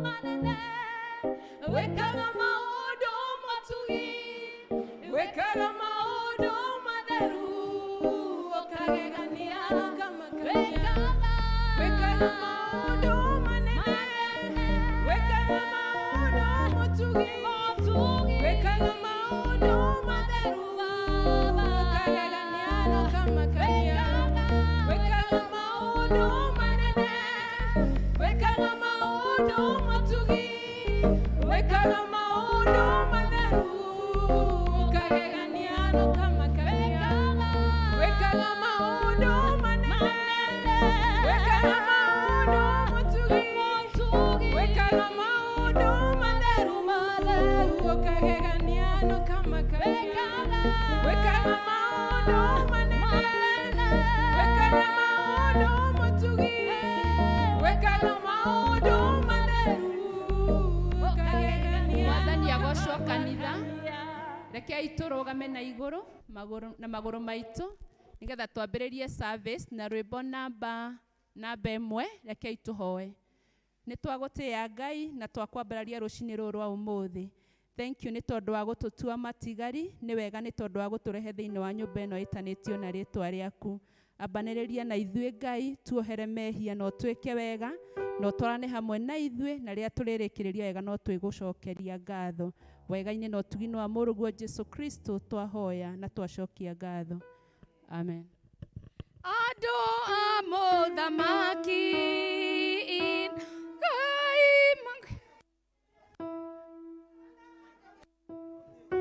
Manene, wĩkaga maũndũ matugi, wĩkaga maũndũ matheru, ũkagegania, wĩkaga maũndũ manene, wĩkaga maũndũ matugi, wĩkaga maũndũ matheru, ũkagegania na ũkamakania, wĩkaga maũndũ manene, wĩkaga maũndũ matugi, wĩkaga maũndũ matheru, ũkagegania na ũkamakania, wĩkaga maũndũ manene, wĩkaga maũndũ matugi, wĩkaga maũndũ matheru, ũkagegania na ũkamakania, wĩkaga maũndũ manene, wĩkaga maũndũ matugi, wĩkaga maũndũ matheru, ũkagegania. Mwathani agocwo kanitha. Rekei tũrũgame na igũrũ magũrũ na magũrũ maitũ nĩgetha twambĩrĩrie service na rwĩmbo namba 1. Rekei tũhoe. Nĩ twagũtĩĩa Ngai na twakwambararia rũcinĩ rũrũ rwa ũmũthĩ. Thank you nĩ tondũ wa gũtũtua matigari, nĩ wega nĩ tondũ wa gũtũrehe thĩinĩ wa nyũmba ĩno ĩtanĩtio na rĩtwa rĩaku. Ambanĩrĩria na ithuĩ Ngai, tuohere mehia na ũtwĩke wega, na ũtwarane hamwe na ithuĩ, na rĩrĩa tũrĩrĩkĩrĩria wega no twĩgũcokeria ngatho. Wega-inĩ na ũtugi-inĩ wa Mũrũguo Jesu Kristo twahoya na twacokia ngatho. Amen. Andũ a mũthamaki Ngai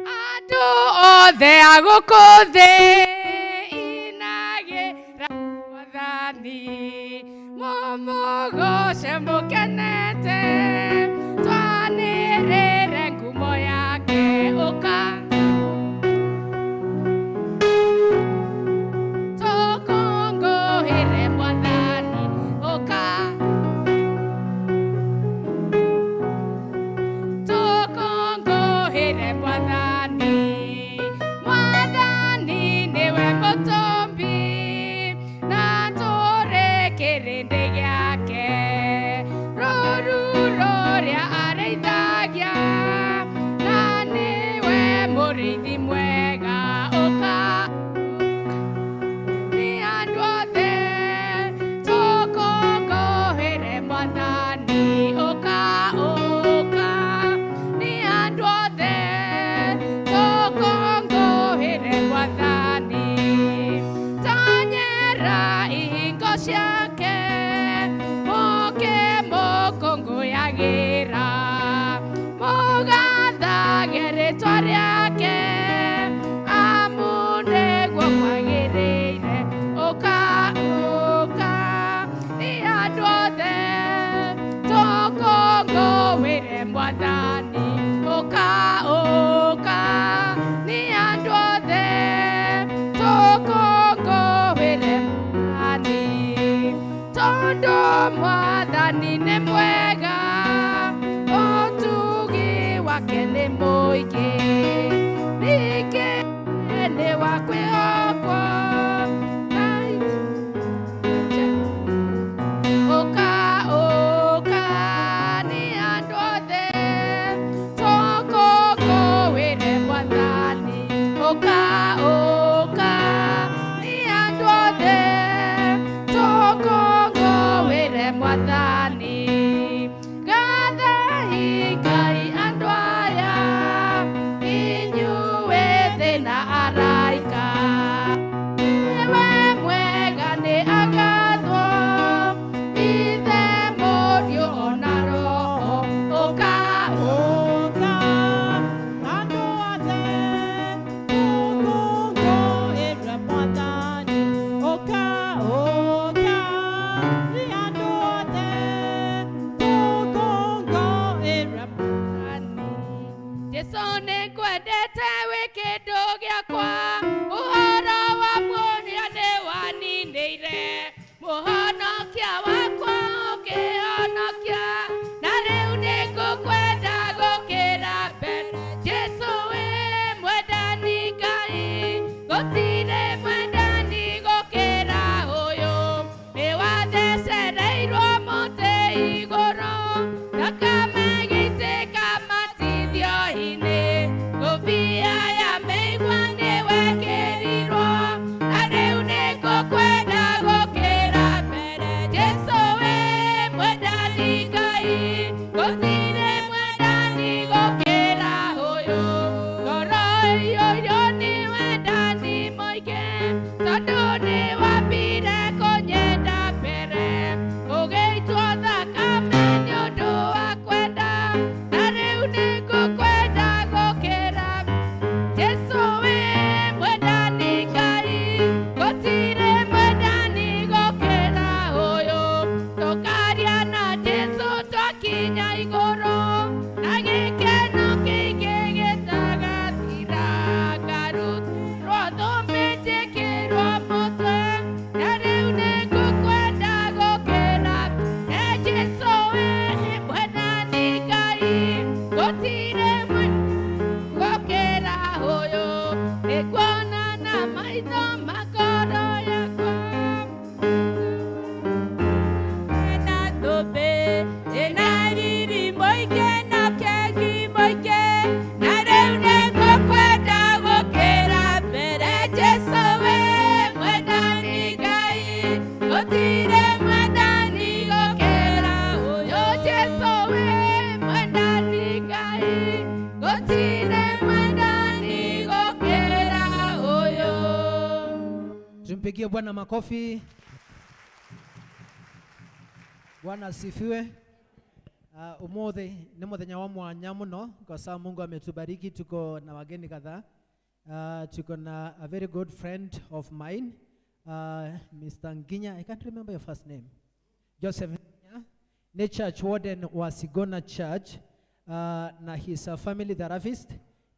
andũ othe a gũkũ thĩ inagĩra Mwathani, mũmũgoce mũkenete, twanĩrĩre ngumo yake, ũka tũkũngũĩre Mwathani, ũka tũkũngũĩre Mwathani. Mwathani nĩwe mũtũmbi na tũrĩ kĩrĩndĩ gĩake, rũũru rũrĩa arĩithagia, na nĩwe mũrĩithi mwega, ũka nĩ andũ othe tũkũngũĩre Mwathani, ũka ũka nĩ andũ othe tũkũngũĩre Mwathani. Tonyera ihingo ciake mũke mũkũngũyagĩra, mũgathage rĩtwa rĩake, amu nĩguo kwagĩrĩire, ũka ũka nĩ andũ othe tũkũngũĩre Mwathani, ũka ũka nĩ andũ othe tũkũngũĩre Mwathani, tondũ Mwathani nĩ mwega, ũtugi wake nĩ mũingĩ, ningĩ nĩ wa kwĩhokwo. Ũka ũka nĩ andũ othe tũkũngũĩre Mwathani, ũka ũka nĩ andũ othe tũkũngũĩre Mwathani. Gathai Ngai andũ aya. Thakame ĩgĩitĩka matithio-inĩ. Ngũbia ya mĩigua nĩwekĩrirwo, na rĩu nĩngũkwenda gũkĩra mbere. Jesũ wĩ mwendani Ngai, gũtirĩ mwendani gũkĩra ũyũ. Ngoro ĩiyũirwo nĩ wendani mũingĩ, tondũ nĩwambire kũnyenda mbere. Ũgĩitwo thakame nĩ ũndũ wa kwenda, na rĩu nĩngũkwenda gũkĩra. Jesũ wĩ mwendani Ngai, gũtirĩ mwendani gũkĩra ũyũ. Tũkaria na Jesũ twakinya igũrũ, na gĩkeno kĩingĩ gĩtagathira. Ngarutĩrwo thũmbĩ njĩkĩrwo mũtwe, na rĩu nĩngũkwenda gũkĩra. E Jesũ wĩ mwendani Ngai, gũtirĩ gũkĩra ũyũ. Nĩnguona na maitho ma ngoro yakwa. Na thũmbĩ ĩna riri mũingĩ na keki mũingĩ, na rĩu nĩngũkwenda gũkĩra mbere. Jesũ wĩ mwendani Ngai, gũtirĩ mwendani gũkĩra ũyũ. Jesũ wĩ mwendani Ngai, gũtirĩ mwendani gũkĩra ũyũ. Tumpigie Bwana makofi. Bwana asifiwe. Umuthi ni muthenya wa mwanya muno kwa sababu Mungu ametubariki, tuko na wageni kadhaa. Tuko na a very good friend of mine, Mr. Nginya. I can't remember your first name. Joseph Nginya, ni church warden wa Sigona Church, na he's a family therapist,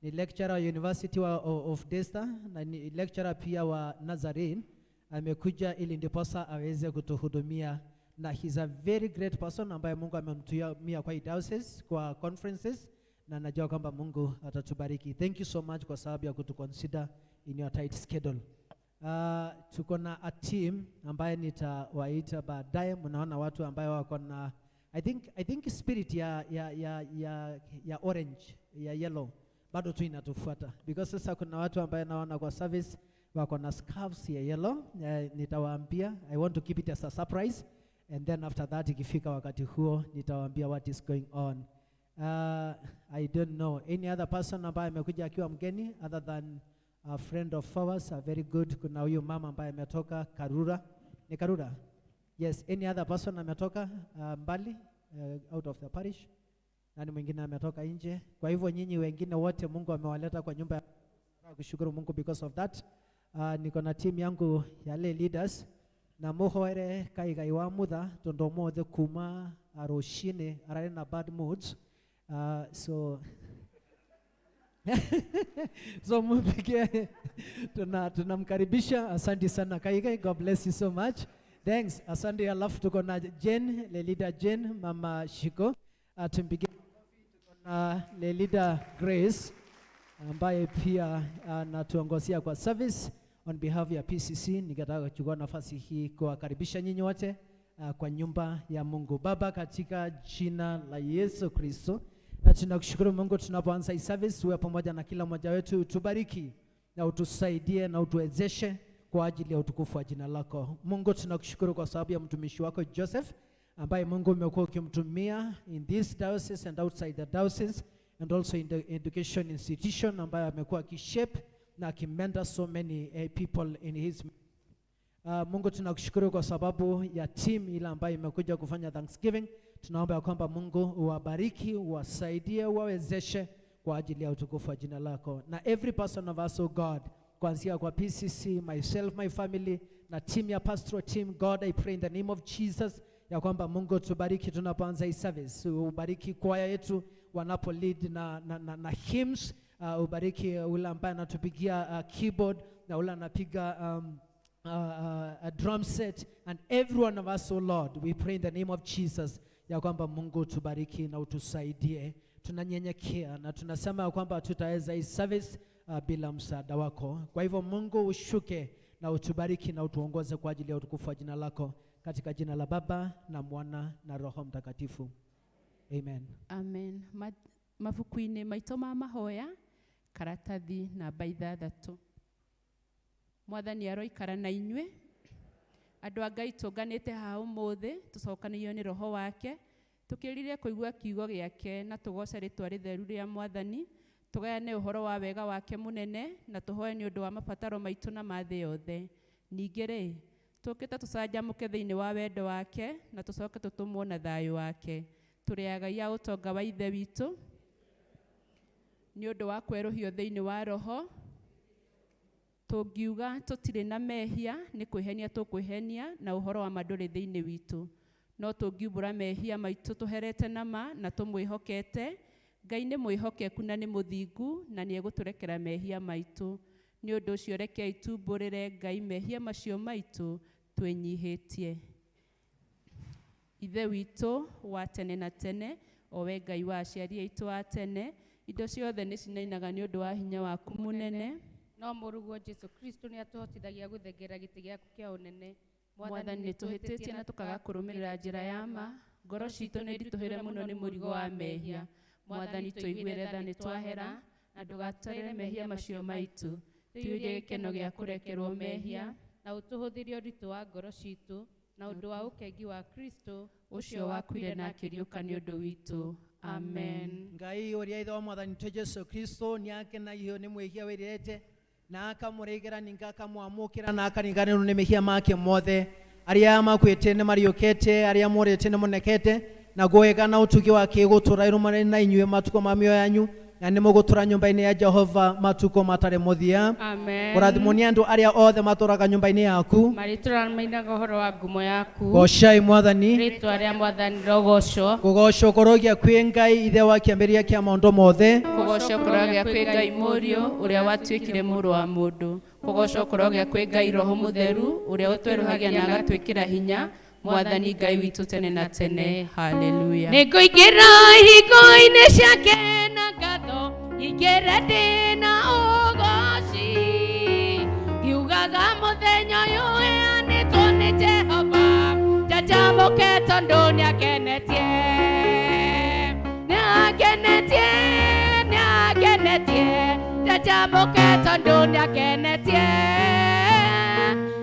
ni lecturer University of Daystar na ni lecturer pia wa Nazarene. Amekuja ili ndiposa aweze kutuhudumia na he's a very great person ambaye Mungu amemtumia kwa hii diocese, kwa conferences, na najua kwamba Mungu atatubariki. Thank you so much kwa sababu ya kutuconsider in your tight schedule. Tuko na a team ambaye nitawaita baadaye. Mnaona watu ambayo wako na I think spirit ya orange, ya yellow bado tu inatufuata, because sasa kuna watu ambaye naona kwa service wako na scarves ya yellow. Nitawaambia, I want to keep it as a surprise, and then after that ikifika wakati huo nitawaambia what is going on. I don't know any other person ambaye amekuja akiwa mgeni other than a friend of ours, a very good. Kuna huyu mama ambaye ametoka Karura. Ni Karura? Yes, any other person ametoka mbali, out of the parish? Nani mwingine ametoka nje? Kwa hivyo nyinyi wengine wote Mungu amewaleta kwa nyumba ya kushukuru Mungu because of that. Niko na team yangu ya lay leaders na muhoere kaigai wa mutha tondu mothe kuma rucini arari na bad moods, so mupige, tunamkaribisha. Asante sana Kaigai, God bless you so much. Thanks, asante. Alafu tuko na Jane, lay leader Jane, Mama Shiko, tumpigie. Tuko na lay leader Grace ambaye pia anatuongozia kwa service on behalf ya PCC. Ningetaka kuchukua nafasi hii kuwakaribisha nyinyi wote kwa nyumba ya Mungu Baba, katika jina la Yesu Kristo. Na tunakushukuru Mungu, tunapoanza hii service, uwe pamoja na kila mmoja wetu, utubariki na utusaidie na utuwezeshe kwa ajili ya utukufu wa jina lako. Mungu, tunakushukuru kwa sababu ya mtumishi wako Joseph ambaye Mungu umekuwa ukimtumia in this diocese and outside the diocese and also in the education institution, ambaye amekuwa akishape na akimentor so many people in his. Mungu, tunakushukuru kwa sababu ya team ile ambayo imekuja kufanya Thanksgiving. Tunaomba ya kwamba Mungu uwabariki, uwasaidie, uwawezeshe kwa ajili ya utukufu wa jina lako. Na every person of us, oh God, kuanzia kwa PCC, myself, my family na team ya pastoral team, God, I pray in the name of Jesus ya kwamba Mungu tubariki tunapoanza hii service. Ubariki kwaya yetu wanapo lead na hymns, ubariki ule ambaye anatupigia keyboard na ule anapiga a drum set, and every one of us, oh Lord, we pray in the name of Jesus ya kwamba Mungu tubariki na utusaidie. Tunanyenyekea na tunasema ya kwamba tutaweza hii service bila msaada wako. Kwa hivyo Mungu ushuke na utubariki na utuongoze kwa ajili ya utukufu wa jina lako, katika jina la Baba na Mwana na Roho Mtakatifu. Amen. Amen. Mabuku-inĩ maitũ ma mahoya karatathi namba 6. Mwathani aroikara na inyuĩ. Andũ a Ngai tũnganĩte haha ũmũthĩ tũcokanĩirio nĩ roho wake, tũkĩrire kũigua kiugo gĩake na tũgoce rĩtwa rĩtheru rĩa Mwathani, tũgayane ũhoro wa wega wake mũnene na tũhoe nĩ ũndũ wa mabataro maitũ na ma thĩ yothe. Ningĩ rĩ, tũkĩte tũcanjamũke thĩinĩ wa wendo wake na tũcoke tũtũmwo na thayũ wake. Tũrĩ agai a ũtonga wa Ithe witũ nĩ ũndũ wa kwerũhio thĩinĩ wa roho. Tũngiuga tũtirĩ na mehia nĩ kwĩhenia tũkwĩhenia na ũhoro wa ma ndũrĩ thĩinĩ witũ. No tũngiumbũra mehia maitũ tũherete na ma na tũmwĩhokete, Ngai nĩ mwĩhokeku na nĩ mũthingu na nĩ egũtũrekera mehia maitũ. Nĩ ũndũ ũcio rekei tumbũrĩre Ngai mehia macio maitũ twĩnyihĩtie. Ithe witũ wa tene na tene, o we Ngai wa aciari aitũ a tene, indo ciothe nĩ cinainaga nĩ ũndũ wa hinya waku mũnene. No mũrũguo Jesu Kristo nĩ atũhotithagia gũthengera gĩtĩ gĩaku kĩa ũnene. Mwathani nĩ tũhĩtĩtie na tũkaga kũrũmĩrĩra njĩra ya ma. Ngoro citũ nĩ nditũhĩre mũno nĩ mũrigo wa mehia. Mwathani tũiguĩre tha nĩ twahera na ndũgatwarĩre mehia macio maitũ. Tũiyũrie gĩkeno gĩa kũrekerwo mehia na ũtũhũthĩrie ũritũ wa ngoro citũ na ũndũ wa ũkengi wa Kristo ũcio wakuire na akĩriũka nĩ ũndũ witũ. Amen. Ngai ũrĩa ithe wa Mwathani witũ Jesu Kristo nĩ akenagio nĩ mwĩhia wĩrirĩte na akamũregera ningĩ akamwamũkĩra na akariganĩrwo nĩ mehia make mothe. Arĩa makuĩte nĩ mariũkĩte, arĩa morĩte nĩ monekete, naguo wega na ũtugi wake gũtũũra irũmanĩire na inyuĩ matukũ ma mĩoyo yanyu, na nĩ mũgũtũũra nyũmba-inĩ ya Jehova matukũ matarĩ mũthia. Amen. Kũrathimwo nĩ andũ arĩa othe matũũraga nyũmba-inĩ yaku. Marĩtũra mainaga ũhoro wa ngumo yaku. Goocai Mwathani. Rĩtwa rĩa Mwathani rĩrogocwo. Kũgoocwo kũrogĩa kwĩ Ngai ithe wa kĩambĩrĩria kĩa maũndũ mothe. Kũgoocwo kũrogĩa kwĩ Ngai Mũriũ ũrĩa watuĩkire mũrũ wa mũndũ. Kũgoocwo kũrogĩa kwĩ Ngai Roho Mũtheru ũrĩa ũtwerũhagia na agatwĩkĩra hinya. Mwathani Ngai witũ tene na tene. Haleluya. Nĩngũingĩra ihingo-inĩ ciake na ngatho, ingĩre ndĩ na ũgooci. Ngiugaga mũthenya ũyũ ũheanĩtwo nĩ Jehova, njanjamũke tondũ nĩangenetie. Nĩangenetie, nĩangenetie, njanjamũke tondũ nĩangenetie.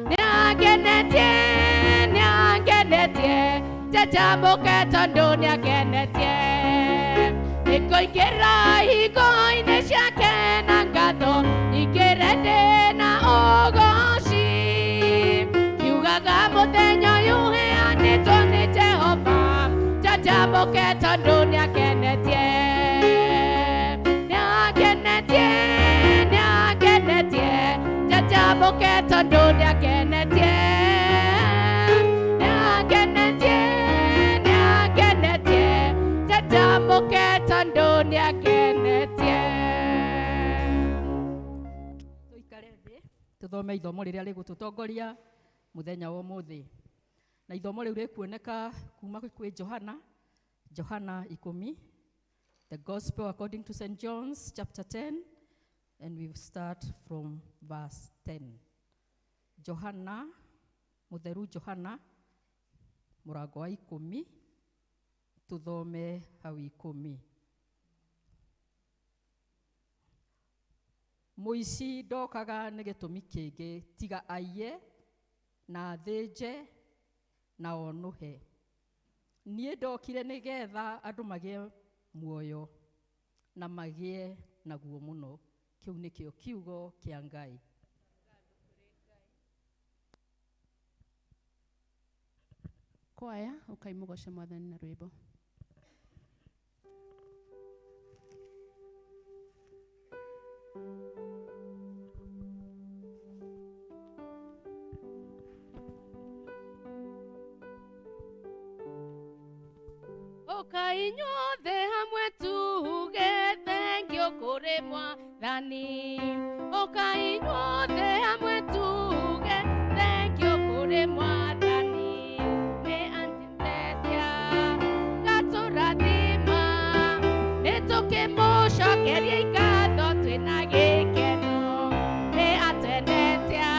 Nĩangenetie, nĩangenetie, njanjamũke tondũ nĩangenetie. Nĩngũingĩra ihingo-inĩ ciake na ngatho, ingĩre ndĩ na ũgooci. Ngiugaga mũthenya ũyũ ũheanĩtwo nĩ Jehova, njanjamũke tondũ nĩangenetie. Nĩangenetie, nĩangenetie, njanjamũke tondũ nĩangenetie. Nĩangenetie, nĩangenetie, njanjamũke tondũ nĩangenetie. Tũikare thĩ tũthome ithomo rĩrĩa rĩgũtũtongoria mũthenya wa ũmũthĩ. Na ithomo rĩu rĩkuoneka kuma kwĩ Johana, Johana 10, the Gospel according to St. John's chapter 10, and we start from verse 10. Johana, mũtheru Johana, mũrango wa 10, tũthome hau 10. Mũici ndokaga nĩ gĩtũmi kĩngĩ tiga aiye na athĩnje na onũhe. Niĩ ndokire nĩgetha andũ magĩe muoyo na magĩe naguo mũno. Kĩu nĩkĩo kiugo kĩa Ngai. Kwaya, ũkai mũgoce Mwathani na rwĩmbo. Ũkai inyuothe hamwe tuge thengiũ kũrĩ Mwathani. Ũkai inyuothe hamwe tuge thengiũ kũrĩ Mwathani. Nĩ anjendetia gatũrathima, nĩ tũkĩmũcokeria ngatho twĩna gĩkeno. Nĩ atwendetia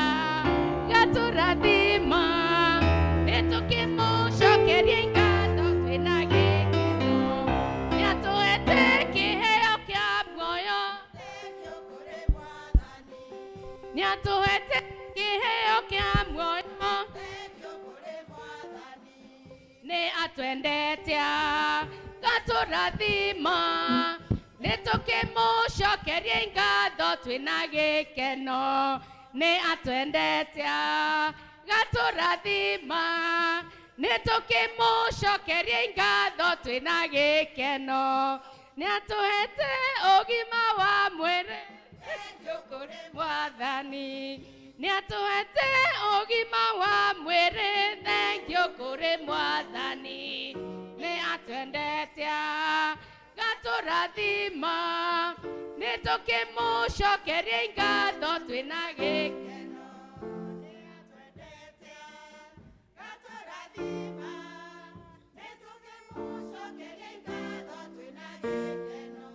gatũrathima, nĩ tũkĩmũcokeria ngatho twĩna gĩkeno. atũhete kĩheo kĩa muoyo. Nĩ atwendete gatũrathima, nĩ tũkĩmũcokeria ngatho twĩna gĩkeno. Nĩ atwendete gatũrathima, nĩ tũkĩmũcokeria ngatho twĩna gĩkeno. Nĩ atũhete ũgima wa mwĩrĩ, kũrĩ Mwathani. Nĩ atũhete ũgima wa mwĩrĩ, thengiũ kũrĩ Mwathani. Nĩ atwendete gatũrathima, nĩ tũkĩmũcokeria ngatho twĩna gĩkeno. Nĩ atwendete gatũrathima, nĩ tũkĩmũcokeria ngatho twĩna gĩkeno.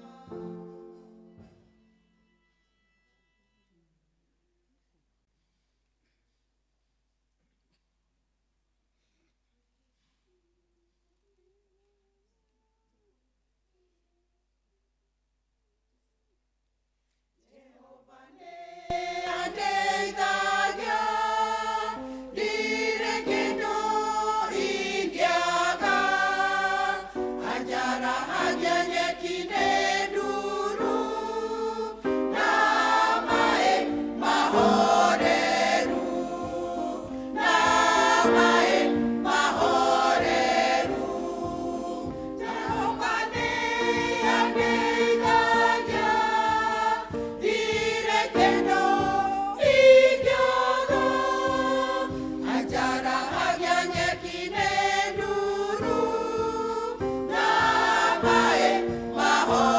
Jehova nĩ andeithagia, ndirĩ kĩndũ ingĩaga. Anjarahagia nyeki-inĩ nduru, na maĩ mahoreru, na maĩ mahoreru. Jehova nĩ andeithagia, ndirĩ kĩndũ ingĩaga. Anjarahagia nyeki-inĩ nduru, na maĩ mahoreru.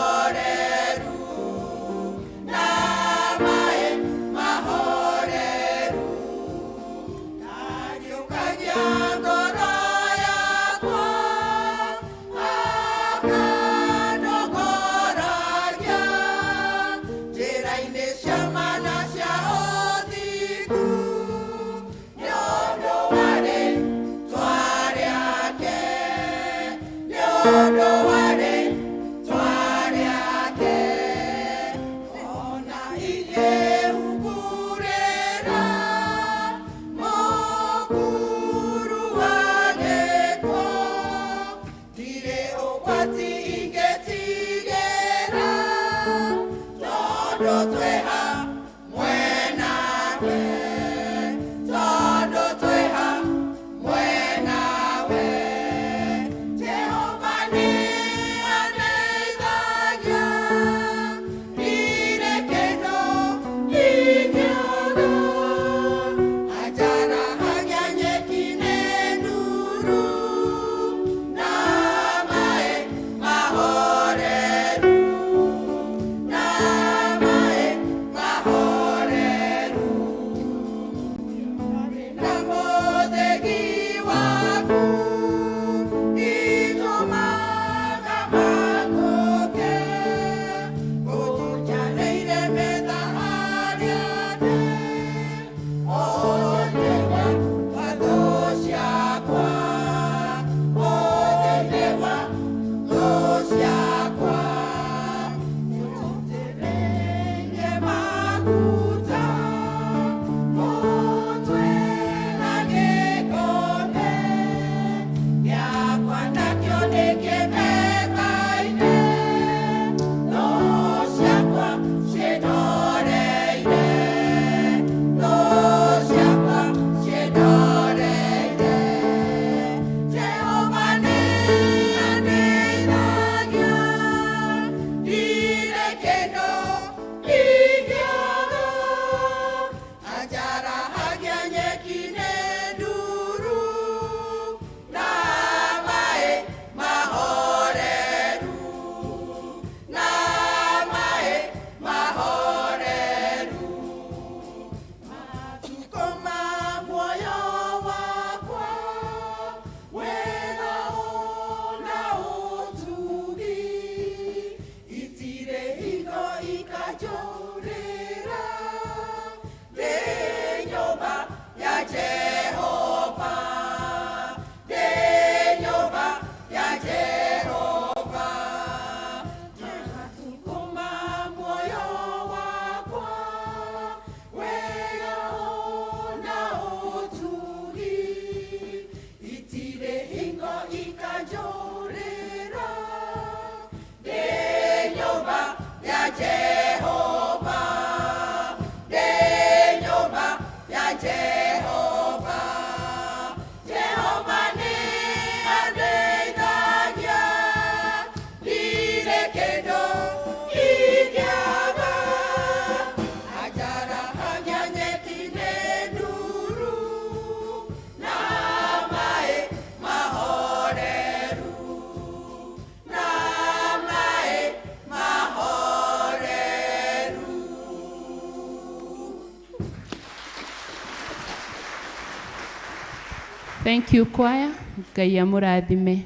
Thank you choir. Ngai amũrathime.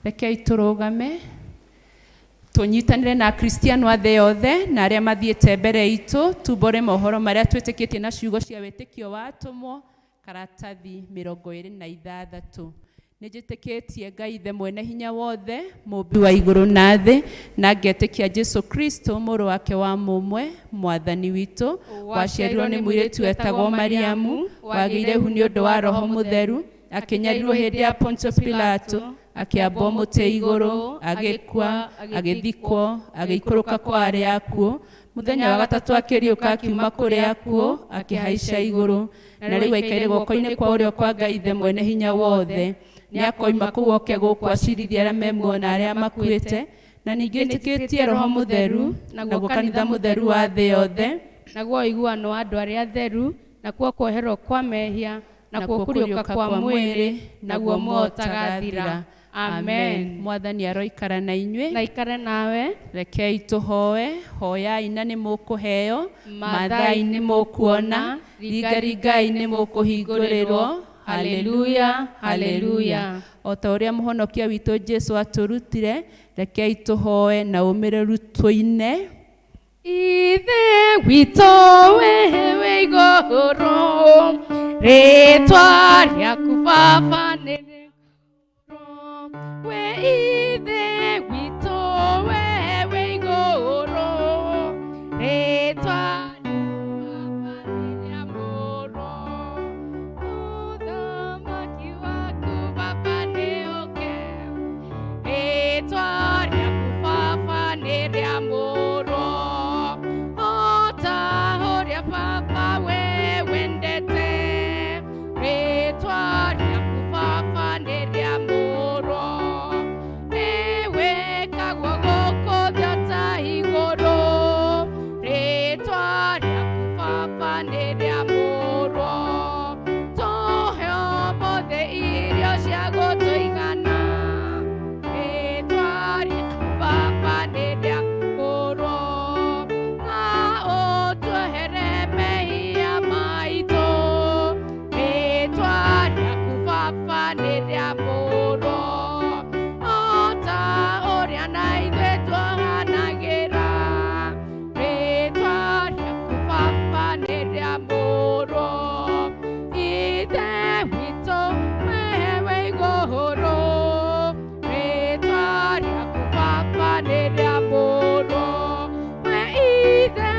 Rekei tũrũgame tũnyitanĩre na Akristiano a thĩ yothe na arĩa mathiĩte mbere itũ, tumbũre mohoro marĩa twĩtĩkĩtie na ciugo cia wĩtĩkio wa atũmwo, karatathi 26. Nĩnjĩtĩkĩtie Ngai Ithe mwene hinya wothe, mũmbi wa igũrũ na thĩ, na ngetĩkia Jesu Kristo mũrũ wake wa mũmwe, mwathani witũ, waciarirwo nĩ mũirĩtu wetagwo Mariamu, wagĩire ihu nĩ ũndũ wa Roho Mũtheru, akĩnyarirwo hĩndĩ ya Pontio Pilato, akĩambwo mũtĩ igũrũ, agĩkua, agĩthikwo, agĩikũrũka kwa arĩa akuũ, mũthenya wa gatatũ akĩriũka akiuma kũrĩ akuũ, akĩhaica igũrũ, na rĩu aikaire guoko-inĩ kwa ũrĩo kwa Ngai Ithe mwene hinya wothe. Nĩakoima kũu oke gũkũ acirithie arĩa me muoyo na arĩa makuĩte, na ningĩ njĩtĩkĩtie Roho Mũtheru, naguo kanitha mũtheru wa thĩ yothe, naguo ũiguano wa andũ arĩa atheru, nakuo kuoherwo kwa mehia, nakuo kũriũka kwa mwĩrĩ, naguo muoyo ũtagathira. Amen. Mwathani aroikara na inyuĩ. Na ikare nawe. Rekei tũhoe. Hoyai na nĩ mũkũheo, mathai nĩ mũkuona, ringaringai nĩ mũkũhingũrĩrwo. Haleluya, haleluya. O ta ũrĩa mũhonokia witũ Jesu atũrutire, rekei tũhoe na ũmĩrĩru tũine. Ithe witũ wĩ igũrũ, rĩtwa rĩaku Baba nĩ rĩtheru. Wĩ Ithe witũ wĩ igũrũ, rĩtwa rĩaku Baba nĩ rĩamũrwo. Ũthamaki waku Baba nĩ ũũke, rĩtwa rĩaku Baba nĩ rĩamũrwo. O ta ũrĩa Baba we wendete, rĩtwa rĩaku Baba nĩ rĩamũrwo. Nĩwĩkagwo gũkũ thĩ o ta igũrũ, rĩtwa rĩaku Baba nĩ rĩamũrwo. Tũhe ũmũthĩ irio cia gũtũigana, rĩtwa rĩaku Baba nĩ rĩamũrwo. Na ũtuohere mehia maitũ, rĩtwa rĩaku Baba nĩ rĩamũrwo. O ta ũrĩa na ithuĩ tuohanagĩra, rĩtwa rĩaku Baba nĩ rĩamũrwo. Ithe witũ wĩ igũrũ, rĩtwa rĩaku Baba nĩ rĩamũrwo. Wĩ Ithe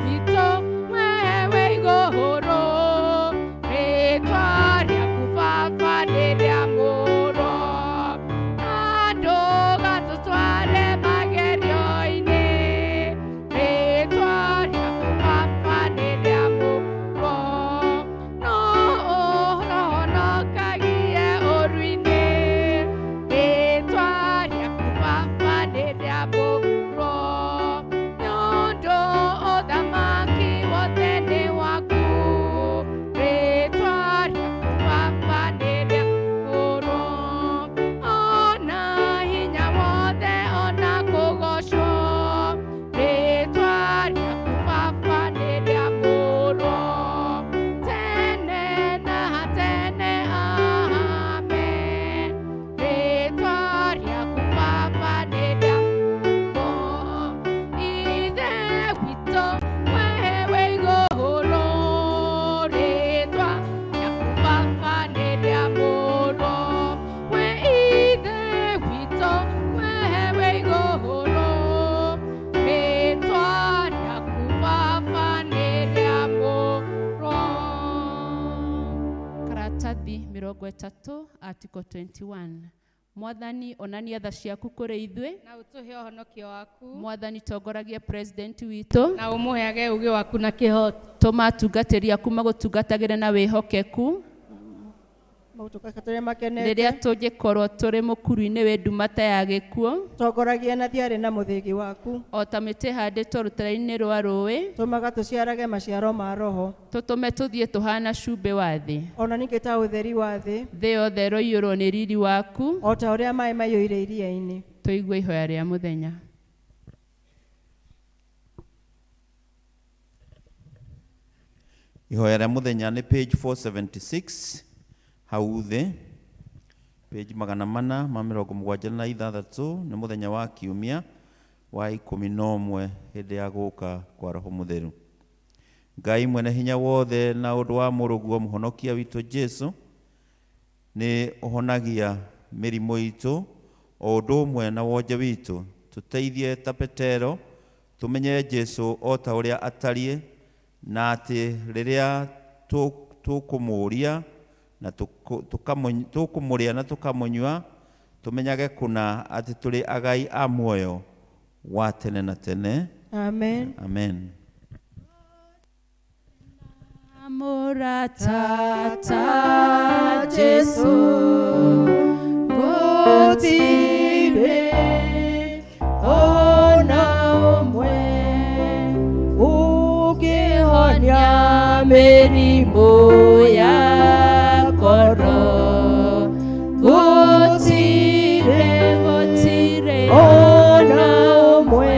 witũ wĩ igũrũ, rĩtwa rĩaku Baba nĩ rĩamũrwo. Na ndũgatũtware magerio-inĩ, rĩtwa rĩaku Baba nĩ rĩamũrwo. No ũhonokagie ũru-inĩ, rĩtwa rĩaku Baba nĩ rĩamũrwo. Nĩ ũndũ ũthamaki wothe nĩ waku, rĩtwa rĩaku Baba nĩ rĩamũrwo. Ona hinya wothe ona kũgocwo, rĩtwa rĩaku Baba nĩ rĩamũrwo. Tene na tene, amen. Rĩtwa rĩaku Baba nĩ rĩamũrwo. Ithe witũ wĩ igũrũ, rĩtwa rĩaku Baba nĩ rĩamũrwo. Wĩ Ithe witũ wĩ igũrũ, rĩtwa rĩaku Baba nĩ rĩamũrwo. Karatathi 30, article 21. Mwathani onania tha ciaku kũrĩ ithuĩ, Na ũtũhe ũhonokio waku, Mwathani tongoragia president witũ, na ũmũheage ũũgĩ waku na kĩhooto. Tũma atungatĩri aku magũtungatagĩre na wĩhokeku, Maũtũkatĩre makenete, rĩrĩa tũngĩkorwo tũrĩ mũkuru-inĩ wĩ nduma ta ya gĩkuũ, tongoragia na thiarĩ na mũthĩgi waku, o ta mĩtĩ ĩhandĩtwo rũtere-inĩ rwa rũĩ, tũmaga tũciarage maciaro ma roho, tũtũme tũthiĩ tũhana cumbĩ wa thĩ. Ona ningĩ ta ũtheri wa thĩ, Thĩ yothe ĩroiyũrwo nĩ riri waku, o ta ũrĩa maĩ maiyũire iria-inĩ. Tũigue ihoya rĩa mũthenya. Ihoya rĩa mũthenya nĩ page 476 hau thĩ. Page 476 nĩ mũthenya wa kiumia wa 11 hĩndĩ ya gũka kwa Roho Mũtheru. Ngai mwene hinya wothe na ũndũ wa mũrũguo mũhonokia witũ Jesu nĩ ũhonagia mĩrimũ itũ o ũndũ ũmwe na wonje witũ. Tũteithie ta Petero tũmenye Jesu o ta ũrĩa atariĩ na atĩ rĩrĩa tũkũmũũria na tũkũmũrĩa na tũkamũnyua tũmenyage kũna atĩ tũrĩ agai a muoyo wa tene na tene. Amen. Amen. Muratata Jesu gũtirĩ ona ũmwe ũngĩhonia mĩrimũ ya ngoro. Gũtirĩ, gũtirĩ ona ũmwe.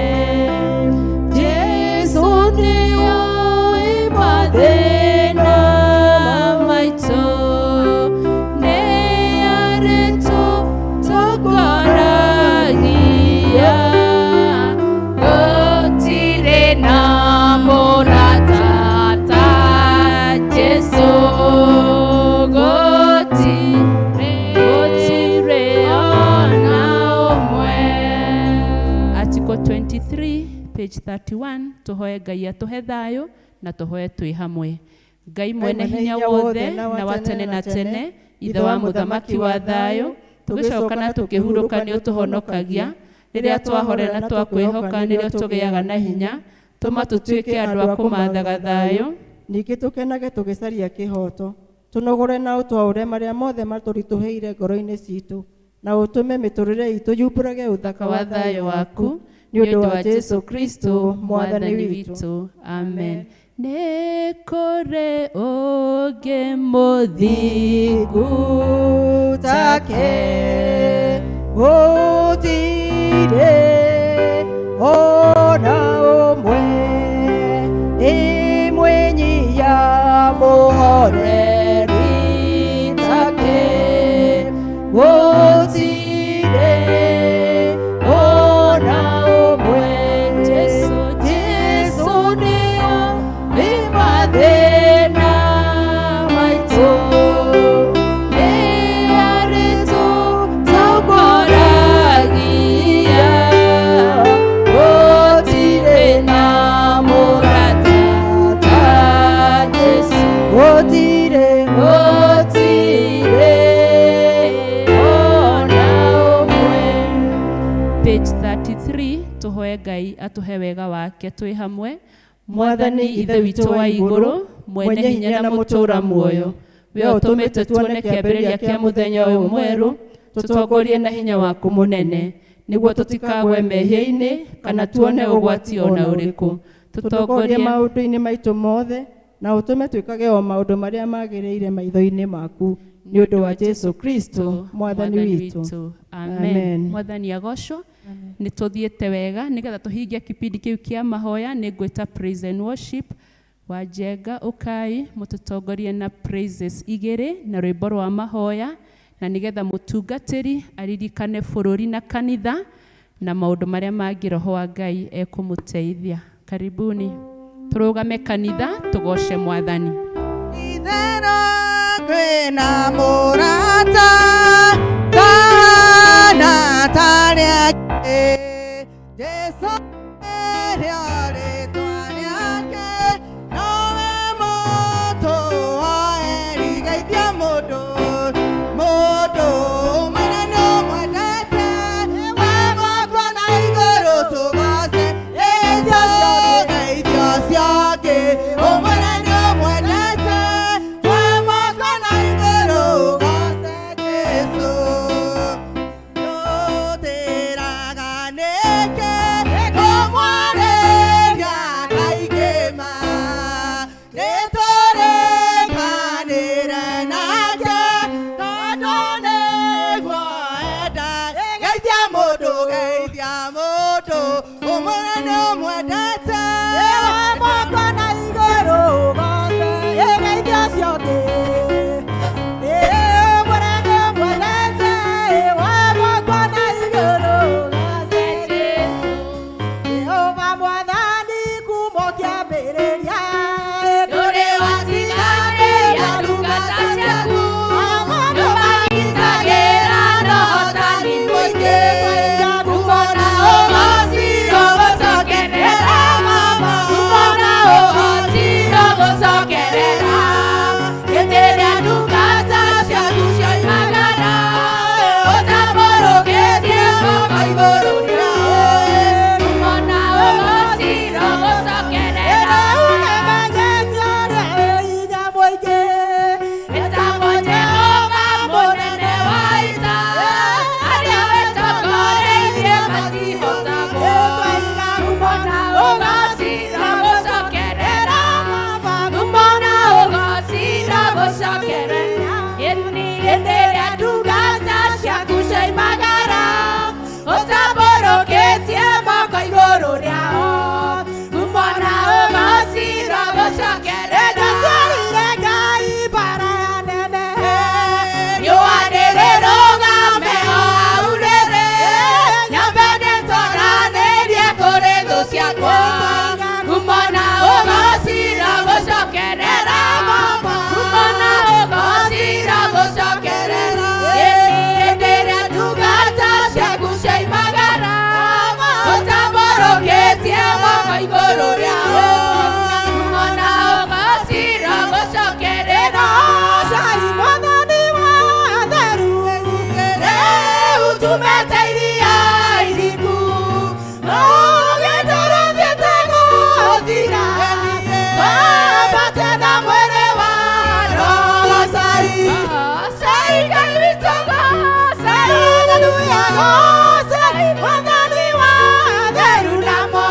Jesu nĩoĩ mathĩna maitũ, nĩarĩtũtongoragia. Gũtirĩ na mũrata ta Jesu, gũtirĩ, gũtirĩ ona ũmwe. Article 23 page 31 tũhoe Ngai atũhe thayũ na tũhoe twĩ hamwe. Ngai mwene hinya wothe na wa tene na tene, Ithe wa mũthamaki wa thayũ, tũgĩcoka na tũkĩhurũka nĩ ũtũhonokagia. Rĩrĩa twahorera na twakwĩhoka nĩrĩo tũgĩaga na hinya. Tũma tũtuĩke andũ a kũmathaga thayũ. Ningĩ tũkenage tũgĩcaria kĩhooto, tũnogore na ũtwaũre marĩa mothe matũritũhĩire ngoro-inĩ citũ, na ũtũme mĩtũrĩre itũ yumbũrage ũthaka wa thayũ waku nĩ ũndũ wa Jesu Kristo mwathani witũ. Amen. Nĩ kũrĩ ũngĩ mũthingu take, gũtirĩ ona ũmwe, ĩmwenyia mũhoreri take, gũtirĩ ona ũmwe. Jesu, Jesu nĩoĩ mathĩna maitũ, nĩarĩtũtongoragia. Gũtirĩ na mũrata ta Jesu, gũtirĩ, gũtirĩ ona ũmwe. Page 33 tũhoe Ngai atũhe wega wake twĩ hamwe. Mwathani Ithe witũ wa igũrũ, mwene hinya na mũtũũra muoyo, we ũtũmĩte tuone kĩambĩrĩria kĩa mũthenya ũyũ mwerũ, tũtongorie na hinya waku mũnene, nĩguo tũtikagwe mehia-inĩ kana tuone ũgwati ona ũrĩkũ. Tũtongorie Tũtongorie maũndũ-inĩ maitũ mothe, na ũtũme twĩkage o maũndũ marĩa magĩrĩire maitho-inĩ maku, nĩ ũndũ wa Jesu Kristo mwathani witũ. Amen. Mwathani agocwo. Nĩ tũthiĩte wega nĩgetha tũhingie kipindi kĩu kĩa mahoya. Nĩ ngwĩta praise and worship wa Njenga ũkai mũtũtongorie na praises igĩrĩ na rwĩmbo rwa mahoya, na nĩgetha mũtungatĩri aririkane bũrũri na kanitha na maũndũ marĩa mangĩ Roho wa Ngai ekũmũteithia. Karibuni tũrũgame kanitha tũgoce Mwathani. Ithero kwĩna mũrata tahana tarĩa angĩ, Jesu nĩrĩo rĩtwa rĩake, nowe mũtũhoeri geithia mũndũ, mũndũ ũmwene nĩũmwendete, we gwakwa na igũrũ tũgoce Jesu, geithia ũcio ũngĩ, ũmwene nĩũmwendete, we gwakwa na igũrũ ũgoce Jesu. Tũtĩraga nĩkĩ kũmwarĩria kaingĩ ma, nĩtũrĩkanĩre nake tondũ nĩguo enda. Geithia mũndũ, geithia mũndũ, ũmwĩre nĩũmwendete. Mwakwa na igũrũ ũgoce, geithia ũcio ũngĩ. Ũmwĩre nĩũmwendete. Igũrũ rĩao. Ona ũgacira gũcokerera. Goocai Mwathani wa theru, rĩu tumĩte iria iriku, rũgendo rũthiĩte gũthira, twambate na mwĩrĩ wa Roho. Goocai, Goocai Ngai witũ, goocai. Haleluya, goocai Mwathani wa theru, namo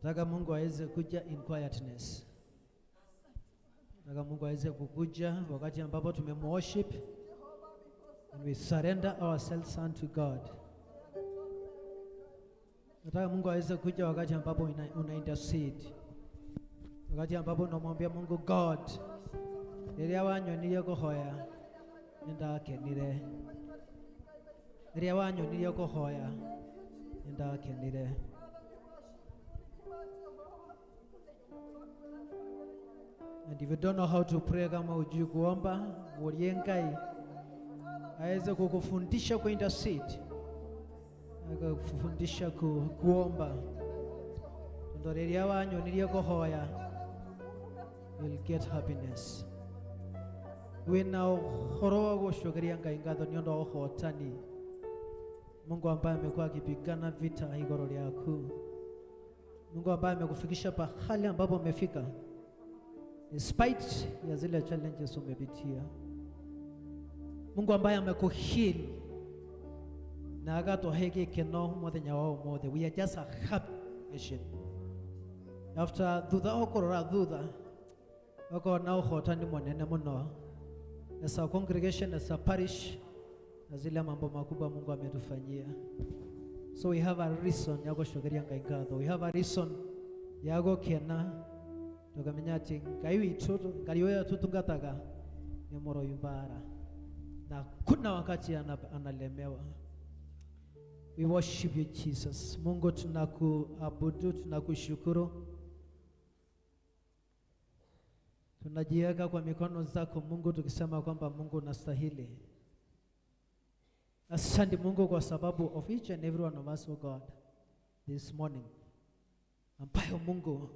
Nataka Mungu aweze kuja in quietness. Nataka Mungu aweze kukuja wakati ambapo tumemworship and we surrender ourselves unto God. Nataka Mungu aweze kuja wakati ambapo una intercede. Wakati ambapo unamwambia Mungu, God, rĩrĩa wanyonirie kũhoya nĩndakenire. Rĩrĩa wanyonirie kũhoya nĩndakenire. And if you don't know how to pray, kama hujui kuomba, muulie Ngai aweze kukufundisha ku intercede, akakufundisha kuomba. Tondu rĩrĩa wanyonirie kũhoya, you'll get happiness. Wĩna ũhoro wa gũcokeria Ngai ngatho nĩ ũndũ wa ũhotani. Mungu ambaye amekuwa akipigana vita igoro rĩaku, Mungu ambaye amekufikisha pahali ambapo umefika despite ya zile challenges umepitia, Mungu ambaye amekuheal na agatũhe gĩkeno mũthenya wa ũmũthĩ. We are just a happy nation. After thutha ũkũrora thutha ũkona ũhotani mũnene mũno as a congregation, as a parish, na zile mambo makubwa Mungu ametufanyia. So we have a reason ya gũcokeria Ngai ngatho. We have a reason ya gũkena tukamenya atĩ Ngai witũ, Ngai ũyũ tũtungataga nĩ mũroi mbara na kuna wakati analemewa. We worship you Jesus. Mungu tunakuabudu, tunakushukuru. Tunajiweka kwa mikono zako Mungu, tukisema kwamba Mungu unastahili. Asante Mungu kwa sababu of each and every one of us, oh God, this morning. Ambayo Mungu,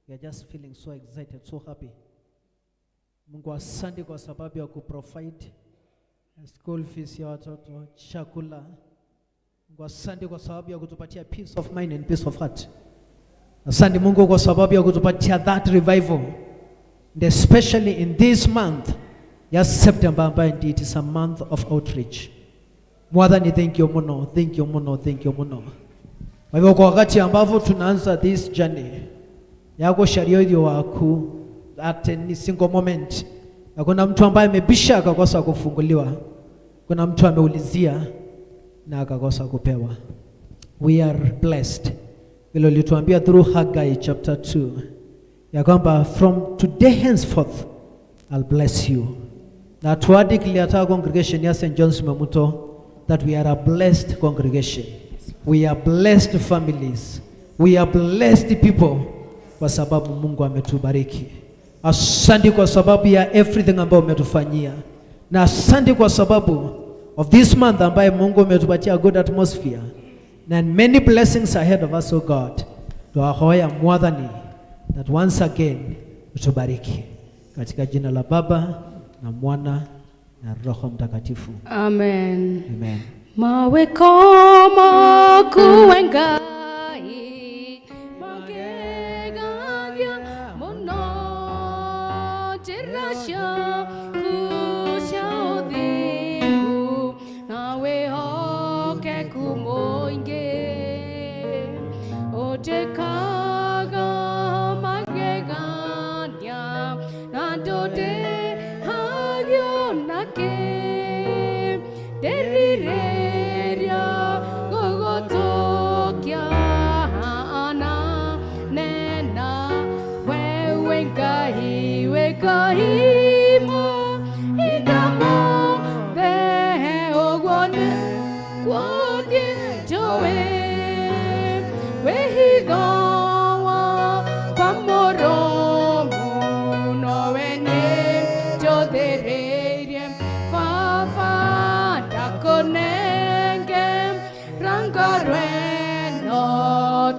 we are just feeling so excited, so happy. Mungu asante kwa sababu ya kuprovide school fees ya watoto, chakula. Mungu asante kwa sababu ya kutupatia peace of mind and peace of heart. Asante Mungu kwa sababu ya kutupatia that revival. And especially in this month ya September, ambayo indeed is a month of outreach. Mwathani, thank you muno, thank you muno, thank you muno. Kwa hivyo kwa wakati ambapo tunaanza this journey ya gũcaria ũthiũ waku at any single moment, hakuna mtu ambaye amebisha akakosa kufunguliwa, kuna mtu ameulizia na akakosa kupewa. We are blessed. Vile ulituambia through Haggai chapter 2 ya kwamba from today henceforth I'll bless you. Na tuadeclare hata congregation ya St. John's Memuto that we are a blessed congregation. We are blessed families. We are blessed people kwa sababu Mungu ametubariki. Asante kwa sababu ya everything ambayo umetufanyia. Na asante kwa sababu of this month ambaye Mungu umetupatia good atmosphere. And many blessings ahead of us, oh God. Twahoya Mwathani that once again utubariki. Katika jina la Baba na Mwana na Roho Mtakatifu. Amen. Amen. Mawĩko maku we Ngai magegagia mũno, njĩra ciaku cia ũthingu na wĩhokeku mũingĩ, ũnjĩkaga magegania na ndũndĩhagio nakĩ, ndĩrirĩria gũgũtũkia na nena wewe Ngai, wĩ Ngai mahinda mothe, ũguo nĩguo niĩ njũĩ, wĩhitho wakwa mũrũmu nowe nĩ njũthĩrĩirie. Baba, ndakũnenge ngoro ĩno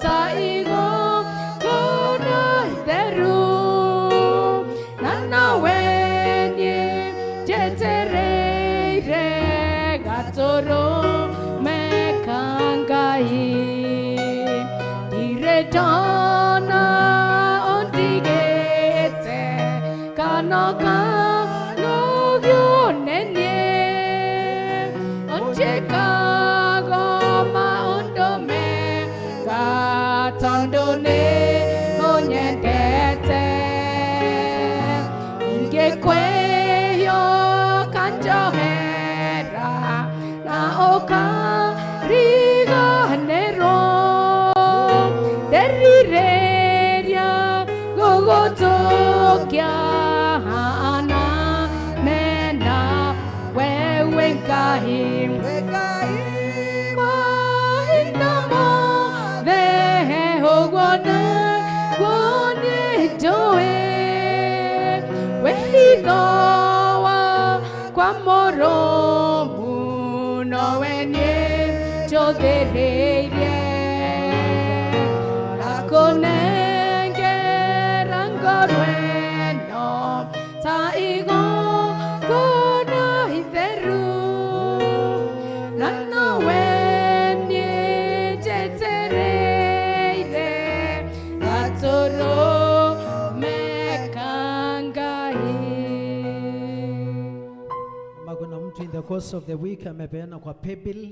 ta igongona itheru, na nowe niĩ njetereire gatũrũme ka Ngai, ndirĩ ndona ũndigĩte kana ũkanogio nĩ niĩ, ũnjĩkaga maũndũ mega tondũ nĩ Niĩ njũthĩrĩirie ndakũnengera ngoro ĩno ta igongona itheru, na nowe niĩ njetereire gatũrũme ka Ngai. Kama kuna mtu in the course of the week amepeana kwa paybill,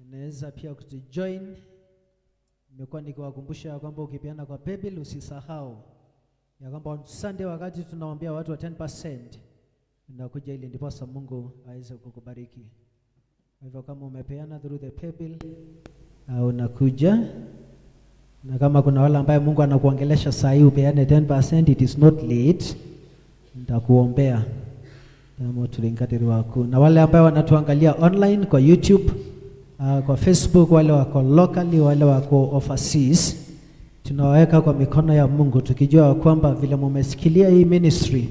inaweza pia kutujoin. Nimekuwa nikiwakumbusha ya kwamba ukipeana kwa paybill usisahau ya kwamba on Sunday wakati tunawaambia watu wa 10% unakuja ili ndiposa Mungu aweze kukubariki. Kwa hivyo kama umepeana through the paybill, unakuja, na kama kuna wale ambaye Mungu anakuongelesha saa hii upeane 10%, it is not late, nitakuombea kama tulinkadiri wako. Na wale ambao wanatuangalia online kwa YouTube, kwa Facebook, wale wako locally, wale wako overseas, tunawaweka kwa mikono ya Mungu tukijua kwamba vile mumesikilia hii ministry,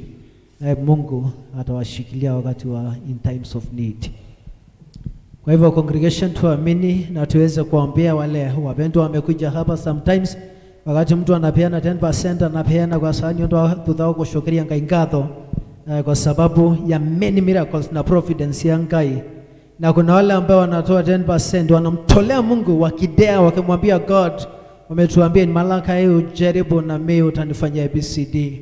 naye Mungu atawashikilia wakati wa in times of need. Kwa hivyo congregation, tuamini na tuweze kuambia wale wapendwa wamekuja hapa. Sometimes wakati mtu anapeana 10%, anapeana kwa sababu ndio thutha gũcokeria Ngai ngatho, kwa sababu ya many miracles na providence ya Ngai. Na kuna wale ambao wanatoa 10% wanamtolea Mungu wakidea, wakimwambia God, umetuambia in Malachi ujaribu na mimi utanifanyia ABCD.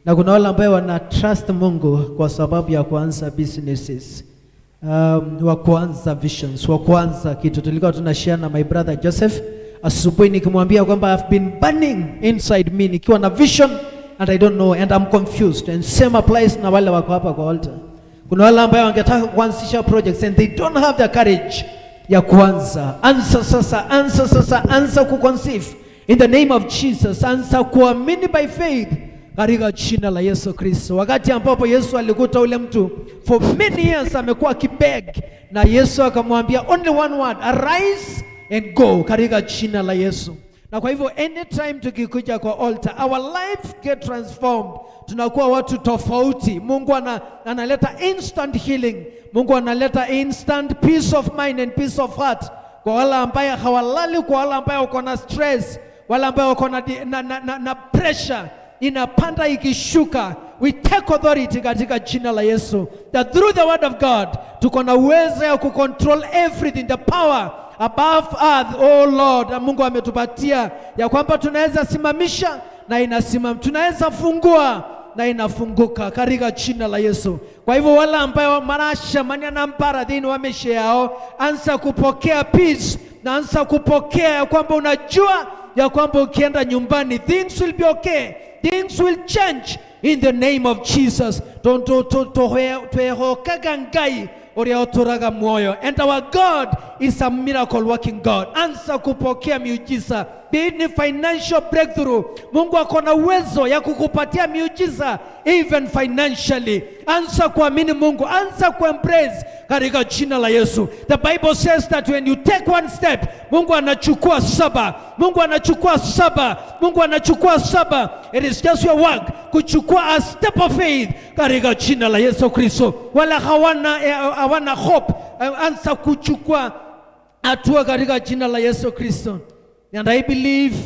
Na kuna wale ambao wana trust Mungu kwa sababu ya kuanza businesses, wa kuanza visions, wa kuanza kitu. Tulikuwa tunashare na my brother Joseph asubuhi nikimwambia kwamba I've been burning inside me nikiwa na vision and I don't know and I'm confused, and same applies na wale wako hapa kwa altar. Kuna wale ambao wangetaka kuanzisha projects and they don't have the courage ya kuanza. Anza sasa, anza sasa, anza kuconceive in the name of Jesus. Anza kuamini by faith katika jina la Yesu Kristo. Wakati ambapo Yesu alikuta ule mtu for many years amekuwa akibeg, na Yesu akamwambia only one word, "Arise and go," katika jina la Yesu. Na kwa hivyo anytime tukikuja kwa altar, our life get transformed, tunakuwa watu tofauti. Mungu analeta instant healing. Mungu analeta instant peace of mind and peace of heart kwa wale ambaye hawalali, kwa wale ambaye wako na stress, wale ambaye wako na pressure inapanda ikishuka. We take authority katika jina la Yesu that through the word of God tuko na uwezo ya kucontrol everything, the power above earth, oh Lord. Na Mungu ametupatia ya kwamba tunaweza simamisha na inasimama, tunaweza fungua na inafunguka katika jina la Yesu. Kwa hivyo wale ambao marashamania na mpara dhini wa maisha yao, anza kupokea peace na anza kupokea ya kwamba unajua ya kwamba ukienda nyumbani things will be okay, things will change in the name of Jesus. Tondu twehokaga Ngai uria uturaga muoyo, and our God is a miracle working God. Anza kupokea miujiza, be it ni financial breakthrough. Mungu ako na uwezo ya kukupatia miujiza even financially. Anza kuamini Mungu, anza kuembrace katika jina la Yesu. The Bible says that when you take one step, Mungu anachukua saba. Mungu anachukua saba. Mungu anachukua saba. It is just your work kuchukua a step of faith katika jina la Yesu Kristo. Wala hawana hope, anza kuchukua hatua katika jina la Yesu Kristo. And I believe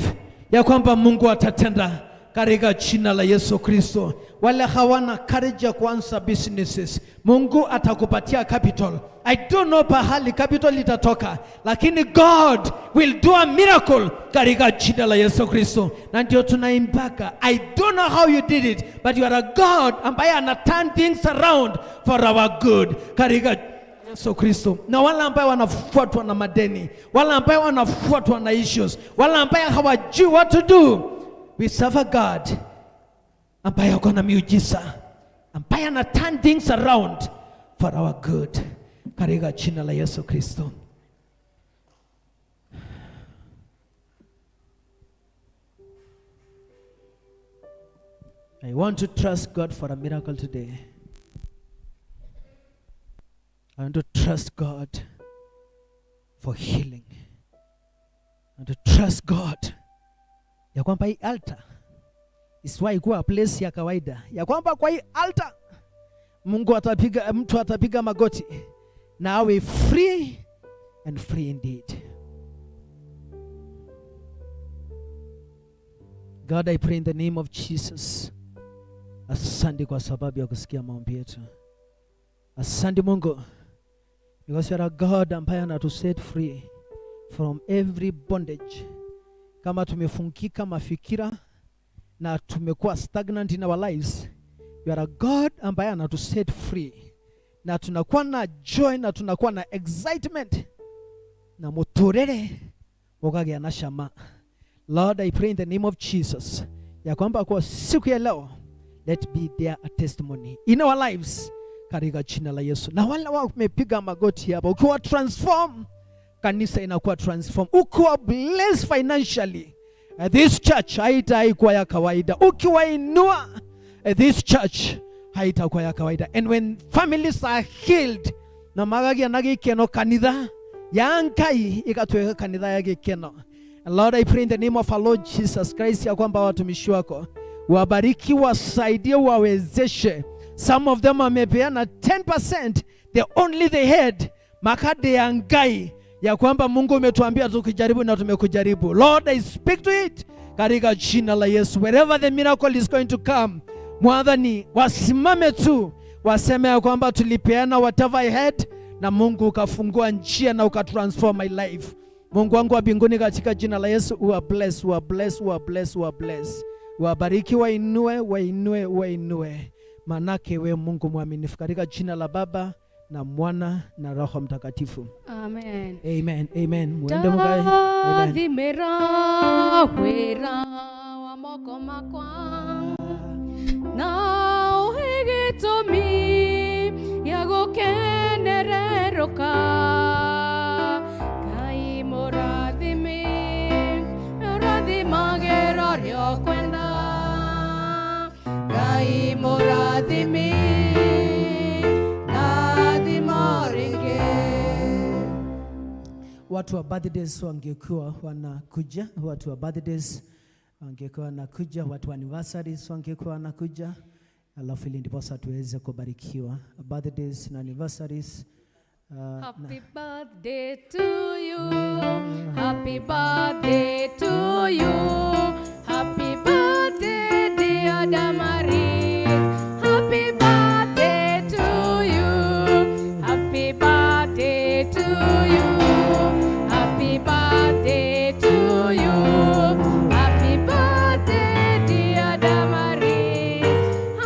ya kwamba Mungu atatenda katika jina la Yesu Kristo. Wale hawana courage ya kuanza businesses, Mungu atakupatia capital. I don't know pahali capital itatoka, lakini God will do a miracle katika jina la Yesu Kristo. Na ndio tunaimbaka, "I don't know how you did it, but you are a God ambaye ana turn things around for our good," katika Yesu Kristo. Na wale ambao wanafuatwa na madeni, wale ambao wanafuatwa na issues, wale ambao hawajui what to do, we serve a God ambaye ako na miujiza, ambaye ana turn things around for our good katika jina la Yesu Kristo. I want to trust God for a miracle today. I want to trust God for healing. I want to trust God ya kwamba hii altar isiwahi kuwa place ya kawaida, ya kwamba kwa hii altar Mungu atapiga, mtu atapiga magoti na awe free. and free indeed. God, I pray in the name of Jesus. Asante kwa sababu ya kusikia maombi yetu. Asante Mungu, because you are a God ambaye anatu set free from every bondage. Kama tumefungika mafikira na tumekuwa stagnant in our lives, you are a God ambaye anatu set free, na tunakuwa na joy na tunakuwa na excitement na muturere ukagĩa na cama. Lord, I pray in the name of Jesus ya kwamba kwa siku ya leo, let be there a testimony in our lives katika jina la Yesu. Na wale wamepiga magoti hapa, ukiwa transform, kanisa inakuwa transform. Ukiwa bless financially, this church haitaikuwa ya kawaida. Ukiwainua, this church haitakuwa ya kawaida. And when families are healed, na magagia na gikeno, kanitha ya Ngai ikatuweka kanitha ya gikeno. And Lord, I pray in the name of our Lord Jesus Christ ya kwamba watumishi wako wabariki, wasaidie, wawezeshe. Some of them wamepeana 10%, the only they had, makade ya Ngai ya kwamba Mungu umetuambia tukijaribu na tumekujaribu. Lord, I speak to it katika jina la Yesu. Wherever the miracle is going to come, Mwathani, wasimame tu waseme ya kwamba tulipeana whatever I had, na Mungu ukafungua njia na ukatransform my life. Mungu wangu wa mbinguni, katika jina la Yesu, uwa bless, uwa bless, uwa bless, uwa bless. Wabariki, wainue, wainue, wainue. Manake we Mungu mwaminifu, katika jina la Baba na Mwana na Roho Mtakatifu. Amen. Amen. Amen. Muende mukae. Amen. Ndathimĩra wĩra wa moko makwa na ũhe gĩtũmi gĩa gũkenererũka. Ngai mũrathimi, ũrathimagĩra ũrĩa ũkwenda. Ngai mũrathimi, ndathima rĩngĩ. Watu wa birthdays wangekuwa wanakuja, watu wa birthdays wangekuwa wanakuja, watu wa anniversaries wangekuwa wanakuja, alafu ili ndiposa tuweze kubarikiwa. Birthdays na anniversaries. Happy birthday to you. Happy birthday to you. Happy birthday, dear Damaris. Happy birthday to you. Happy birthday to you. Happy birthday to you. Happy birthday, dear Damaris.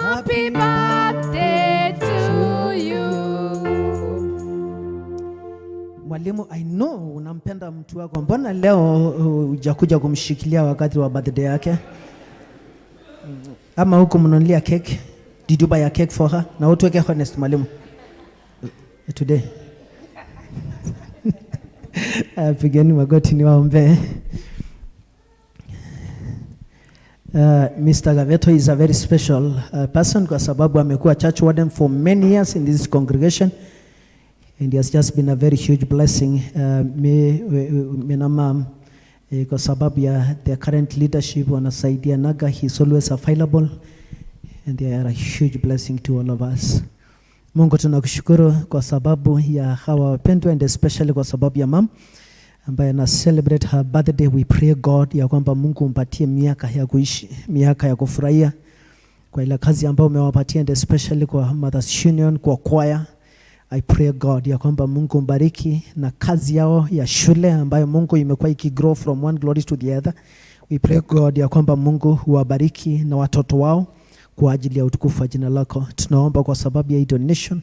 Happy birthday to you. Mwalimu, I know unampenda mtu wako. Mbona leo hujakuja kumshikilia wakati wa birthday yake? Ama huku mnunulia cake? Did you buy a cake for her? Na utuweke honest, mwalimu. Today. Pigeni magoti niwaombee. Mr. Gaveto is a very special person kwa sababu amekuwa church warden for many years in this congregation, and he has just been a very huge blessing. Me na mom, kwa sababu ya their current leadership wanasaidianaga, he is always available and they are a huge blessing to all of us. Mungu, tunakushukuru kwa sababu ya hawa wapendwa and especially kwa sababu ya mom ambaye ana celebrate her birthday. We pray, God, ya kwamba Mungu umpatie miaka ya kuishi, miaka ya kufurahia kwa ile kazi ambayo umewapatia and especially kwa Mothers Union, kwa choir. I pray, God, ya kwamba Mungu mbariki na kazi yao ya shule ambayo Mungu imekuwa ikigrow from one glory to the other. We pray, God, ya kwamba Mungu huwabariki na watoto wao kwa ajili ya utukufu wa jina lako. Tunaomba kwa sababu ya hii donation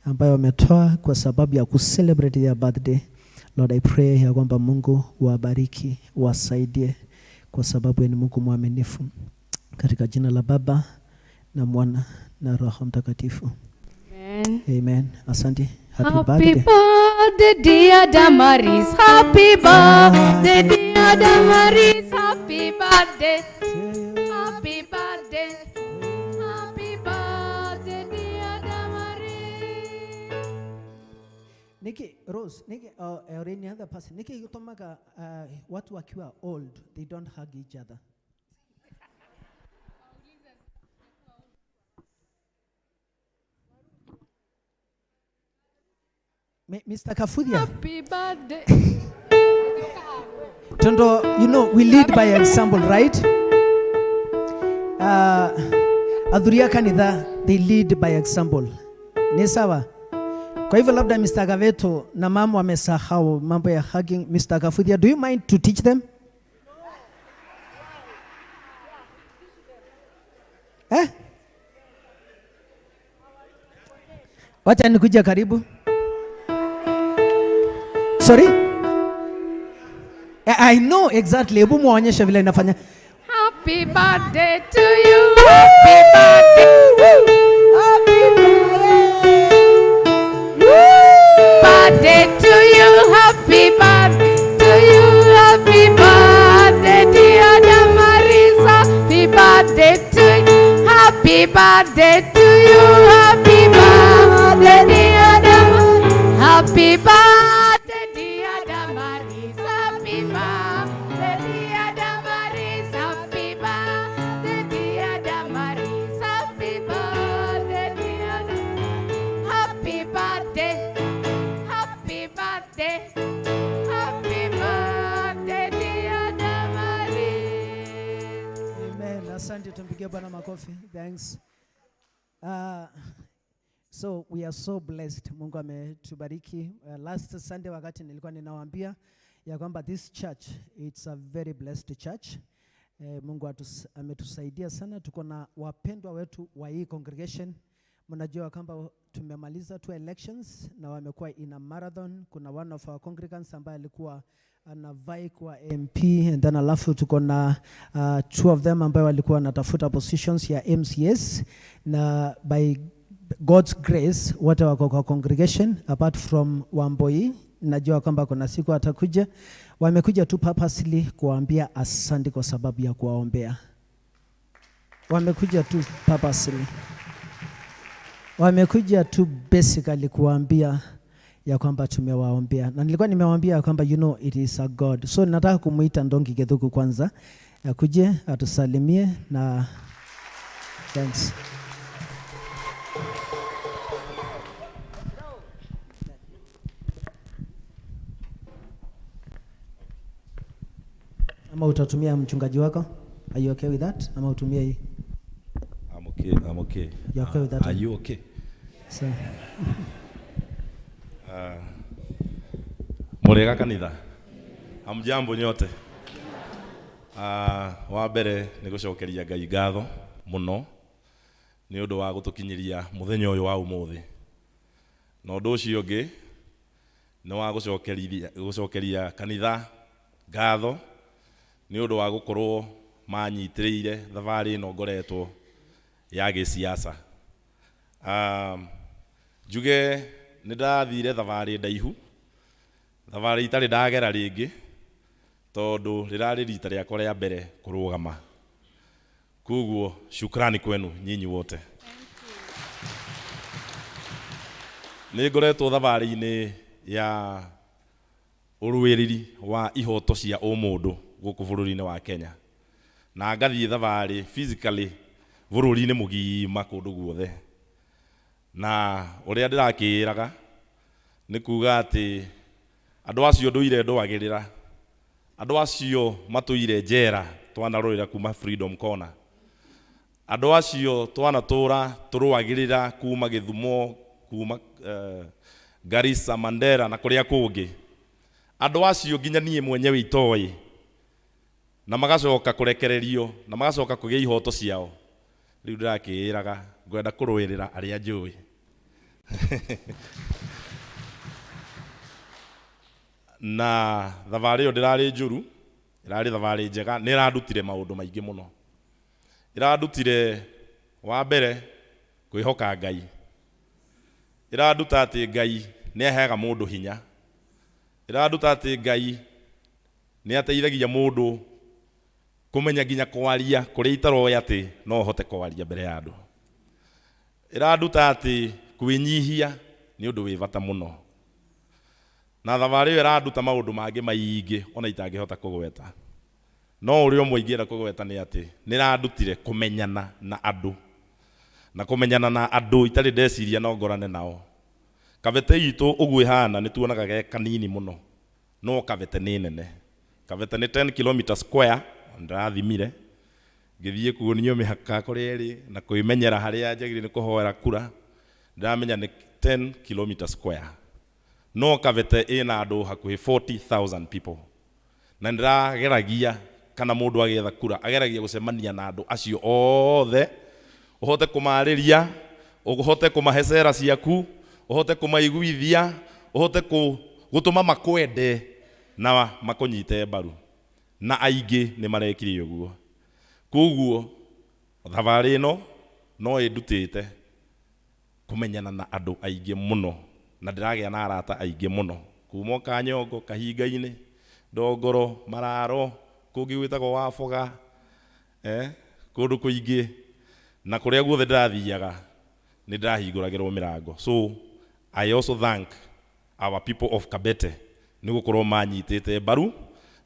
ambayo wametoa kwa sababu ya kucelebrate their birthday. Lord, I pray ya kwamba Mungu wabariki, wasaidie kwa sababu ni Mungu mwaminifu. Katika jina la Baba na Mwana na Roho Mtakatifu. Amen. Amen. Asante. Happy Happy birthday. Birthday, dear Damaris. Happy birthday, dear Damaris. Happy birthday. Happy birthday. Happy birthday, dear Damaris. Nikki, Rose, Nikki, or any other person. Nikki, yutomaga watu wakiwa old, they don't hug each other. Mr. Kafudia. Happy birthday. Tondo, you know, we lead by example, right? Athuri a kanitha, they lead by example. Ni sawa? Kwa hivyo labda Mr. Gaveto na mama wamesahau mambo ya hugging. Mr. Kafudia, do you mind to teach them? Eh? Wacha nikuja karibu. Sorry? I know exactly. Hebu muonyeshe vile inafanya. Happy birthday to you. Happy birthday. Happy birthday to you. Happy birthday to you. Happy birthday, dear Damaris. Happy birthday to you. Happy birthday to you. Happy birthday, dear Damaris. Happy birthday, dear Damaris. Happy birthday, dear Damaris. Happy birthday, dear Damaris. Happy birthday, dear Damaris. Happy birthday. Happy birthday. Happy birthday, dear Damaris. Amen. Asante, tumpigie Bwana makofi. Thanks. So we are so blessed. Mungu ametubariki. Last Sunday wakati nilikuwa ninawaambia ya kwamba this church, it's a very blessed church. Mungu ametusaidia sana. Tuko na wapendwa wetu wa hii congregation. Mnajua kwamba tumemaliza 2 elections na wamekuwa in a marathon. Kuna one of our congregants ambaye alikuwa anavai kwa MP, and then alafu tuko na 2 of them ambayo walikuwa wanatafuta positions ya MCS, na by God's grace wote wako kwa congregation apart from Wamboi. Najua kwamba kuna siku atakuja. Wamekuja tu purposely kuambia asante kwa sababu ya kuwaombea. Wamekuja tu purposely. Wamekuja tu basically kuambia ya kwamba tumewaombea. Na nilikuwa nimewaambia kwamba you know it is a God. So nataka kumuita Ndongi Gethuku kwanza akuje atusalimie na thanks. Ama utatumia mchungaji wako? Are you okay with that? Ama utumie hii? I'm okay, I'm okay. You're okay with that? Are you okay? So. Murega kanitha. Hamjambo nyote. Wa mbere nĩ gũcokeria Ngai ngatho mũno nĩ ũndũ wa gũtũkinyĩria mũthenya ũyũ wa ũmũthĩ. Na ũndũ ũcio ũngĩ nĩ wa gũcokeria kanitha ngatho nĩ ũndũ wa gũkorwo manyitĩrĩire thabarĩ ĩno ngoretwo ya gĩsiasa. Njuge nĩ ndathire thabarĩ ndaihu, thabarĩ itarĩ ndagera rĩngĩ, tondũ rĩrarĩ rita rĩakwa rĩa mbere kũrũgama. Koguo shukrani kwenu nyinyi wote. Nĩ ngoretwo thabarĩ-inĩ ya ũrũĩrĩri wa ihoto cia ũmũndũ gũkũ bũrũri-inĩ wa Kenya, na ngathiĩ thabarĩ physically bũrũri-inĩ mũgima kũndũ guothe. Na ũrĩa ndĩrakĩĩraga nĩ kuga atĩ andũ acio ndũire ndũagĩrĩra, andũ acio matũire njera twanarũĩra kuma Freedom Corner, andũ acio twanatũra tũrũagĩrĩra kuma Gĩthumo, kuma Garissa, Mandera na kũrĩa kũngĩ, andũ acio nginya niĩ mwenyewe itoĩ, na magacoka kũrekererio na magacoka kũgĩa ihoto ciao. Rĩu ndĩrakĩĩraga ngwenda kũrũĩrĩra arĩa njũĩ. Na thabarĩ ĩyo ndĩrarĩ njũru, ĩrarĩ thabarĩ njega, nĩ ĩrandutire maũndũ maingĩ mũno. Ĩrandutire wa mbere kwĩhoka Ngai. Ĩranduta atĩ Ngai nĩ aheaga mũndũ hinya. Ĩranduta atĩ Ngai nĩ ateithagia mũndũ kũmenya nginya kwaria kũrĩa itaroĩ atĩ no hote kwaria mbere ya andũ. Ĩranduta atĩ kwĩnyihia nĩ ũndũ wĩ bata mũno. Na thabarĩ ĩyo ĩranduta maũndũ mangĩ maingĩ ona itangĩhota kũgweta. No ũrĩa ũmwe ingĩenda kũgweta nĩ atĩ nĩ ĩrandutire kũmenyana na andũ. Na kũmenyana na andũ itarĩ ndeciria no ngorane nao. Kabete itũ ũguo ĩhana nĩ tuonaga ge kanini mũno, no Kabete nĩ nene. Kabete nĩ 10 km square, ndĩrathimire ngĩthiĩ kuonio mĩhaka kũrĩa ĩrĩ na kwĩmenyera harĩa njagĩrĩire nĩ kũhoera kura, ndĩramenya nĩ 10 km square. No Kabete ĩna andũ hakuhĩ 40,000 people, na ndĩrageragia kana mũndũ agĩetha kura ageragia gũcemania na andũ acio othe, ũhote kũmarĩria, ũhote kũmahe cera ciaku, ũhote kũmaiguithia, ũhote gũtũma makwende na makũnyite mbaru, na aingĩ nĩ marekire ũguo. Koguo thabarĩ ĩno no ĩndutĩte kũmenyana na andũ aingĩ mũno, na ndĩragĩa na arata aingĩ mũno kuma o Kanyongo, Kahinga-inĩ, Ndongoro, Mararo, kũngĩ gwĩtagwo Waboga, kũndũ kũingĩ, na kũrĩa guothe ndĩrathiaga nĩ ndĩrahingũragĩrwo mĩrango. So I also thank our people of Kabete nĩ gũkorwo manyitĩte mbaru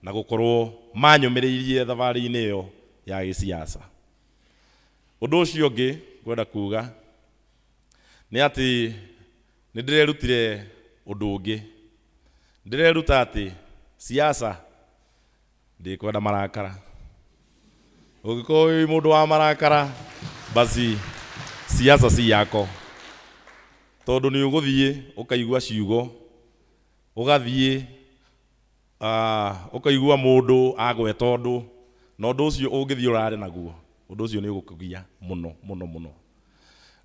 na gũkorwo manyũmĩrĩirie thabarĩ-inĩ ĩyo ya gĩsiasa. Ũndũ ũcio ũngĩ ngwenda kuga nĩ atĩ nĩ ndĩrerutire ũndũ ũngĩ. Ndĩreruta atĩ siasa ndĩkwenda marakara. Ũngĩkorwo wĩ mũndũ wa marakara, basi siasa si yako, tondũ nĩ ũgũthiĩ ũkaigua ciugo, ũgathiĩ ũkaigua mũndũ agweta ũndũ, na ũndũ ũcio ũngĩthiĩ ũrare naguo, ũndũ ũcio nĩ ũgũkũgia mũno mũno mũno.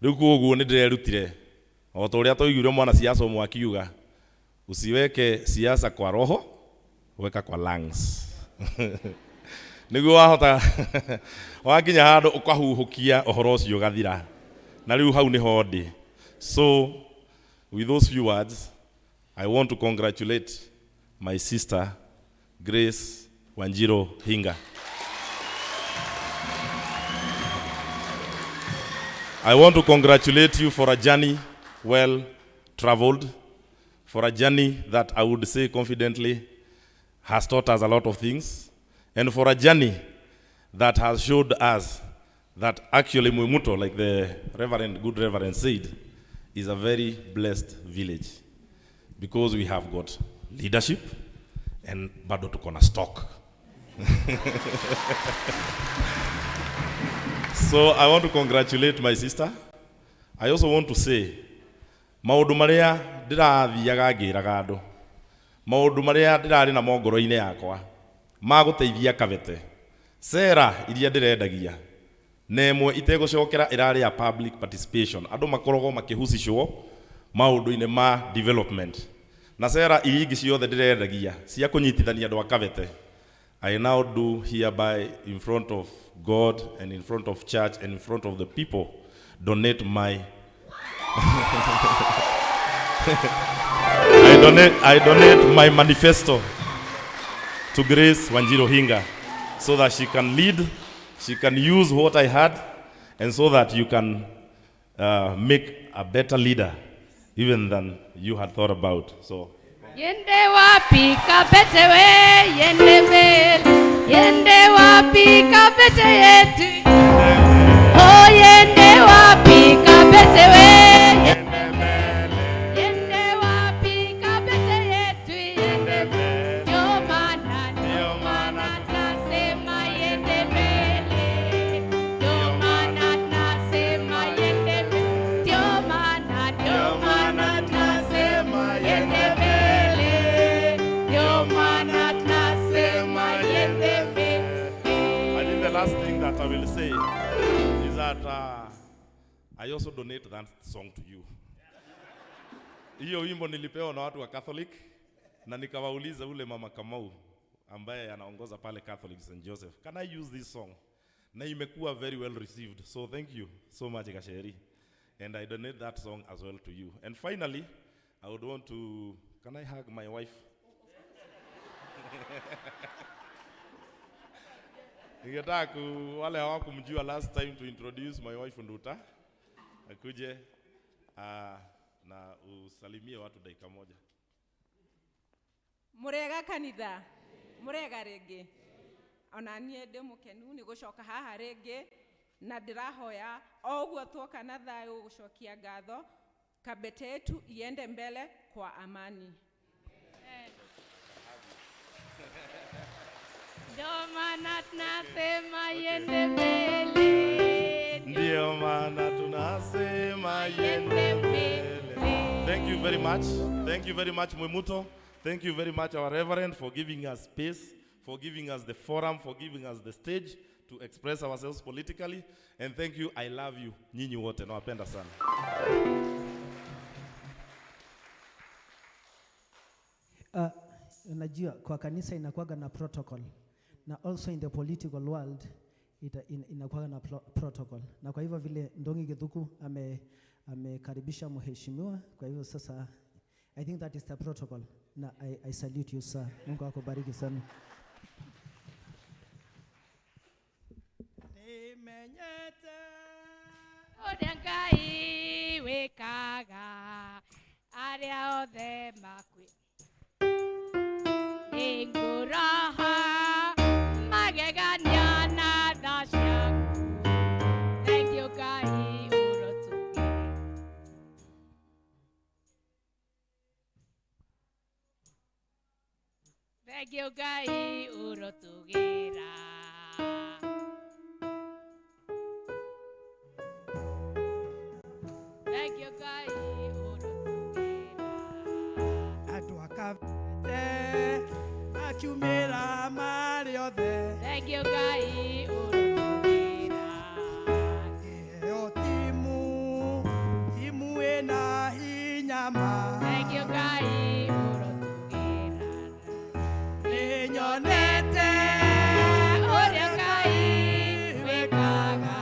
Rĩu koguo nĩ ndĩrerutire o ta ũrĩa twaiguire mwanasiasa ũmwe akiuga, usiweke siasa kwa roho, weka kwa lungs. Nĩguo wahota wakinya handũ ũkahuhũkia ũhoro ũcio ũgathira, na rĩu hau nĩho ndĩ. So with those few words, I want to congratulate my sister Grace Wanjiru Hinga. I want to congratulate you for a journey well traveled, for a journey that I would say confidently has taught us a lot of things, and for a journey that has showed us that actually Mwimuto, like the Reverend, good Reverend said, is a very blessed village, because we have got leadership and bado tuko na stock. So I want to congratulate my sister. I also want to say, maũndũ marĩa ndĩrathiaga ngĩraga andũ, maũndũ marĩa ndĩrarĩ namo ngoro-inĩ yakwa ma gũteithia Kabete, cera iria ndĩrendagia na ĩmwe itegũcokera ĩrarĩ ya public participation, andũ makoragwo makĩhusishwo maũndũ-inĩ ma development, na cera iria ingĩ ciothe ndĩrendagia cia kũnyitithania andũ a Kabete, I now do hereby in front of God and in front of church and in front of the people donate my I donate my manifesto to Grace Wanjiru Hinga so that she can lead, she can use what I had, and so that you can make a better leader even than you had thought about. So Yende wapi Kabete we, yende mbele, yende wapi Kabete yetu, oh yende wapi Kabete we, yende wapi Kabete yetu, yende mbele, ndio maana tunasema yende mbele, ndio maana tunasema yende mbele, ndio maana tunasema yende mbele, ndio maana tunasema yende mbele. I think the last thing that I will say is that I also donate that song to you. Hiyo wimbo nilipewa na watu wa Catholic na nikawauliza ule Mama Kamau ambaye anaongoza pale Catholic St. Joseph, can I use this song? Na imekuwa very well received. So thank you so much, Gasheri. And I donate that song as well to you. And finally, I would want to, can I hug my wife? Ningetaka wale hawakumjua last time to introduce my wife Nduta. Akuje na usalimie watu dakika moja. Murega kanitha, murega rĩngĩ. Ona niĩ ndĩ mũkenu nĩ gũcoka haha rĩngĩ, na ndĩrahoya o ũguo tuoka na thayũ gũcokia ngatho. Kabete yetu iende mbele kwa amani. Ndio maana tunasema iende mbele. Ndio maana tunasema iende mbele. Thank you very much. Thank you very much, Mwimuto. Thank you very much, our Reverend, for giving us space, for giving us the forum, for giving us the stage to express ourselves politically. And thank you, I love you. Nyinyi wote, nawapenda sana. Unajua kwa kanisa inakuwaga na protocol na also in the political world inakuwaga na protocol, na kwa hivyo vile Ndongi Githuku amekaribisha mheshimiwa, kwa hivyo sasa I think that is the protocol na I salute you sir. Mungu akubariki sana. Nimenyete Ũrĩa Ngai wĩkaga arĩa othe makwĩ nĩngũroha magegania na tha ciaku. Thank you Ngai ũrotũgĩra. Thank you Ngai ũrotũgĩra. Thank you Ngai ũrotũgĩra. Andũ a Kabete makiumĩra marĩ othe. Thank you Ngai ũrotũgĩra. Ĩyo timu ĩna hinya ma. Thank you Ngai ũrotũgĩra. Nĩnyonete Ũrĩa Ngai wĩkaga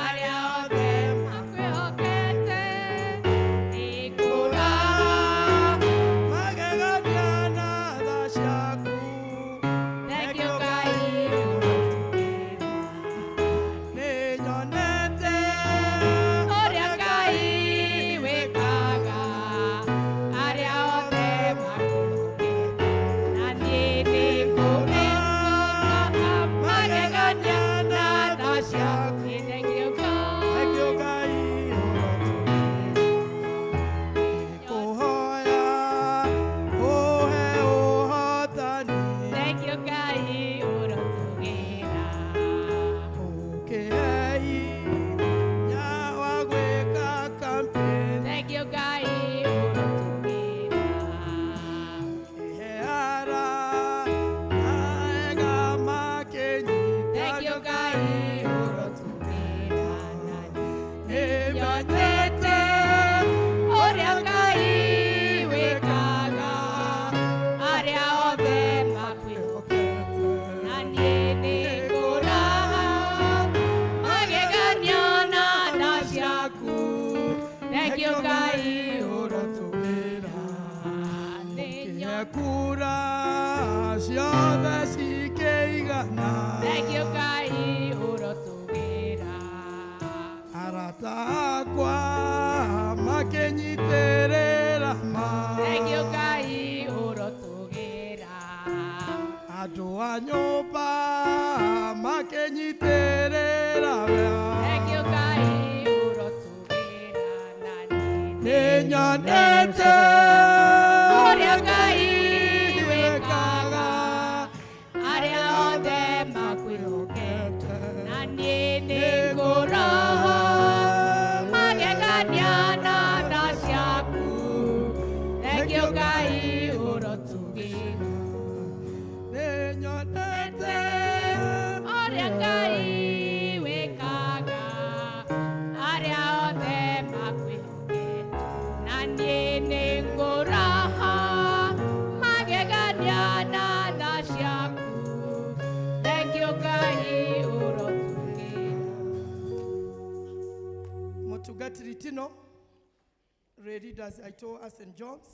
arĩa othe makwĩhokete. Nĩngũraha magegania na tha ciaku. Thank you Ngai ũrotũgĩra. Nĩnyonete Ũrĩa Ngai wĩkaga arĩa othe makwĩhokete. Na niĩ nĩngũraha magegania na tha ciaku. Thank you God. Thank you Ngai ũrotũgĩra. Kũhoya ũhe ũhotani. Thank you Ngai ũrotũgĩra. Ũkĩhe hinya wa gwĩka campaign. Thank you Ngai ũrotũgĩra. Ihe ara ega makĩnyita. Thank you Ngai ũrotũgĩra. Nĩmenyete Ũrĩa Ngai wĩkaga arĩa othe makwĩhokete. Na niĩ nĩngũraha magegania na tha ciaku. Thank you Ngai ũrotũgĩra. Nĩnyo- Ũkĩhe kura ciothe cikĩigana. Thank you Ngai ũrotũgĩra. Arata akwa makĩnyitĩrĩra ma. Thank you Ngai ũrotũgĩra. Andũ a nyũmba makĩnyitĩrĩra ma. Thank you Ngai ũrotũgĩra. Na niĩ Nĩnyonete Ũrĩa Ngai wĩkaga arĩa othe makwĩhokete. Na niĩ nĩngũroha magegania na tha ciaku. Thank you Ngai ũrotũgĩra. Nĩnyonete Ũrĩa Ngai wĩkaga arĩa othe makwĩhokete. Na niĩ nĩngũraha magegania na tha ciaku. Thank you Ngai ũrotũgĩra. Mũtungatĩri Tino, leaders aitũ a St John's,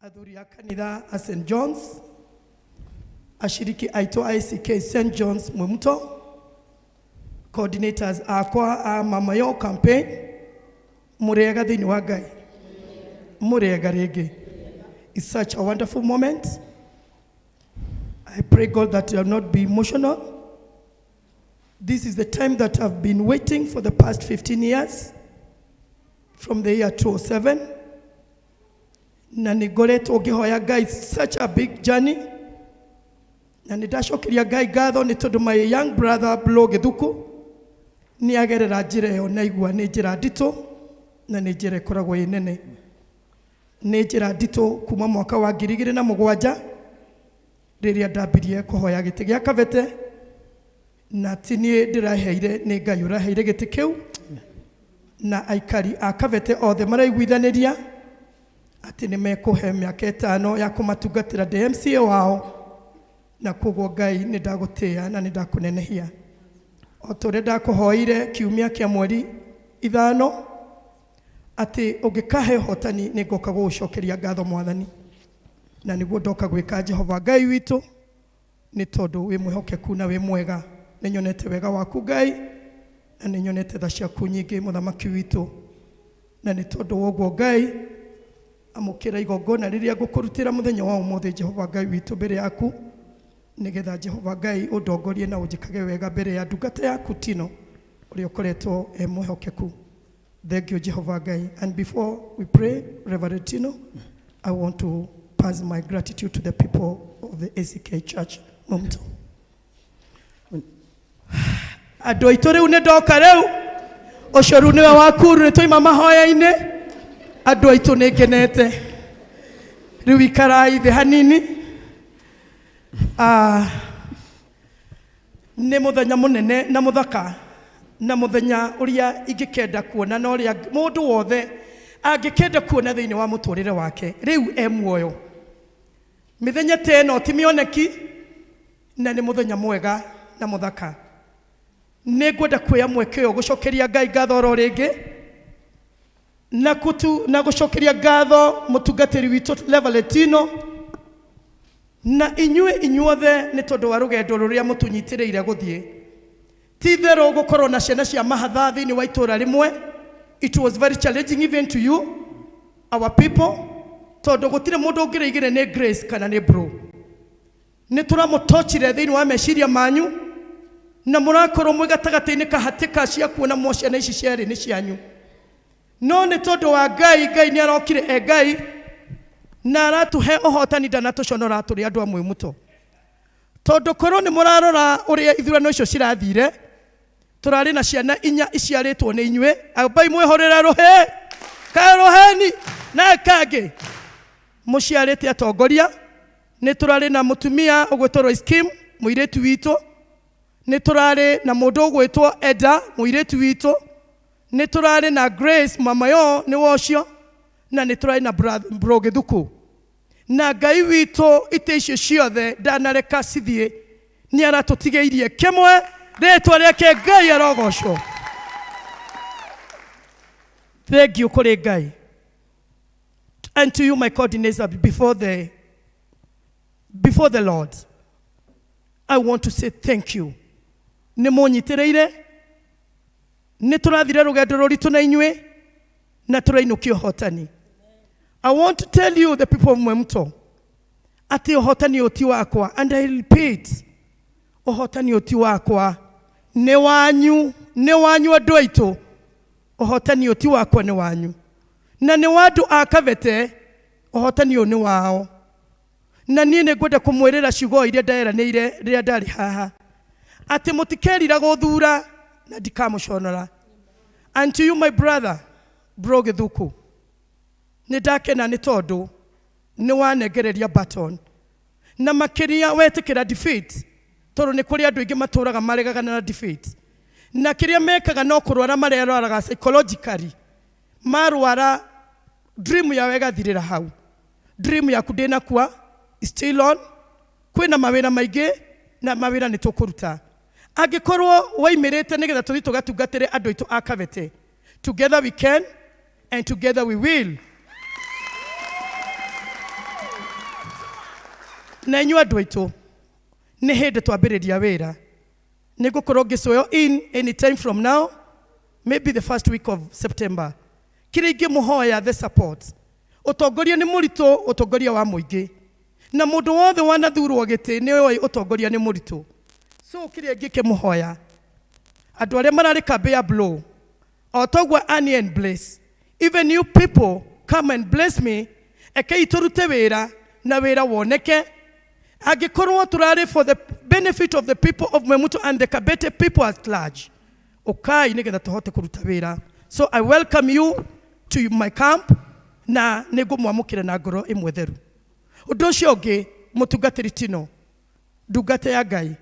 athuri a kanitha a St John's, ashiriki aitũ a ACK St John's Mwimuto, coordinators akwa a Mama Yo campaign, mũrĩega thĩinĩ wa Ngai, mũrĩega rĩngĩ. It's such a wonderful moment. I pray God that you will not be emotional. This is the time that I've been waiting for the past 15 years. from the year 2007 na nĩ ngoretwo ngĩhoya Ngai such a big journey na nĩ ndacokeria Ngai ngatho nĩ tondũ my young brother Blo Gĩthuku nĩ agerera njĩra ĩyo na igua nĩ njĩra nditũ na nĩ njĩra ĩkoragwo ĩ nene. Nĩ njĩra nditũ kuma mwaka wa 2007 rĩrĩa ndambirie kũhoya gĩtĩ gĩa Kabete, na ti niĩ ndĩraheire, nĩ Ngai ũraheire gĩtĩ kĩu, na aikari a Kabete othe maraiguithanĩria atĩ nĩ mekũhe mĩaka 5 ya kũmatungatĩra ndĩ MCA wao, na koguo Ngai nĩ ndagũtĩĩa na nĩ ndakũnenehia. O ta ũrĩa ndakũhoire kiumia kĩa mweri 5 atĩ ũngĩkahe ũhotani nĩ ngoka gũgũcokeria ngatho Mwathani, na nĩguo ndoka gwĩka Jehova Ngai witũ, nĩ tondũ wĩ mwĩhokeku na wĩ mwega. Nĩ nyonete wega waku Ngai, na nĩ nyonete tha ciaku nyingĩ mũthamaki witũ, na nĩ tondũ wa ũguo Ngai amũkĩra igongona rĩrĩa ngũkũrutĩra mũthenya wa ũmũthĩ Jehova Ngai witũ mbere yaku, nĩgetha Jehova Ngai ũndongorie na ũnjĩkage wega mbere ya ndungata yaku Tino ũrĩa ũkoretwo e mwĩhokeku. Thank you, Jehovah Ngai. And before we pray, Reverend Tino, I want to pass my gratitude to the people of the ACK Church, Mumto. Andũ aitũ rĩu nĩ ndoka rĩu, ũcio rĩu nĩwe wakuru, nĩ twaima mahoya-inĩ. Andũ aitũ nĩ ngenete. Rĩu ikarai thĩ hanini. Nĩ mũthenya mũnene na mũthaka, na mũthenya ũrĩa ingĩkenda kuona na ũrĩa mũndũ wothe angĩkenda kuona thĩinĩ wa mũtũrĩre wake rĩu e muoyo. Mĩthenya ta ĩno ti mĩoneki, na nĩ mũthenya mwega na mũthaka. Nĩ ngwenda kuoya mweke ũyũ gũcokeria Ngai ngatho oro rĩngĩ, na kutu na gũcokeria ngatho mũtungatĩri witũ Reverend Tino, na inyuĩ inyuothe nĩ tondũ wa rũgendo rũrĩa mũtũnyitĩrĩire gũthiĩ. Ti itherũ gũkorwo na ciana cia mahatha thĩinĩ wa itũũra rĩmwe, it was very challenging even to you our people, tondũ gũtirĩ mũndũ ũngĩrĩigire nĩ Grace kana nĩ Bro. Nĩ tũramũtochire thĩinĩ wa meciria manyu, na mũrakorwo mwĩ gatagatĩ-inĩ ka hatĩka cia kuona mwa ciana ici cierĩ nĩ cianyu. No nĩ tondũ wa Ngai, Ngai nĩ arokire e Ngai na aratũhe ũhotani, ndanatũconora tũrĩ andũ a Mwĩmũto. Tondũ korwo nĩ mũrarora ũrĩa ithurano icio cirathire, tũrarĩ na ciana 4 iciarĩtwo nĩ inyuĩ. Ambai mwĩhũrĩre rũhĩ karũheni na kangĩ mũciarĩte atongoria. Nĩ tũrarĩ na mũtumia ũgwĩtwo Royce Kim, mũirĩtu witũ. Nĩ tũrarĩ na mũndũ ũgwĩtwo Eda, mũirĩtu witũ. Nĩ tũrarĩ na Grace mama yo nĩ wocio, na nĩ tũrarĩ na Bro Gĩthuku. Na Ngai witũ itĩ icio ciothe ndanareka cithiĩ, nĩ aratũtigĩirie kĩmwe, rĩtwa rĩake Ngai arogocwo. Thank you kũrĩ Ngai. And to you my coordinator before the Lord, I want to say thank you. Nĩ mũnyitĩrĩire, nĩ tũrathire rũgendo rũritũ na inyuĩ, na tũrainũkia ũhotani. I want to tell you the people of Mwemto atĩ ũhotani ũyũ ti wakwa, and I repeat, ũhotani ũyũ ti wakwa, nĩ wanyu, nĩ wanyu andũ aitũ. Ũhotani ũyũ ti wakwa, nĩ wanyu, na nĩ wa andũ a Kabete. Ũhotani ũyũ nĩ wao, na niĩ nĩ ngwenda kũmwĩrĩra ciugo iria nderanĩire rĩrĩa ndarĩ haha, atĩ mũtikerira gũthura na ndikamũconora. And to you my brother Bro Gĩthuku, nĩ ndakena nĩ tondũ nĩ wanengereria baton, na makĩria wetĩkĩra defeat, tondũ nĩ kũrĩ andũ aingĩ matũraga maregaga na defeat, na kĩrĩa mekaga no kũrwara marerwaraga psychologically, marwara dream yao ĩgathirĩra hau. Dream yaku ndĩnakua, still on. Kwĩna mawĩra maingĩ na mawĩra nĩ tũkũruta. Angĩkorwo waimĩrĩte nĩgetha tũthiĩ tũgatungatĩre andũ aitũ a Kabete, together we can and together we will. Na inyuĩ andũ aitũ, nĩ hĩndĩ twambĩrĩria wĩra. Nĩ ngũkorwo ngĩcũyo in any time from now, maybe the first week of September. Kĩrĩa ingĩmũhoya, the support. Ũtongoria nĩ mũritũ, ũtongoria wa mũingĩ, na mũndũ wothe wanathurwo gĩtĩ nĩ oĩ ũtongoria nĩ mũritũ. So kĩrĩa ingĩkĩmũhoya, andũ arĩa mararĩ kambĩ ya Blow, o toguo Annie and Blaze, Even you people come and bless me. Ekei turute wira na wira woneke. Angĩkorwo tũrarĩ for the benefit of the people of Mwemuto and the Kabete people at large. Ukai nĩgetha tũhote kũruta wĩra. So I welcome you to my camp na nĩngũmwamũkĩra na ngoro ĩmwe theru. Ũndũ ũcio ũngĩ, mũtungatĩri Tino, ndungata ya Ngai,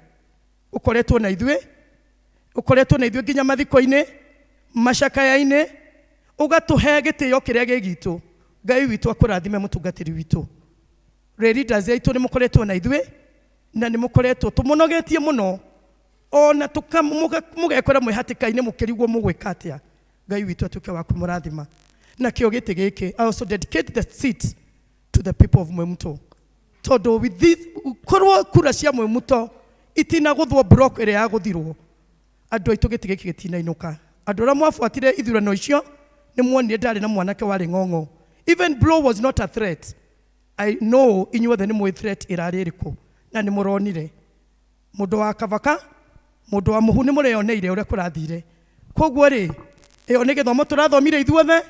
ũkoretwo na ithuĩ, ũkoretwo na ithuĩ nginya mathiko-inĩ, macakaya-inĩ, ũgatũhe gĩtĩo kĩrĩa gĩ gitũ. Ngai witũ akũrathime mũtungatĩri witũ. Leaders aitũ nĩ mũkoretwo na ithuĩ na nĩ mũkoretwo tũmũnogetie mũno, ona mũgekora mwĩ hatĩka-inĩ mũkĩrigwo mũgwĩka atĩa. Ngai witũ atuĩke wa kũmũrathima. Nakĩo gĩtĩ gĩkĩ, I also dedicate the seat to the people of Mwemuto. Tondũ with this, korwo kura cia Mwemuto itinagũthwo block ĩrĩa yagũthirwo, andũ aitũ gĩtĩ gĩkĩ gĩtinainũka. Andũ arĩa mwabuatire ithurano icio nĩ muonire ndarĩ na mwanake warĩ ng'ong'o. Even blow was not a threat. I know inyuothe nĩ mũĩ threat ĩrarĩ ĩrĩkũ na nĩ mũronire. Mũndũ wa Kabaka, mũndũ wa Mũhu nĩ mũreyoneire ũrĩa kũrathire. Koguo rĩ, ĩyo nĩ gĩthomo tũrathomire ithuothe,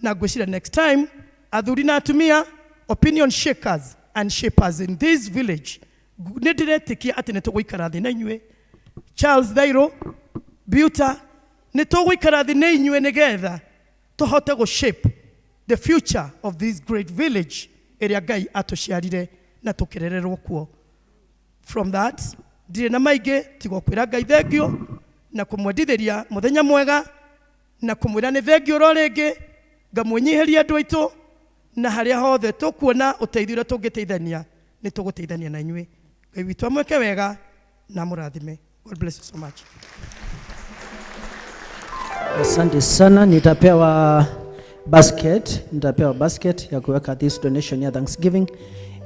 na ngwĩciria next time athuri na atumia, opinion shakers and shapers in this village, nĩ ndĩretĩkia atĩ nĩ tũgũikara thĩ na inyuĩ. Charles Thairo, Buta, nĩ tũgũikara thĩ na inyuĩ nĩgetha tũhote gũ shape the future of this great village ĩrĩa Ngai atũciarire na tũkĩrererwo kuo. From that, ndirĩ na maingĩ tiga kwĩra Ngai thengio na kũmwendithĩria mũthenya mwega na kũmwĩra nĩ thengio ro rĩngĩ, ngamwĩnyihĩria andũ aitũ, na harĩa hothe tũkuona ũteithio ũrĩa tũngĩteithania nĩ tũgũteithania na inyuĩ. Ngai witũ amwĩke wega na amũrathime. God bless you so much. Asante sana. Nitapewa basket ya kuweka this donation ya Thanksgiving,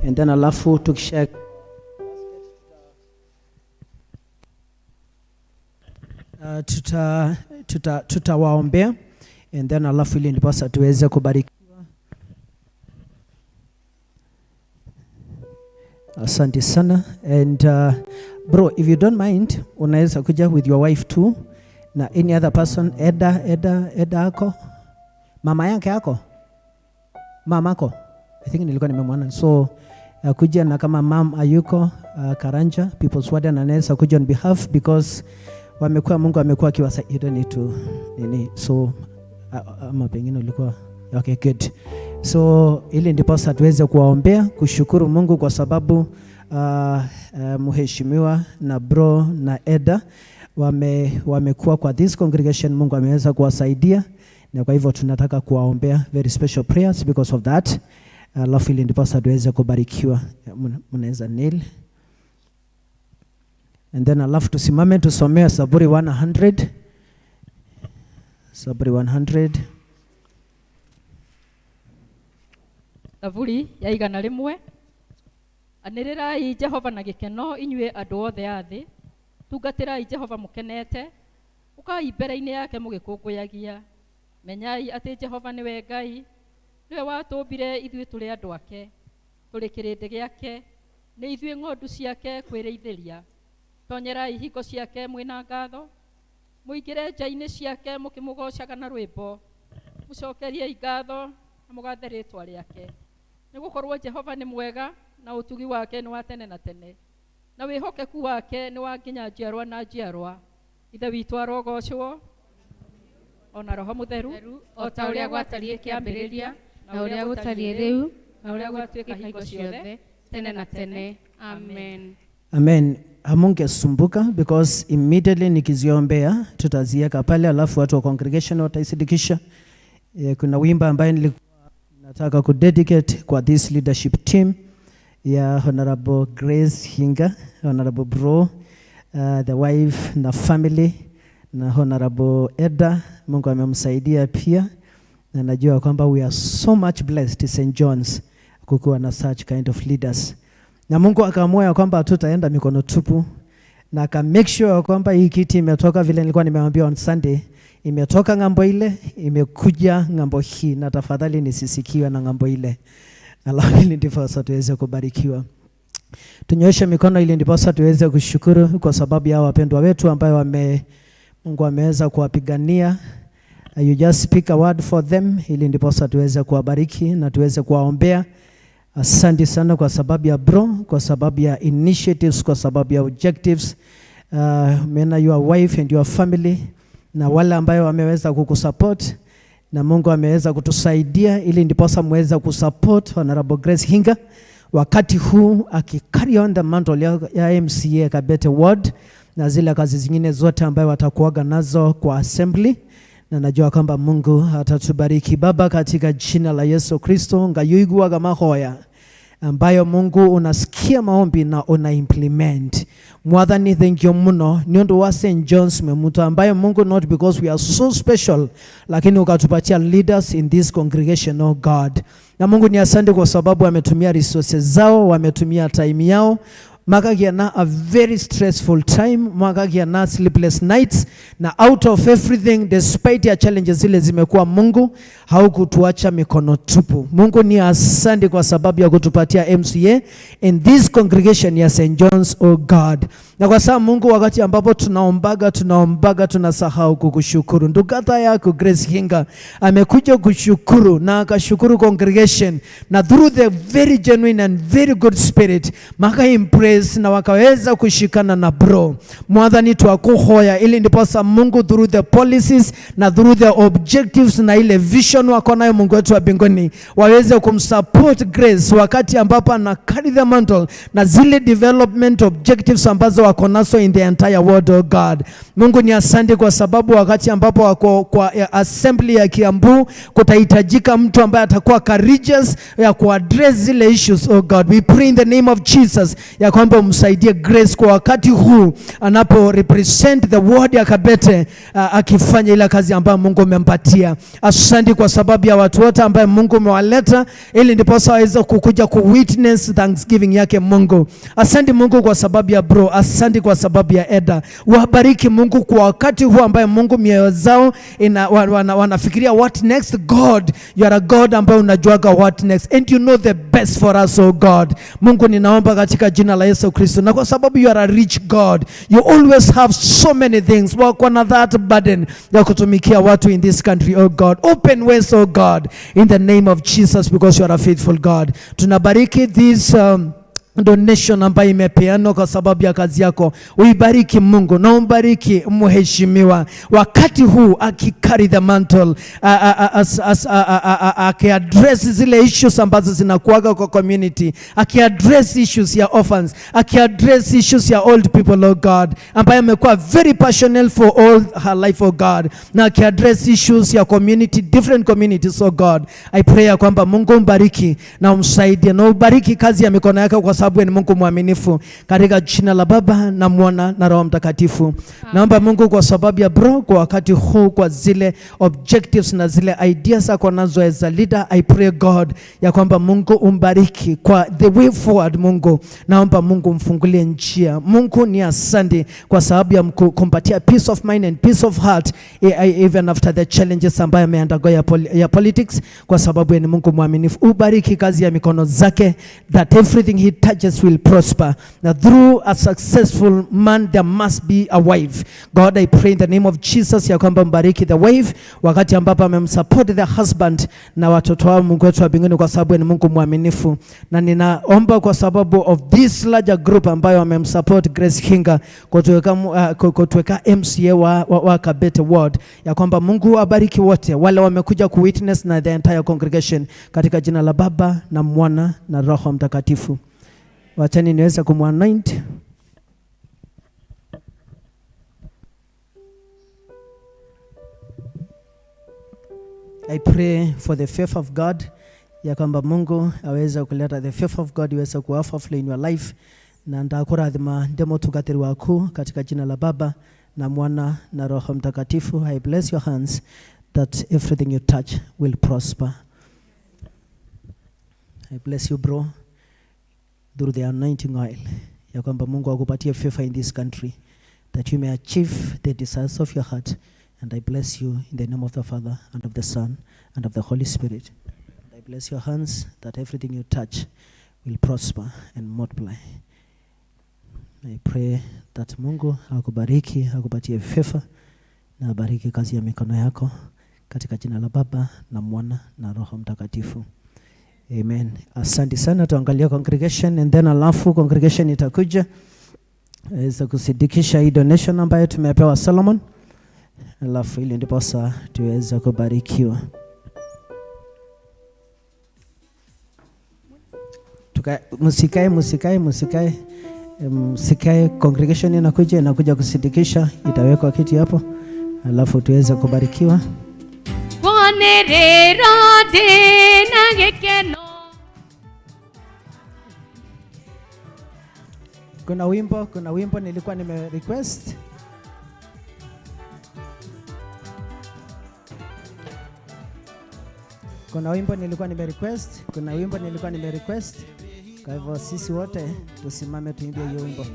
and then alafu tukisha tutawaombea and then alafu ili ndiposa tuweze kubarikiwa. Asante sana. And bro, if you don't mind, unaweza kuja with your wife too na any other person. Eda ako, mama yake ako, mamako, I think nilikuwa nimemwona. So kuja na kama mam ayuko, Karanja People's Warden anaweza kuja on behalf, because wamekuwa, Mungu amekuwa akiwasaidia. You don't need to nini, so ama pengine ulikuwa okay, good. So ili ndiposa tuweze kuwaombea, kushukuru Mungu kwa sababu mheshimiwa na bro na Eda wamekuwa kwa this congregation. Mungu ameweza kuwasaidia, na kwa hivyo tunataka kuwaombea very special prayers because of that. Alafu ili ndiposa tuweze kubarikiwa. Mnaweza kneel. And then alafu tusimame tusomee Zaburi 100. Zaburi 100. Zaburi ya 101. Anĩrĩrai Jehova na gĩkeno inyuĩ andũ othe a thĩ, tungatĩrai Jehova mũkenete, ũkai mbere-inĩ yake mũgĩkũngũyagia. Menyai atĩ Jehova nĩwe Ngai, nĩwe watũmbire ithuĩ tũrĩ andũ ake, tũrĩ kĩrĩndĩ gĩake, nĩ ithuĩ ng'ondu ciake kwĩrĩithĩria. Tonyerai hingo ciake mwĩna ngatho, mũingĩre nja-inĩ ciake mũkĩmũgoocaga na rwĩmbo, mũcokeriei ngatho na mũgathe rĩĩtwa rĩake. Nĩgũkorwo Jehova nĩ mwega na ũtugi wake nĩ wa tene na tene, na wĩhokeku wake nĩ wa nginya njiarwa na njiarwa. Ithe witũ arogocwo ona Roho Mũtheru, o ta ũrĩa gwatariĩ kĩambĩrĩria, na ũrĩa gũtariĩ rĩu, na ũrĩa gũtuĩka hingo ciothe, tene na tene. Amen. Amen. Hamungesumbuka because immediately nikiziombea tutaziweka pale, alafu watu wa congregation wataisidikisha. Kuna wimbo ambaye nilikuwa nataka kudedicate kwa this leadership team ya Honorable Grace Hinga, Honorable Bro, the wife na family, na Honorable Eda. Mungu amemsaidia pia, na najua kwamba we are so much blessed St. John's kukuwa na such kind of leaders. Na Mungu akaamua ya kwamba hatutaenda mikono tupu, na aka make sure kwamba hii kiti imetoka vile nilikuwa nimewaambia on Sunday, imetoka ng'ambo ile imekuja ng'ambo hii, na tafadhali nisisikiwe na ng'ambo ile. Alafu ili ndiposa tuweze kubarikiwa. Tunyooshe mikono ili ndiposa tuweze kushukuru kwa sababu ya wapendwa wetu ambao Mungu ameweza kuwapigania. You just speak a word for them ili ndiposa tuweze kuwabariki na tuweze kuwaombea. Asante sana kwa sababu ya bro, kwa sababu ya initiatives, kwa sababu ya objectives. Mena your wife and your family na wale ambayo wameweza kukusupport na Mungu ameweza kutusaidia ili ndiposa muweze kusupport Honorable Grace Hinga wakati huu akicarry on the mantle ya MCA Kabete Ward na zile kazi zingine zote ambayo watakuaga nazo kwa assembly, na najua kwamba Mungu atatubariki. Baba, katika jina la Yesu Kristo, ngayuiguaga mahoya ambayo Mungu unasikia maombi na una implement. Mwathani, thank you muno ni undu wa St. John's Memuto ambayo Mungu, not because we are so special, lakini ukatupatia leaders in this congregation, oh God. Na Mungu ni asante kwa sababu wametumia resources zao, wametumia time yao makagia na a very stressful time, makagia na sleepless nights, na out of everything, despite ya challenges zile zimekuwa, Mungu haukutuacha mikono tupu. Mungu ni asante kwa sababu ya kutupatia MCA in this congregation ya St. John's, oh God. Na kwa sababu Mungu, wakati ambapo tunaombaga tunasahau kukushukuru. Ndugata yako Grace Hinga amekuja kushukuru na akashukuru congregation, na through the very genuine and very good spirit maka impress na wakaweza kushikana na bro. Mwathani twakuhoya ili ndiposa Mungu through the policies na through the objectives na ile vision wako nayo Mungu wetu wa mbinguni waweze kumsupport Grace wakati ambapo ana carry the mantle na zile development objectives ambazo wako nazo in the entire world, oh God. Mungu ni asante kwa sababu wakati ambapo wako kwa assembly ya Kiambu kutahitajika mtu ambaye atakuwa courageous ya kuaddress zile issues, oh God. We pray in the name of Jesus ya kwamba umsaidie Grace kwa wakati huu anapo represent the ward ya Kabete, akifanya ile kazi ambayo Mungu umempatia. Asante kwa sababu ya watu wote ambaye Mungu umewaleta ili ndiposa waweze kukuja ku witness thanksgiving yake Mungu. Asante Mungu kwa sababu ya bro, asante kwa sababu ya Eda. Wabariki Mungu kwa wakati huu ambaye Mungu mioyo zao wanafikiria what next. God, you are a God ambaye unajuaga what next and you know the best for us, oh God. Mungu ninaomba katika jina la Yesu Kristo, na kwa sababu you are a rich God, you always have so many things, wako na that burden ya kutumikia watu in this country, oh God. Open ways, oh God, in the name of Jesus, because you are a faithful God. Tunabariki this donation ambayo imepeanwa kwa sababu ya kazi yako. Uibariki Mungu na umbariki mheshimiwa wakati huu akicarry the mantle, akiaddress zile issues ambazo zinakuaga kwa community, akiaddress issues ya orphans, akiaddress issues ya old people, oh God, ambaye amekuwa very passionate for all her life, oh God, na akiaddress issues ya community, different communities, oh God. I pray ya kwamba Mungu umbariki na umsaidie na ubariki kazi ya mikono yake kwa sababu ni Mungu mwaminifu, katika jina la Baba na Mwana na Roho Mtakatifu. Naomba Mungu kwa sababu ya bro kwa wakati huu, kwa zile objectives na zile ideas ako nazo as a leader, I pray God ya kwamba Mungu umbariki kwa the way forward. Mungu naomba Mungu umfungulie njia. Mungu ni asante kwa sababu ya kumpatia peace of mind and peace of heart even after the challenges ambayo ameandago ya politics, kwa sababu ni Mungu mwaminifu. Ubariki kazi ya mikono zake, that everything he touches will prosper. Now through a successful man there must be a wife. God, I pray in the name of Jesus ya kwamba mbariki the wife wakati ambapo amemsupport the husband na watoto wao, Mungu wetu wa mbinguni, kwa sababu ni Mungu mwaminifu. Na ninaomba kwa sababu of this larger group ambayo amemsupport Grace Hinga kutuweka MCA wa Kabete Ward, ya kwamba Mungu abariki wote wale wamekuja kuwitness na the entire congregation, katika jina la Baba na Mwana na Roho Mtakatifu. Wachani niweze kumwanoint. I pray for the favor of God, ya kwamba Mungu aweze kuleta the favor of God iweze kuwa overflow in your life, na ndakurathima ndemo tugatiri waku katika jina la Baba na Mwana na Roho Mtakatifu. I bless your hands that everything you touch will prosper. I bless you bro through the anointing oil, ya kwamba Mungu akupatie favor in this country, that you may achieve the desires of your heart. And I bless you in the name of the Father and of the Son and of the Holy Spirit. And I bless your hands that everything you touch will prosper and multiply. I pray that Mungu akubariki, akupatie favor na abariki kazi ya mikono yako Katika jina la Baba na Mwana na Roho Mtakatifu. Amen. Asante sana, tuangalie congregation and then alafu congregation itakuja weza kusidikisha hii donation ambayo tumepewa Solomon, alafu ili ndiposa tuweze kubarikiwa. Msikae, msikae, msikae, msikae. Congregation inakuja kusidikisha, itawekwa kiti hapo, alafu tuweze kubarikiwa. Kwanĩrĩra ndĩna gĩkeno. Kuna wimbo nilikuwa nime request. Kuna wimbo nilikuwa nime request, kuna wimbo nilikuwa nime request. Kwa hivyo sisi wote tusimame tuimbie hiyo wimbo.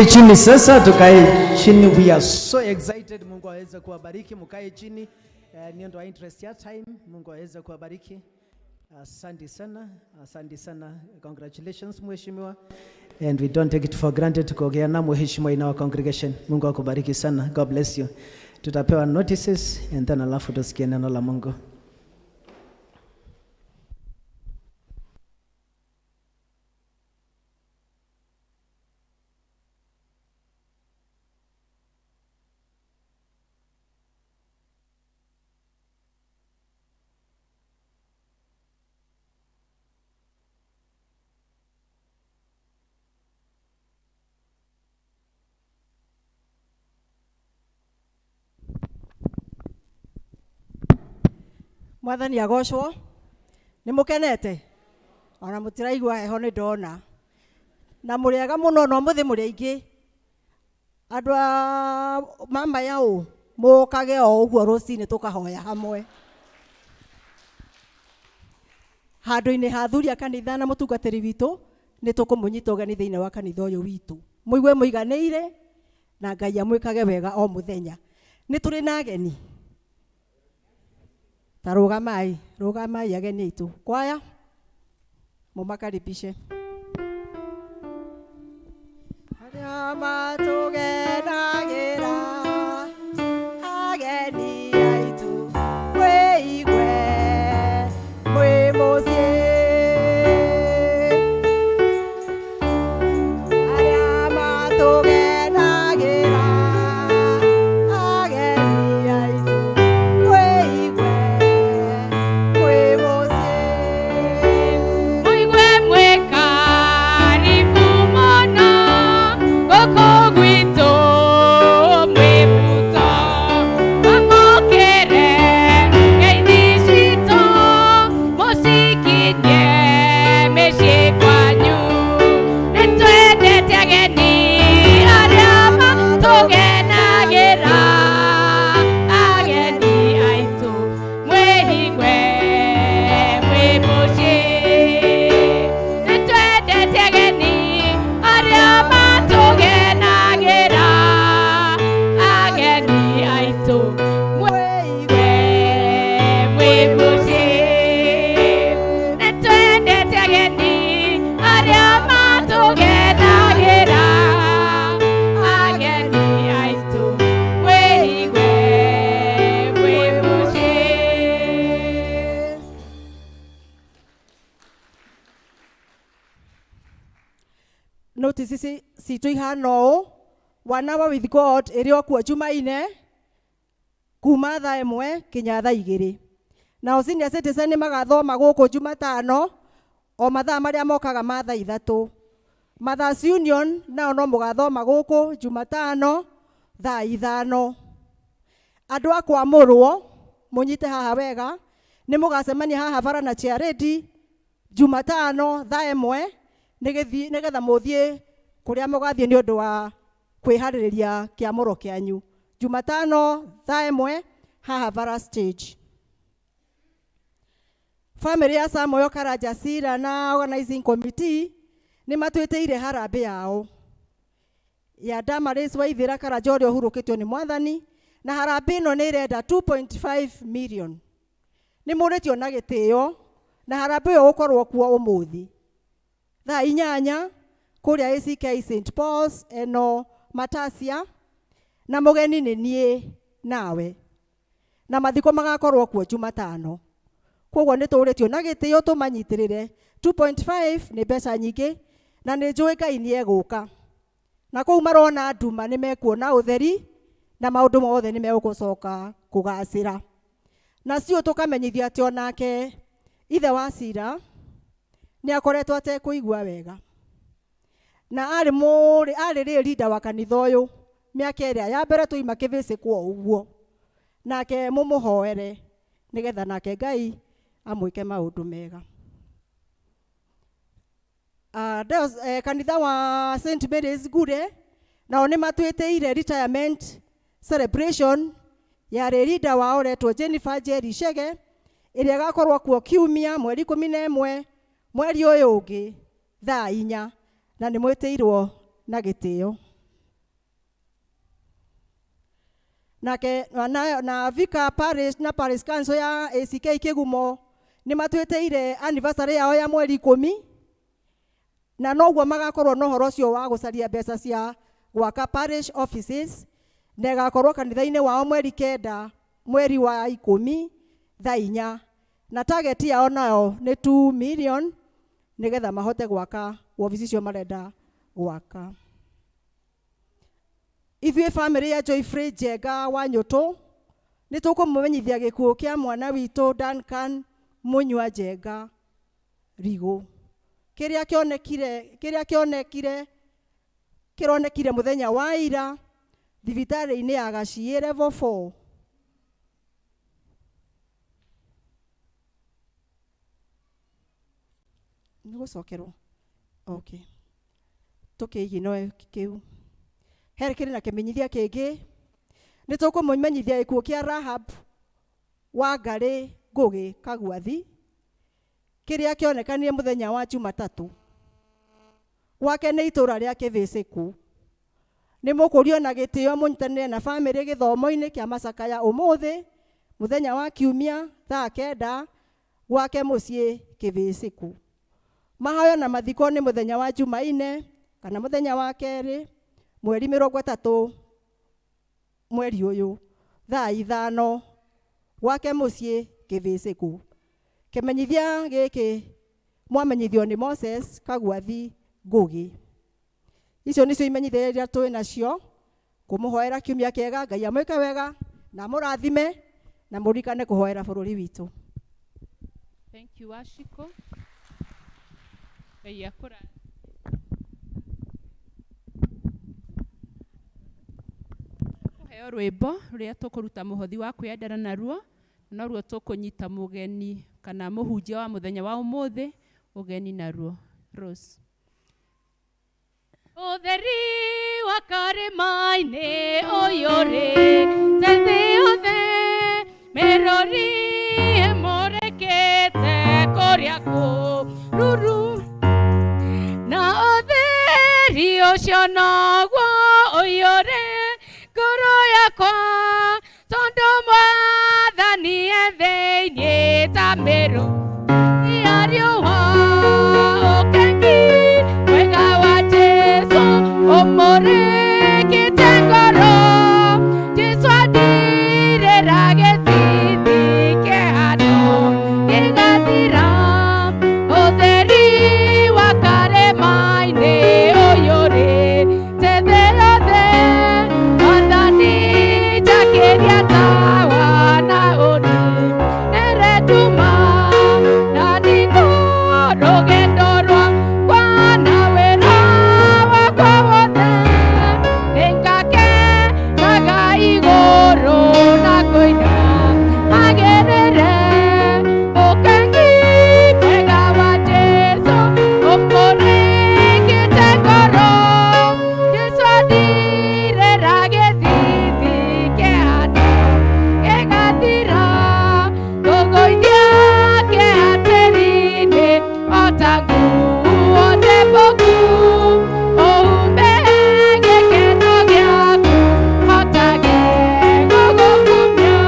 Chini sasa, tukae chini. We are so excited. Mungu aweze kuwabariki. Mkae chini. Ni ndo interest ya time. Mungu aweze kuwabariki. Asante sana, asante sana. Congratulations mheshimiwa. And we don't take it for granted kuongea na mheshimiwa in our congregation. Mungu akubariki sana. God bless you. Tutapewa notices and then alafu tusikie neno la Mungu. Mwathani agocwo nĩ mũkenete ona mũtiraigua heho nĩ ndona na mũrĩega mũno no mũthĩ mũrĩ aingĩ andũ a mama yao mũkage o ũguo rũcinĩ tũkahoya hamwe handũ-inĩ ha athuri a kanitha na mũtungatĩri witũ nĩ tũkũmũnyita ũgeni thĩinĩ wa kanitha ũyũ witũ mũigue mũiganĩire na Ngai amwĩkage wega o mũthenya. Nĩ tũrĩ na ageni ta rũgamai, rũgamai ageni aitũ. Kwaya mũmakaribishe. Arĩa matũgenagĩra Twĩte ageni arĩa matũgenagĩra, ageni aitũ mwĩigue mwĩ mũciĩ. Notice ici citũ ihana ũũ: One Hour with God ĩrĩ o kuo Jumaine kuma thaa 1 kinya thaa 2. Nao senior citizen nĩ magathoma gũkũ Jumatano o mathaa marĩa mokaga ma thaa 3. Mothers Union nao no mũgathoma gũkũ Jumatano thaa 5. Andũ a kwamũrwo mũnyite haha wega, nĩ mũgacemania haha bara na chairlady Jumatano thaa 1 nĩgetha mũthiĩ kũrĩa mũgathiĩ nĩ ũndũ wa kwĩharĩrĩria kĩamũro kĩanyu. Jumatano thaa 1 haha bara stage. Family ya Samuel Karanja Sira na organizing committee nĩ matwĩtĩire harambĩ yao ya Damaris Waithĩra Karanja ũrĩa ũhurũkĩtio nĩ Mwathani, na harambĩ ĩno nĩ ĩrenda 2.5 million. Nĩ mũrĩtio na gĩtĩo, na harambĩ ĩyo gũkorwo kuo ũmũthĩ thaa 8 kũrĩa ACK St Paul's eno Matasia, na mũgeni nĩ niĩ nawe, na mathiko magakorwo kuo Jumatano. Koguo nĩ tũrĩtio na gĩtĩo tũmanyitĩrĩre. 2.5 nĩ mbeca nyingĩ, na nĩ njũĩ Ngai nĩ egũka, na kũu marona nduma nĩ mekuona ũtheri, na maũndũ mothe nĩ megũcoka kũgacĩra. Nacio tũkamenyithia atĩ onake ithe wa Cira nĩ akoretwo atekũigua wega, na arĩ mũrĩ arĩ rĩ leader wa kanitha ũyũ mĩaka ĩrĩa ya mbere tũima kĩbĩcĩ kwa ũguo, nake mũmũhoere nĩgetha nake Ngai amwĩke maũndũ mega. Kanitha wa St Mary's Gure nao nĩ matwĩtĩire retirement celebration ya rĩ leader wao ũretwo Jennifer Jerry Chege, ĩrĩa ĩgakorwo kuo kiumia mweri 11 mweri ũyũ ũngĩ thaa 4, na nĩ mwĩtĩirwo na gĩtĩo. Nake na Vicar Parish na Parish Council ya ACK Kĩgumo nĩ matwĩtĩire anniversary yao ya mweri 10, na noguo magakorwo na ũhoro ũcio wa gũcaria mbeca cia gwaka parish offices, na ĩgakorwo kanitha-inĩ wao mweri 9 mweri wa 10 thaa 4, na target yao nayo nĩ 2 million nĩgetha mahote gwaka wabici icio marenda gwaka. Ithuĩ family ya Joyfrey Njenga wa Nyũtũ nĩ tũkũmũmenyithia gĩkuũ kĩa mwana witũ Duncan Mũnyua Njenga Rigũ, kĩrĩa kĩonekire kĩronekire mũthenya wa ira thibitarĩ-inĩ ya Gaciĩ level 4. Nĩ gũcokerwo. Okay. Tũkĩiginoe kĩu. He kĩrĩ na kĩmenyithia kĩngĩ. Nĩ tũkũmũmenyithia gĩkuũ kĩa Rahab Wangarĩ Ngũgĩ Kaguathi, kĩrĩa kĩonekanire mũthenya wa Jumatatũ. Gwake nĩ itũra rĩa Kĩbĩcĩkũ. Nĩ mũkũrio na gĩtĩo mũnyitanĩre na bamĩrĩ gĩthomo-inĩ kĩa macakaya ũmũthĩ mũthenya wa kiumia thaa 9 gwake mũciĩ Kĩbĩcĩkũ. Mahoya na mathiko nĩ mũthenya wa Jumaine kana mũthenya wa kerĩ mweri 30 mweri ũyũ thaa 5 gwake mũciĩ Kĩbĩcĩkũ. Kĩmenyithia gĩkĩ mwamenyithio nĩ Moses Kaguathi Ngũgĩ. Icio nĩcio imenyithia iria twĩ nacio. Kũmũhoera kiumia kĩega, Ngai amwĩke wega na amũrathime, na mũririkane kũhoera bũrũri witũ. Thank you, Washiko. Ngai akũrathime. Kũheo rwĩmbo rũrĩa tũkũruta mũhothi wa kwĩyendera naruo, noruo tũkũnyita mũgeni kana mũhunjia wa mũthenya wa ũmũthĩ ũgeni naruo. Rose. Ũtheri wa karĩma-inĩ ũyũrĩte thĩ yothe, mĩrũri ĩmũrĩkĩte kũrĩa kũruru, na ũtheri ũcio noguo ũiyũre ngoro yakwa, tondũ Mwathani e thĩinĩ ta mĩrũri ya riũa. Rũgendo rwakwa na wĩra wakwa wothe, nĩngakenaga igũrũ na kũina magĩrĩre. Ũkengi mwega wa Jesũ ũkũringĩte ngoro, Jesũ andirĩra gĩthithi kĩhano gĩgathira, ngũgũithia kĩhatĩri-inĩ o ta nguo ndembũku, ũhumbe gĩkeno gĩaku hotage gũgũkumia.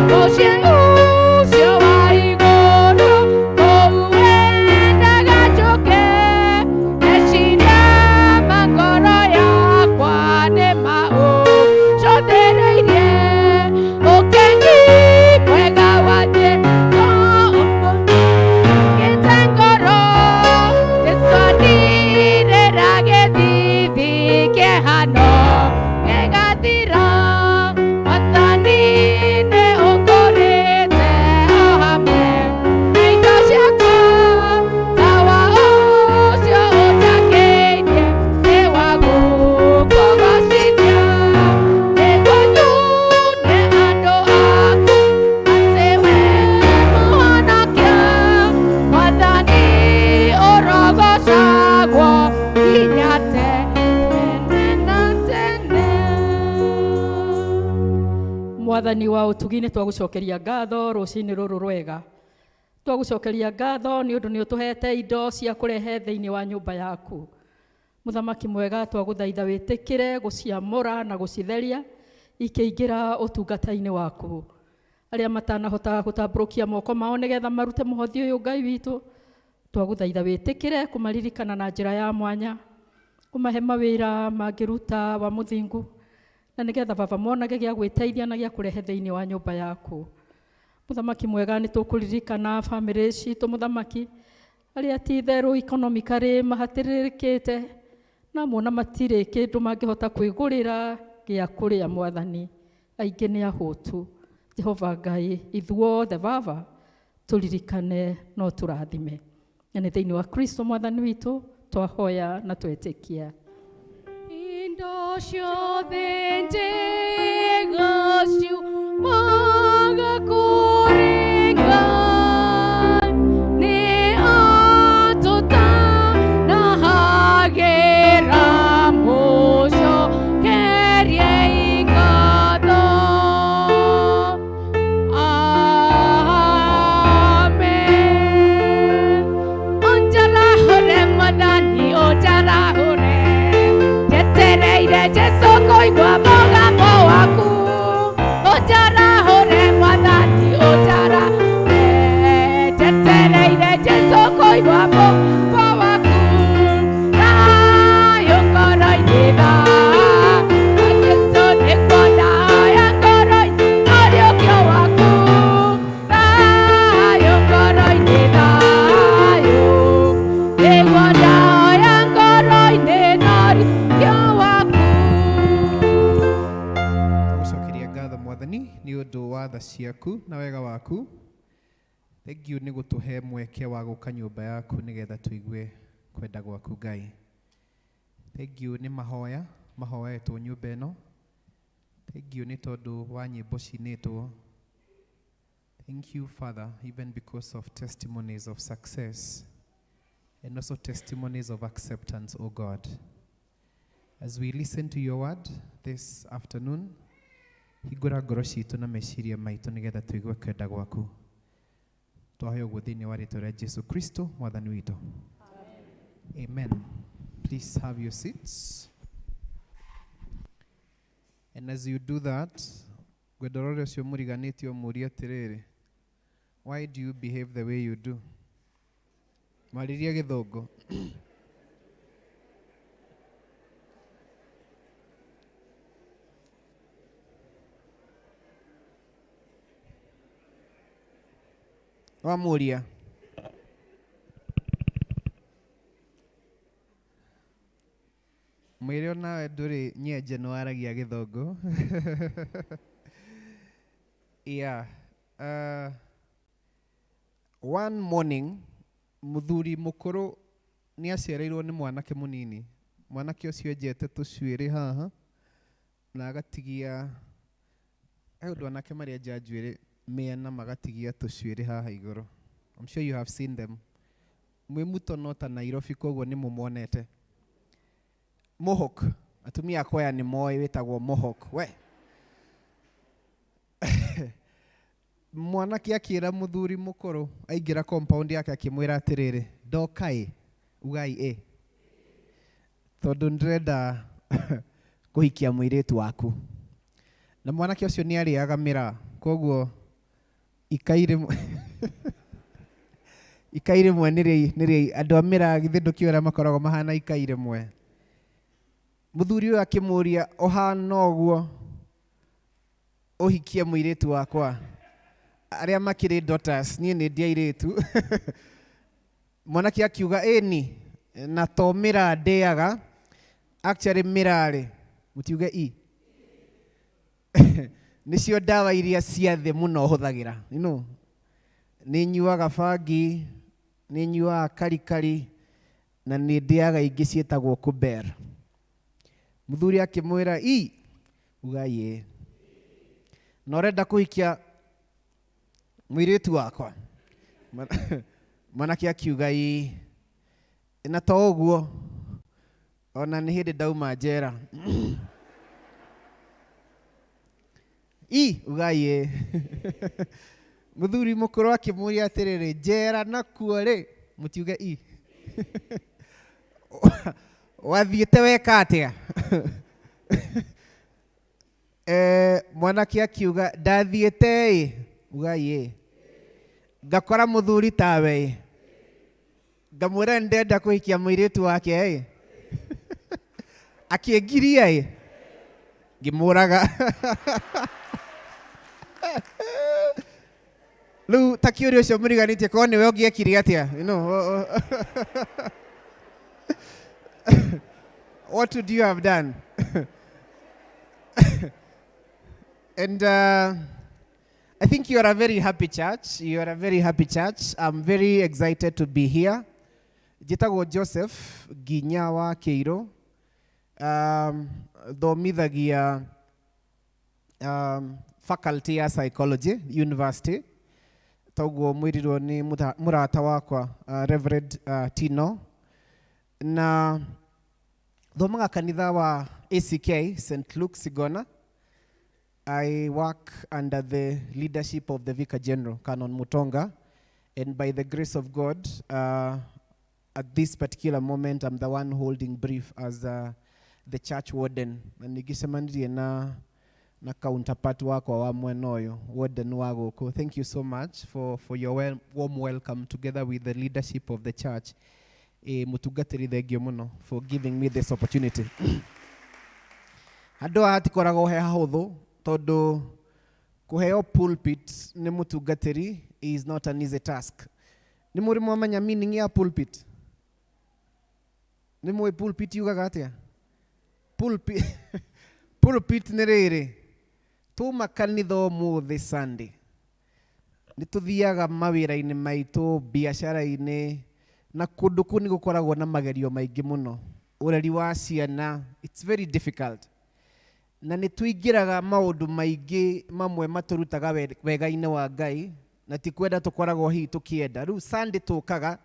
Mũciĩ ũcio wa igũrũ kũu wendaga njũke, meciria ma ngoro yakwa nĩ maũcũthĩrĩirie. Ũkengi mwega wa Jesũ ũkũringĩte ngoro, Jesũ andirĩra gĩthithi kĩhano gĩgathira, Mwathani nĩ ũngũrĩte o hamwe na indo ciakwa, tawa ũcio ũnjakĩirie nĩ wa gũkũgoocithia, nĩguo nyonie andũ aku atĩ we mũhonokia, Mwathani ũrogocagwo nginya tene na tene. Mwathani wa ũtugi, nĩ twagũcokeria ngatho rũcinĩ rũrũ rwega. Twagũcokeria ngatho nĩ ũndũ nĩ ũtũhete indo cia kũrehe thĩinĩ wa nyũmba yaku. Mũthamaki mwega, twagũthaitha wĩtĩkĩre gũciamũra na gũcitheria ikĩingĩra ũtungata-inĩ waku. Arĩa matanahota gũtambũrũkia moko mao nĩgetha marute mũhothi ũyũ, Ngai witũ, twagũthaitha wĩtĩkĩre kũmaririkana na njĩra ya mwanya, ũmahe mawĩra mangĩruta wa mũthingu, na nĩgetha baba monage gĩa gwĩteithia na gĩa kũrehe thĩinĩ wa nyũmba yaku. Mũthamaki mwega, nĩ tũkũririkana bamĩrĩ citũ, mũthamaki, arĩa ti itherũ economically mahatĩrĩrĩkĩte na mona matirĩ kĩndũ mangĩhota kwĩgũrĩra gĩa kũrĩa. Mwathani, aingĩ nĩ ahũtu. Jehova Ngai, ithuothe baba tũririkane no tũrathime, na nĩ thĩinĩ wa Kristo Mwathani witũ twahoya na twetĩkia. Indo ciothe njega ciumaga kũrĩ Ngai, nĩ atũtanahagĩra, mũcokeriei ngatho. Amen. Ũnjarahũre Mwathani, ũnjarahũre, njetereire Jesũ kũigua mũgambo waku. Ũnjarahũre Mwathani, ũnjarahũre, njetereire Jesũ kũigua mũgambo waku. Thayũ ngoro-inĩ, thayũ, Jesũ nĩkuo ndahoya ngoro-inĩ, ũriũkio waku. Thayũ ngoro-inĩ, thayũ nĩguo ndahoya ngoro-inĩ, ũriũkio waku. Tũgũcokeria ngatho Mwathani nĩ ũndũ wa tha ciaku na wega waku. Thengiũ nĩ gũtũhe mweke wa gũka nyũmba yaku nĩgetha tũigue kwenda gwaku, Ngai. Thengiũ nĩ mahoya mahoetwo nyũmba ĩno. Thengiũ nĩ tondũ wa nyĩmbo cinĩtwo. Thank you, Father, even because of testimonies of success and also testimonies of acceptance, O God. As we listen to your word this afternoon, hingũra ngoro citũ na meciria maitũ nĩgetha tũigue kwenda gwaku. Twahoya ũguo thĩinĩ wa rĩtwa rĩa Jesu Kristo Mwathani witũ. Amen. Please have your seats. And as you do that, ngwenda ũrore ũcio mũriganĩtie ũmũrie atĩrĩrĩ, why do you behave the way you do? Mwarĩrie gĩthũngũ. Wamũria. Mwĩre onawe ndũrĩ nyenje nĩ waragia gĩthũngũ. Yeah. One morning, Mũthuri mũkũrũ nĩ acereirwo nĩ mwanake mũnini. Mwanake ũcio enjete tũcuĩrĩ haha na agatigia, he ũndũ anake marĩenja njuĩrĩ mĩena magatigia tũcuĩrĩ haha igũrũ. I'm sure you have seen them. Mwĩ mũtono ta Nairobi koguo nĩ mũmonete. Mohawk, atumia akwa aya nĩ moĩ wĩtagwo mohawk. We. Mwanake akĩra mũthuri mũkũrũ aingĩra compound yake akĩmwĩra atĩrĩrĩ, ndoka ĩ, ugai ĩ, tondũ ndĩrenda kũhikia mũirĩtu waku. Na mwanake ũcio nĩ arĩaga mĩraa, koguo ikai rĩmwe ikai rĩmwe nĩrĩ andũ a mĩraa githĩ ndũkĩũĩ ũrĩa makoragwo mahana ikai rĩmwe. Mũthuri ũyũ akĩmũria, ũhana ũguo ũhikie mũirĩtu wakwa? Arĩa makĩrĩ daughters, niĩ nĩ ndi airĩtu. Mwanake akiuga ĩni, na to mĩraa ndĩaga, actually mĩraa rĩ, mũtiuge i. Nĩcio ndawa iria cia thĩ mũno hũthagĩra. You know, nĩ nyuaga bangi, nĩ nyuaga karikari, na nĩ ndĩaga ingĩ ciĩtagwo kuber. Mũthuri akĩmwĩra i, uga ĩ. Na ũrenda kũhikia mũirĩtu wakwa? Mwanake akiuga ĩ. Na to ũguo, ona nĩ hĩndĩ ndauma njera. I, uga ĩ. Mũthuri mũkũrũ akĩmũria atĩrĩrĩ, njera nakuo rĩ, mũtiuge i. Wathiĩte weka atĩa? Mwanake akiuga, ndathiĩte ĩ, uga ĩ. Ngakora mũthuri tawe ĩ. Ngamwĩra nĩndĩrenda kũhikia mũirĩtu wake ĩ. Akĩngiria ĩ. Ngĩmũraga. Rĩu ta kĩũria ũcio mũriganĩtie korwo nĩwe ũngĩekire atĩa? You know, what would you have done? And I think you are a very happy church. You are a very happy church. I'm very excited to be here. Njĩtagwo Joseph Nginya wa Kĩirũ. Thomithagia faculty ya psychology university. Toguo mwĩrirwo nĩ mũrata wakwa Reverend Tino. Na thomaga kanitha wa ACK St. Luke Sigona. I work under the leadership of the Vicar General, Canon Mutonga, and by the grace of God, at this particular moment, I'm the one holding brief as the church warden. Na nĩngĩcemanirie na counterpart wakwa wa mwena ũyũ, warden wa gũkũ. Thank you so much for your warm welcome together with the leadership of the church. Mũtungatĩri, thengio mũno for giving me this opportunity. Handũ haha hatikoragwo he hahũthũ, tondũ kũheo pulpit nĩ mũtungatĩri is not an easy task. Nĩ mũrĩ mwamenya meaning ya pulpit? Nĩ mũĩ pulpit yugaga atĩa? Pulpit, pulpit nĩ rĩrĩ, tuma kanitha ũmũthĩ Sunday, nĩ tũthiaga mawĩra-inĩ maitũ, biacara-inĩ, na kũndũ kũu nĩ gũkoragwo na magerio maingĩ mũno. Ũreri wa ciana, it's very difficult. Na nĩ tũingĩraga maũndũ maingĩ mamwe matũrutaga wega-inĩ wa Ngai, na ti kwenda tũkoragwo hihi tũkĩenda. Rĩu Sunday tũkaga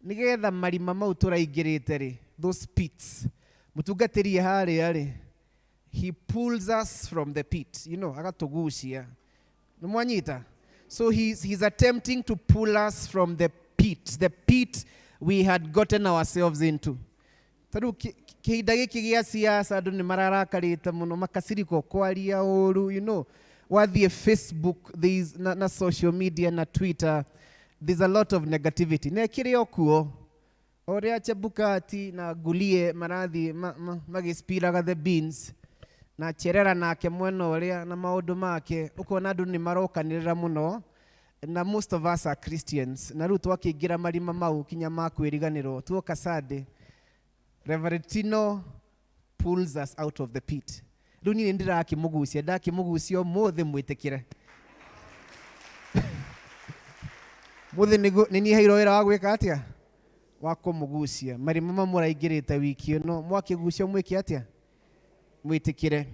nĩgetha marima mau tũraingĩrĩte rĩ, those pits. Mũtungatĩri e harĩa rĩ, he pulls us from the pit, you know, agatũgucia. Nĩ mwanyita? So he's attempting to pull us from the pit we had gotten ourselves into. Ta rĩu kĩhinda gĩkĩ gĩa siasa andũ nĩ mararakarĩte mũno, makaciriko kwaria ũru, you know. Wathiĩ Facebook these, na social media na Twitter, there's a lot of negativity. Na ĩkĩrĩ o kuo, ũrĩa Chebukati na Gulie marathiĩ magĩspiraga the beans, na Cherera nake mwena ũrĩa na maũndũ make, ũkona andũ nĩ marokanĩrĩra mũno, na most of us are Christians. Na rĩu twakĩingĩra marima mau kinya ma kwĩriganĩrwo, tuoka Sunday, Reverend Tino pulls us out of the pit. Rĩu niĩ Muthi nĩ niĩ heirwo wĩra wa gwĩka atĩa? Wa kũmũgucia. Marima mamũraingĩrĩte wiki ĩno, mwakĩgucio mwĩke atĩa? Mwĩtĩkĩre.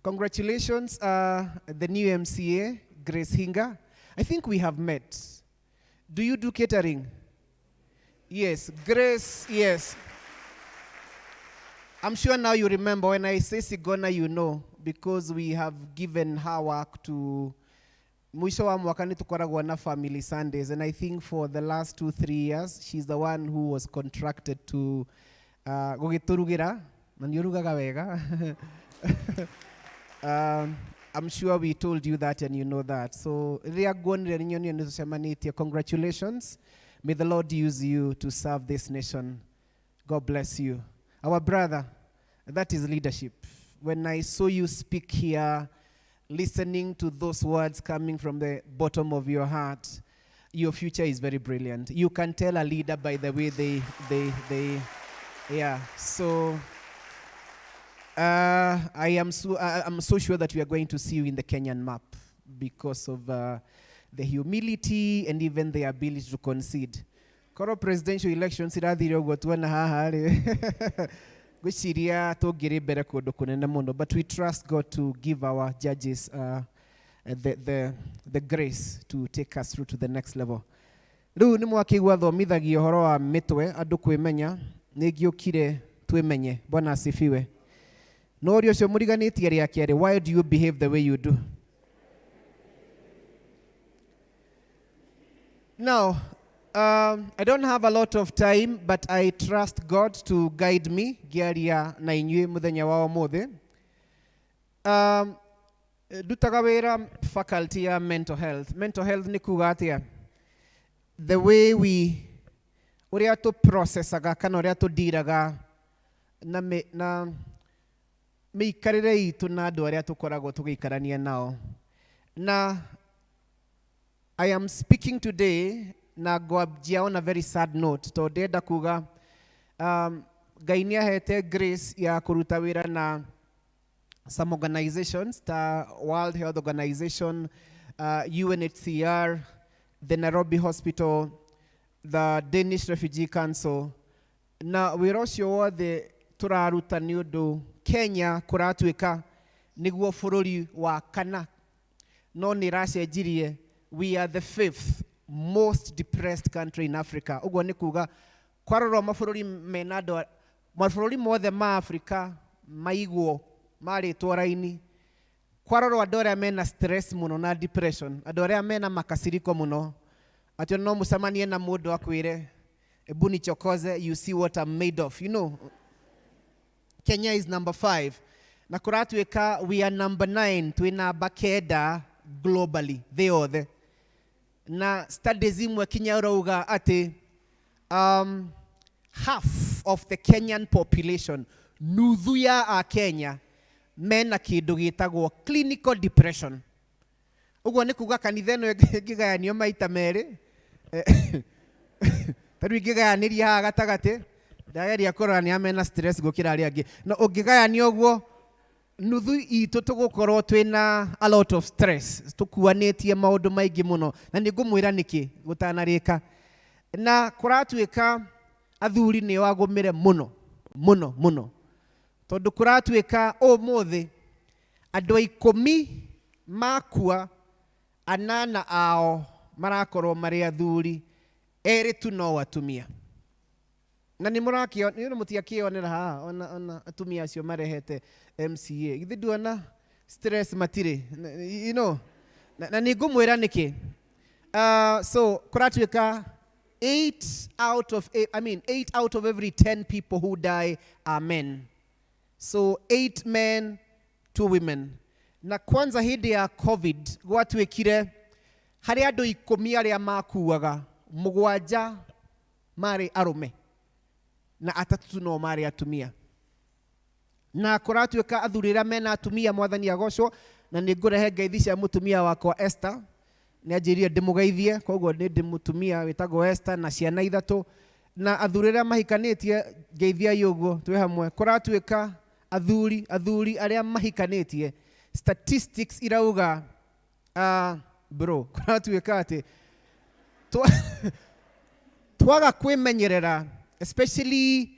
Congratulations, the new MCA, Grace Hinga. I think we have met. Do you do catering? Yes, Grace, yes. I'm sure now you remember when I say Sigona, you know, because we have given her work to mwisho wa mwaka nĩ tũkoragwo na family Sundays, and I think for the last 2-3 years, she's the one who was contracted to gũgĩtũrugĩra, na nĩ ũrugaga wega. I'm sure we told you that and you know that. So, rĩrĩa nguonire nĩ nyonire nĩ tũcemanĩtie. Congratulations. May the Lord use you to serve this nation. God bless you. Our brother, that is leadership. When I saw you speak here, listening to those words coming from the bottom of your heart, your future is very brilliant. You can tell a leader by the way they, yeah. So I'm so sure that we are going to see you in the Kenyan map because of the humility and even the ability to concede. Koro presidential elections irathire ũguo tuona haha rĩ, ngwĩciria tũngĩrĩ mbere kũndũ kũnene mũno, but we trust God to give our judges the grace to take us through to the next level. Rĩu nĩ mwakĩigua thomithagia ũhoro wa mĩtwe andũ kwĩmenya, nĩ ngĩũkire twĩmenye. Bwana asifiwe. No ũrĩa ũcio mũriganĩtie rĩa kerĩ, why do you behave the way you do? Now, I don't have a lot of time, but I trust God to guide me ngĩaria na inyuĩ mũthenya wa ũmũthĩ. Ndutaga wĩra faculty ya mental health. Mental health nĩ kuga atĩa? The way we, ũrĩa tũ processaga kana ũrĩa tũndiraga na mĩikarĩre itũ na andũ arĩa tũkoragwo tũgĩikarania nao. Na I am speaking today na ngwambia on a very sad note tondũ ndĩrenda kuga Ngai nĩ ahete grace ya kũruta wĩra na some organizations ta World Health Organization, UNHCR, the Nairobi Hospital, the Danish Refugee Council. Na wĩra ũcio wothe tũraruta nĩ ũndũ Kenya kũratuĩka nĩguo bũrũri wa kana, no nĩ ĩracenjirie. We are the 5th most depressed country in Africa. Ũguo nĩ kuga kwarorwo mabũrũri mena andũ mabũrũri mothe ma Africa maigwo marĩtwo raini, kwarorwo andũ arĩa mena stress mũno na depression, andũ arĩa mena makasiriko mũno, atĩ no mũcemanie na mũndũ akwĩre ebu nichokoze, you see what I'm made of, you know. Kenya is number 5. Na kũratuĩka we are number 9, twĩ namba 9 globally, thĩ yothe. Na studies imwe kinya ũrauga atĩ half of the Kenyan population, nuthu ya a Kenya, mena kĩndũ gĩtagwo clinical depression. Ũguo nĩ kuga kanitha ĩno ĩngĩgayanio maita merĩ, ta rĩu ingĩgayanĩria haha gatagatĩ, ndageria kũrora nĩ a mena stress gũkĩra arĩa angĩ. No ũngĩgayania ũguo, nuthu itũ tũgũkorwo twĩna a lot of stress, tũkuanĩtie maũndũ maingĩ mũno, na nĩ ngũmwĩra nĩkĩ gũtanarĩka. Na kũratuĩka athuri nĩo agũmĩre mũno, mũno, mũno. Tondũ kũratuĩka ũmũthĩ andũ 10 makua, 8 ao marakorwo marĩ athuri, 2 tu no atumia. Na nĩ mũrakĩo-, nĩ mũtiakĩonera haha, ona atumia acio marehete MCA. Githĩ nduona stress matirĩ, you know. Na nĩ ngũmwĩra nĩkĩ. So kũratuĩka 8 out of eight, I mean 8 out of every 10 people who die are men. So 8 men, 2 women. Na kwanza hĩndĩ ya COVID gwatuĩkire harĩ andũ 10 arĩa makuaga, 7 marĩ arũme na 3 no marĩ atumia. Na kũratuĩka athuri arĩa mena atumia, mwathani agocwo, na nĩ ngũrehe ngeithi cia mũtumia wakwa Esther. Nĩ anjĩrire ndĩmũgeithie, koguo nĩ ndĩ mũtumia wĩtagwo Esther na ciana 3. Na athuri arĩa mahikanĩtie, ngeithiai ũguo twĩ hamwe. Kũratuĩka athuri arĩa mahikanĩtie, statistics irauga, bro, kũratuĩka atĩ Twaga kwĩmenyerera, especially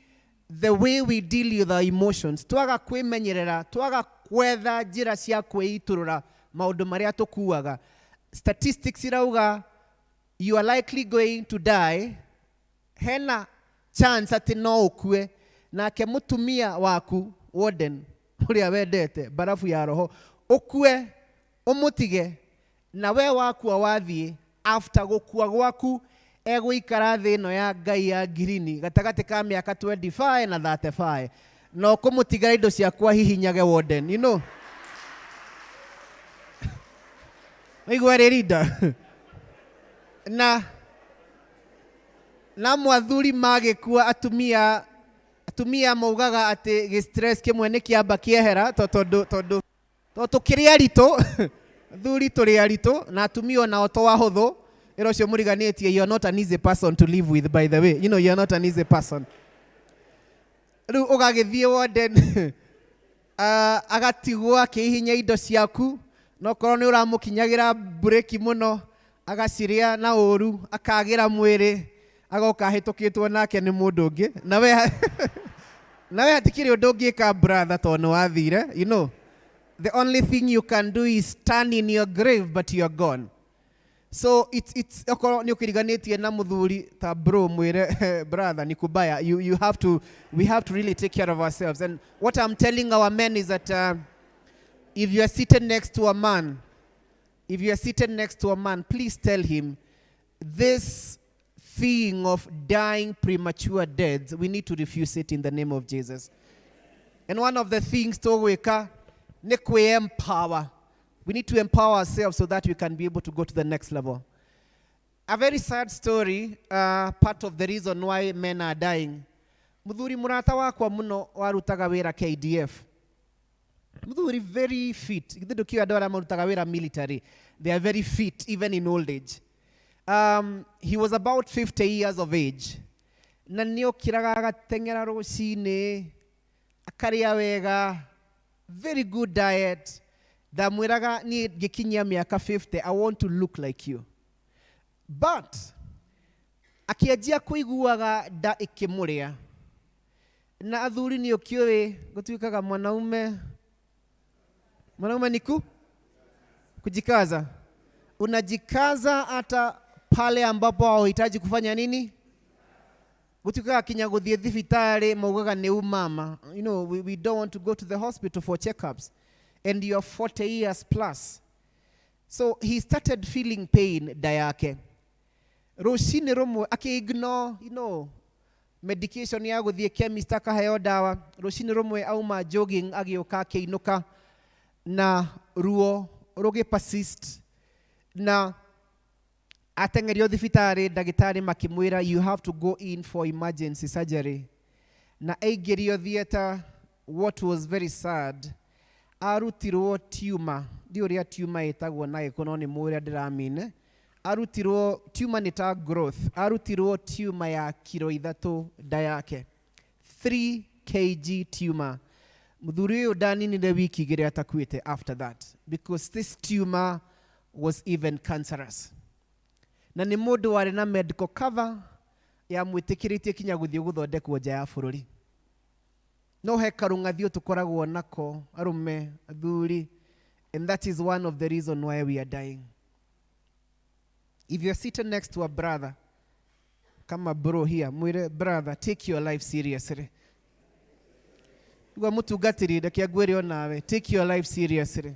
the way we deal with our emotions, twaga kwĩmenyerera, twaga gwetha njĩra cia kwĩitũrũra maũndũ marĩa tũkuaga, statistics irauga you are likely going to die. Hena chance atĩ no ũkue nake mũtumia waku, warden ũrĩa wendete barafu ya roho, ũkue ũmũtige, na we wakua wathiĩ, after gũkua gwaku egũikara thĩ ĩno ya Ngai ya ngirini gatagatĩ ka mĩaka 25 na 35, na ũkũmũtigĩra indo ciakwa hihinyage, warden. Waigua rĩrinda na mwathuri magĩkua, atumia maugaga atĩ gĩ stress kĩmwe nĩ kĩamba kĩehera, tondũ tũkĩrĩ aritũ, athuri tũrĩ aritũ, na atumia onao to ahũthũ. Ĩra ũcio mũriganĩtie, you are not an easy person to live with, by the way. You are not an easy person. Rĩu ũgagĩthiĩ, warden, agatigwo akĩhihinya indo ciaku, no korwo nĩ ũramũkinyagĩra breki mũno, agacirĩa na ũru, akagĩra mwĩrĩ, agoka ahĩtũkĩtwo nake nĩ mũndũ ũngĩ, nawe hatikĩrĩ ũndũ ũngĩka, brother, tondũ nĩ wathire. The only thing you can do is stand in your grave, but you are gone. So it's okorwo nĩ ũkĩriganĩtie na mũthuri ta bro, mwĩre, "Brother, ni kubaya." You have to we have to really take care of ourselves. And what I'm telling our men is that if you are seated next to a man, if you are seated next to a man, please tell him this thing of dying premature deaths, we need to refuse it in the name of Jesus. And one of the things tũgwĩka nĩ kwĩ-empower. We need to empower ourselves so that we can be able to go to the next level. A very sad story, part of the reason why men are dying. Muthuri murata wakwa muno warutaga wĩra KDF. Muthuri very fit. Githĩ ndũkĩũĩ andũ arĩa marutaga wĩra military, they are very fit even in old age. He was about 50 years of age. Na nĩokĩraga agateng'era rũcinĩ, akarĩa wega, very good diet. Ndamwĩraga, niĩ ngĩkinyia mĩaka 50, I want to look like you. But akĩanjia kũiguaga nda ĩkĩmũrĩa. Na athuri nĩ ũkĩũĩ gũtuĩkaga mwanaume, mwanaume ni kujikaza. Unajikaza hata pale ambapo hauhitaji kufanya nini? Gutuikaga kinya gũthiĩ thibitarĩ maugaga nĩ umama. We don't want to go to the hospital for checkups, and you are 40 years plus. So he started feeling pain nda yake. Rũcinĩ rũmwe akĩ-ignore medication ya gũthiĩ chemist akaheo ndawa. Rũcinĩ rũmwe auma jogging, agĩũka akĩinũka na ruo rũgĩ persist, na ateng'erio thibitarĩ, ndagĩtarĩ makĩmwĩra, "You have to go in for emergency surgery." Na aingĩrio theatre, what was very sad, arutirwo tumor. Ndi ũrĩa tumor ĩtagwo na gĩkũ, no nĩ mũrĩa ndĩramine. Arutirwo tumor, nĩ ta growth, arutirwo tumor ya kiro 3 nda yake, 3 kg tumor. Mũthuri ũyũ ndaninire wiki 2 atakuĩte after that, because this tumor was even cancerous. Na nĩ mũndũ warĩ na medical cover yamwĩtĩkĩrĩtie kinya gũthiĩ gũthondekwo nja ya bũrũri. No he karũng'athio tũkoragwo nako arũme, athuri, and that is one of the reason why we are dying. If you're sitting next to a brother kama bro here, mwĩre, "Brother, take your life seriously." Igua mũtungatĩri, reke ngwĩre onawe, take your life seriously.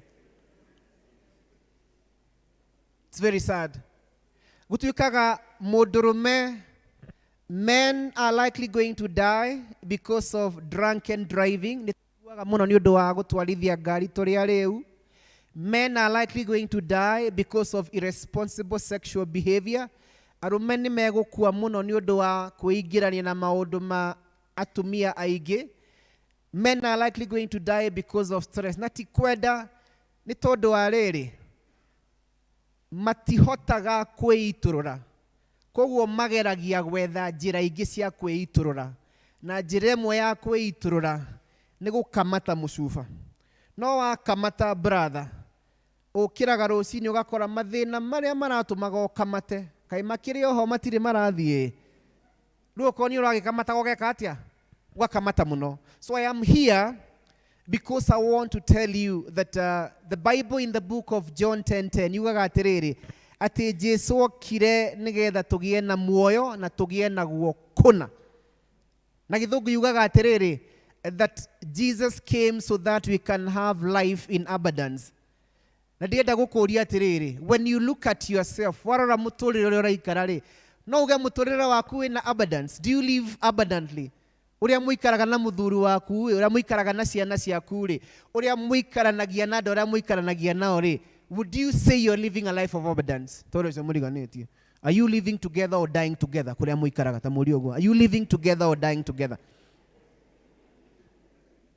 It's very sad. Gũtuĩkaga mũndũrũme, men are likely going to die because of drunken driving. Nĩ tuaga mũno nĩ ũndũ wa gũtwarithia ngari tũrĩ arĩu. Men are likely going to die because of irresponsible sexual behavior. Arũme nĩ megũkua mũno nĩ ũndũ wa kwĩingĩrania na maũndũ ma atumia aingĩ. Men are likely going to die because of stress. Na ti kwenda, nĩ tondũ wa rĩrĩ, matihotaga kwĩitũrũra, koguo mageragia gwetha njĩra ingĩ cia kwĩitũrũra, na njĩra ĩmwe ya kwĩitũrũra nĩ gũkamata mũcuba. No wakamata, brother, ũkĩraga rũcinĩ ũgakora mathĩna marĩa maratũmaga ũkamate. Kaĩ makĩrĩ oho matirĩ marathiĩ. Rĩu okorwo nĩ ũragĩkamata ũgeka atĩa? Ũgakamata mũno. So I am here because I want to tell you that the Bible in the book of John 10:10 yugaga atĩrĩrĩ, atĩ Jesu okire nĩgetha tũgĩe na muoyo na tũgĩe naguo kũna. Na gĩthũngũ yugaga atĩrĩrĩ, that Jesus came so that we can have life in abundance. Na ndĩrenda gũkũria atĩrĩrĩ, when you look at yourself, warora mũtũrĩre ũrĩa ũraikara rĩ, no uge mũtũrĩre waku wĩna abundance? Do you live abundantly? Ũrĩa mũikaraga na mũthuri waku rĩ, ũrĩa mũikaraga na ciana ciaku rĩ, ũrĩa mũikaranagia na andũ arĩa mũikaranagia nao rĩ, would you say you're living a life of abundance? Tondũ ũcio mũriganĩtie. Are you living together or dying together? Kũrĩa mũikaraga ta mũrie ũguo. Are you living together or dying together?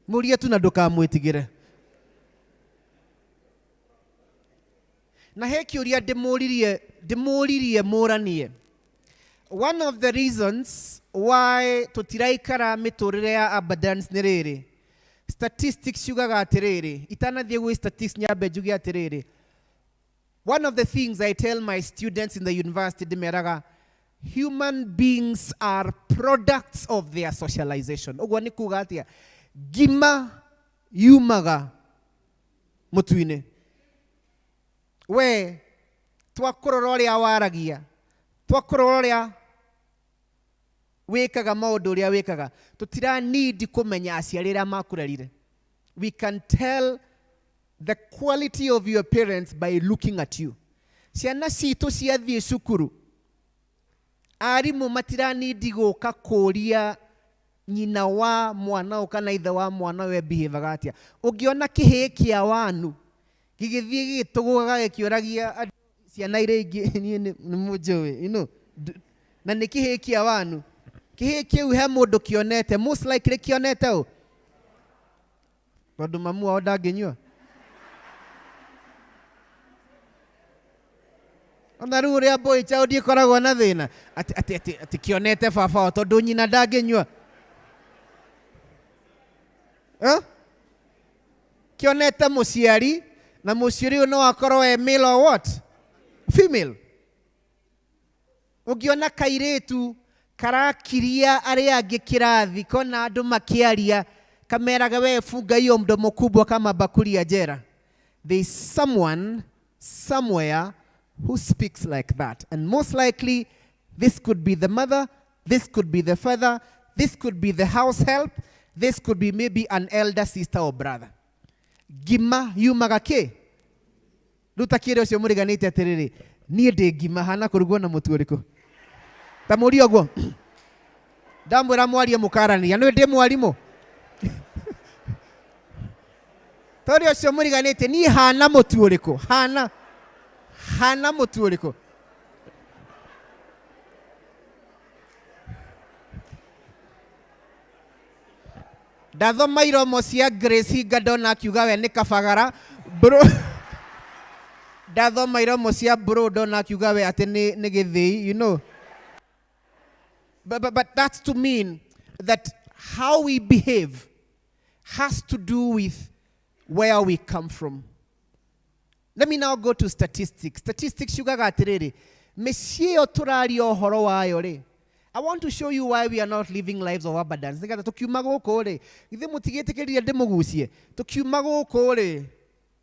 Mũrie tu na ndũkamwĩtigĩre. Na he kĩũria ndĩmũririe ndĩmũririe mũranie. One of the reasons why tũtiraikara mĩtũrĩre ya abundance nĩ rĩrĩ. Statistics ciugaga atĩrĩrĩ, itanathiĩ gwĩ statistics nyambe njuge atĩrĩrĩ. One of the things I tell my students in the university ndĩmeraga, human beings are products of their socialization. Ũguo nĩ kuga atĩa? Ngima yumaga mũtu-inĩ. We twakũrora ũrĩa waragia, twakũrora ũrĩa wĩkaga maũndũ ũrĩa wĩkaga, tũtira need kũmenya aciari arĩa makũrerire. We can tell the quality of your parents by looking at you. Ciana citũ ciathiĩ cukuru, arimũ matiranindi gũka kũria nyina wa mwana ũyũ kana ithe wa mwana ũyũ ebihevaga atĩa. Ũngĩona kĩhĩĩ kĩa wanu gĩgĩthiĩ gĩgĩtũgũgaga gĩkĩũragia andũ ciana iria ingĩ, niĩ nĩ mũnjũĩ, you know, na nĩ kĩhĩĩ kĩa wanu. Kĩhĩĩ kĩu he mũndũ kĩonete, most likely kĩonete ũ? Tondũ mamu wao ndangĩnyua. Ona rĩu ũrĩa boy child ĩkoragwo na thĩna, atĩ, atĩ, atĩ, atĩ kĩonete baba wao tondũ nyina ndangĩnyua. Eh? Kĩonete mũciari, na mũciari ũyũ no akorwo e male or what? Female. Ũngĩona kairĩtu karakiria arĩa angĩ kĩrathi, kona andũ makĩaria, kameraga we funga hiyo mdomo kubwa kama bakuli ya jera. There is someone somewhere who speaks like that. And most likely, this could be the mother, this could be the father, this could be the house help, this could be maybe an elder sister or brother. Ngima yumaga kĩ? Rĩu ta kĩrĩa ũcio mũriganĩte atĩrĩrĩ, niĩ ndĩ ngima hana kũrugwo na mũtu ũrĩkũ? Ta mũrie ũguo. Ndamwĩra mwarie mũkaranĩria, nĩ ndĩ mwarimũ. Tondũ ũcio mũriganĩte, niĩ hana mũtu ũrĩkũ? Hana. Hana mũtu ũrĩkũ? Ndathoma iromo cia Grace Hinga ndona akiuga we nĩ kabagara. Bro. Ndathoma iromo cia bro ndona akiuga we atĩ nĩ gĩthĩi, you know. But that's to mean that how we behave has to do with where we come from. Let me now go to statistics. Statistics yugaga atĩrĩrĩ, mĩciĩ ĩyo tũraria ũhoro wayo rĩ, I want to show you why we are not living lives of abundance. Nĩgetha tũkiuma gũkũ rĩ, githĩ mũtigĩtĩkĩrire ndĩmũgucie? Tũkiuma gũkũ rĩ,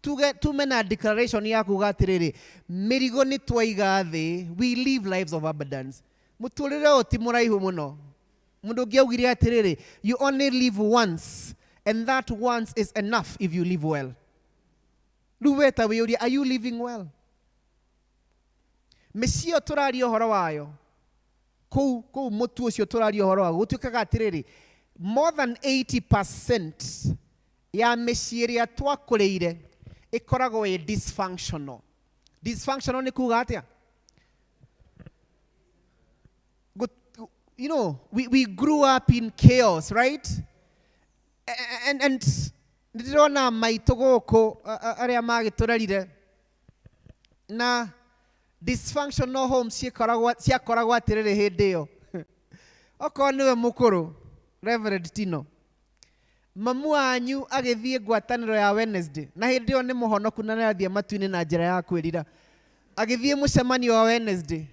tuge tume na declaration ya kuga atĩrĩrĩ, mĩrigo nĩ twaiga thĩ, we live lives of abundance. Mũtũrĩre ũyũ ti mũraihu mũno. Mũndũ ũngĩ augire atĩrĩrĩ, you only live once, and that once is enough if you live well. Rĩu we ta wĩyũrie, are you living well? Mĩciĩ ĩyo tũraria ũhoro wayo, kũu mũtu ũcio tũraria ũhoro wayo, gũtuĩkaga atĩrĩrĩ, more than 80% ya mĩciĩ ĩrĩa twakũrĩire ĩkoragwo ĩ dysfunctional. Dysfunctional nĩ kuga atĩa? You know, we grew up in chaos, right? And ndĩrona maitũ gũkũ, arĩa magĩtũrerire na dysfunctional homes ciakoragwo atĩrĩrĩ hĩndĩ ĩyo. Okorwo nĩwe mũkũrũ, Reverend Tino, mamu wanyu agĩthiĩ ngwatanĩro ya Wednesday, na hĩndĩ ĩyo nĩ mũhonoku na nĩarathiĩ matu-inĩ na njĩra ya kwĩrira. Agĩthiĩ mũcemanio wa Wednesday,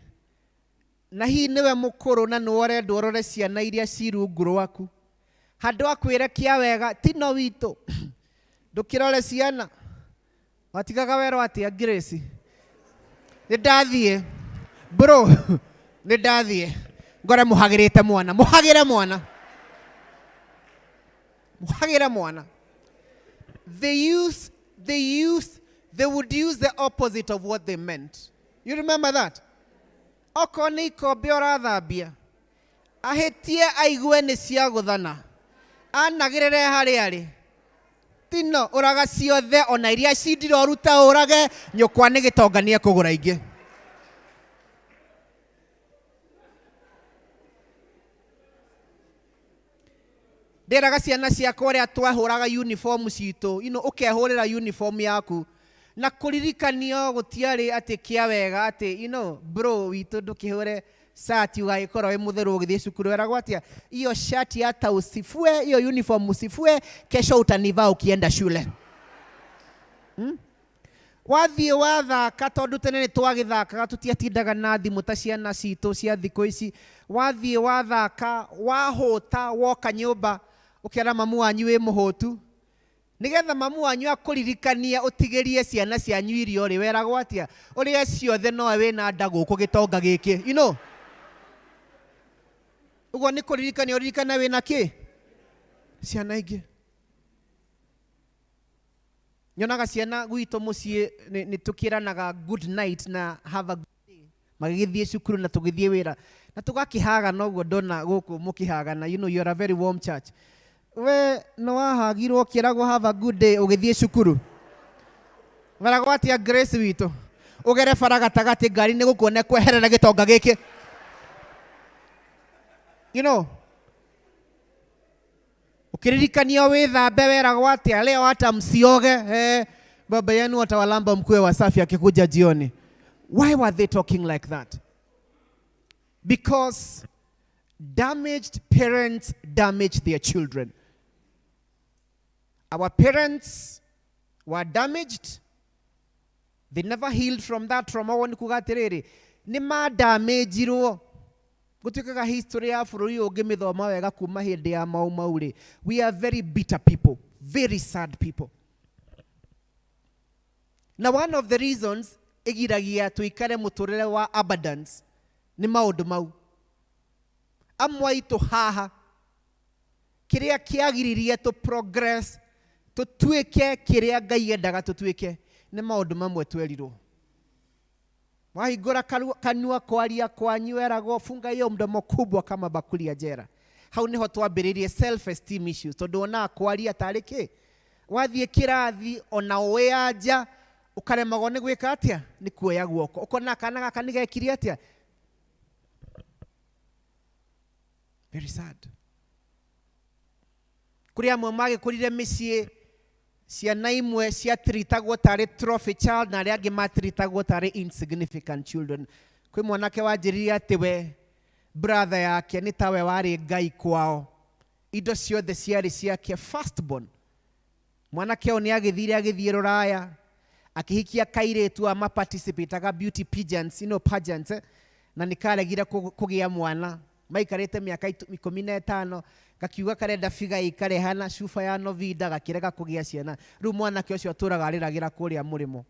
Na hihi nĩwe mũkũrũ na nĩwe ũrendwo ũrore ciana iria ci rungu rwaku. Handũ akwĩre kĩa wega tino witũ ndũkĩrore ciana. Watigaga werwo atĩa Grace? Nĩ ndathiĩ bro, nĩ ndathiĩ ngore mũhagĩrĩte mwana, mũhagĩre mwana, mũhagĩre mwana. They would use the opposite of what they meant. You remember that? Okorwo nĩ ikombe ũrathambia, ahĩtie aigue nĩ cia gũthana, anagĩrĩre harĩa arĩ. Tino ũraga ciothe ona iria cindire ũrute ũrage, nyũkwa nĩ gĩtonga nĩ ekũgũra ingĩ. Ndĩraga ciana ciakwa ũrĩa twahũraga uniform citũ, you know, ũkehũrĩra uniform yaku. Na kũririkanio gũtiarĩ atĩ kĩa wega atĩ, you know, bro witũ ndũkĩhũre shati ũgagĩkorwo wĩ mũtheru ũgĩthiĩ cukuru. Weragwo atĩa? Hiyo shati hata usifue, hiyo uniform usifue, kesho utanivaa ukienda shule. Wathiĩ wathaka, tondũ tene nĩ twagĩthakaga, tũtiatindaga na thimũ ta ciana citũ cia thikũ ici. Wathiĩ wathaka, wahũta, woka nyũmba, ũkera mamu wanyu wĩ mũhũtu. Nĩgetha mamu wanyu akũririkanie ũtigĩrie ciana cianyu irio rĩ, weragwo atĩa? Ũrĩe ciothe nowe wĩna nda gũkũ gĩtonga gĩkĩ. You know? Ũguo nĩ kũririkania ũririkane wĩna kĩ? Ciana ingĩ. Nyonaga ciana gwitũ mũciĩ nĩ tũkĩranaga good night na have a good day. Magĩgĩthiĩ cukuru na tũgĩthiĩ wĩra. Na tũgakĩhagana ũguo ndona gũkũ mũkĩhagana. You know, you are a very warm church. We nĩ wahagirwo ũkĩragwo have a good day ũgĩthiĩ cukuru. Weragwo atĩa Grace witũ? Ũgere bara gatagatĩ ngari nĩ gũkuona kweherera gĩtonga gĩkĩ. You know? Ukiririkanio wĩthambe weragwo atĩa? Leo hata msioge, baba yenu atawalamba mkuwe wasafi akikuja jioni. Why were they talking like that? Because damaged parents damage their children. Our parents were damaged. They never healed from that trauma. Woni kuga atĩrĩrĩ, nĩ madamagirwo. Gũtuĩkaga history ya bũrũri ũyũ ũngĩmĩthoma wega kuma hĩndĩ ya Mau Mau rĩ, we are very bitter people, very sad people. Na one of the reasons ĩgiragia tũikare mũtũrĩre wa abundance nĩ maũndũ mau. Amwe aitũ haha, kĩrĩa kĩagiririe tũ progress, tũtuĩke kĩrĩa Ngai endaga tũtuĩke, nĩ maũndũ mamwe twerirwo. Wahingũra kanua kwaria kwanyu weragwo funga hiyo mdomo kubwa kama bakuli ya jera. Hau niho twambĩrĩirie self esteem issues, tondũ wonaga kwaria tarĩ kĩ? Wathiĩ kĩrathi ona ũĩ anja ũkaremagwo nĩ gwĩka atĩa? Nĩ kuoya guoko. Ũkona kana gaka nĩ gekire atĩa? Very sad. Kũrĩ amwe magĩkũrire mĩciĩ ciana imwe ciatiritagwo tarĩ trophy child na arĩa angĩ matiritagwo tarĩ insignificant children. Kwĩ mwanake wanjĩrire atĩ we brother yake nĩ tawe warĩ Ngai kwao. Indo ciothe ciarĩ ciake firstborn. Mwanake ũyũ nĩ agĩthire agĩthiĩ rũraya, akĩhikia kairĩtu ama participataga beauty pageants, you know, pageants, na nĩ karegire kũgĩa mwana. Maikarĩte mĩaka 15, gakiuga karenda figa ikarehana cuba ya Novida, gakĩrega kũgĩa ciana. Rĩu mwanake ũcio atũraga arĩragĩra kũrĩa mũrĩmo.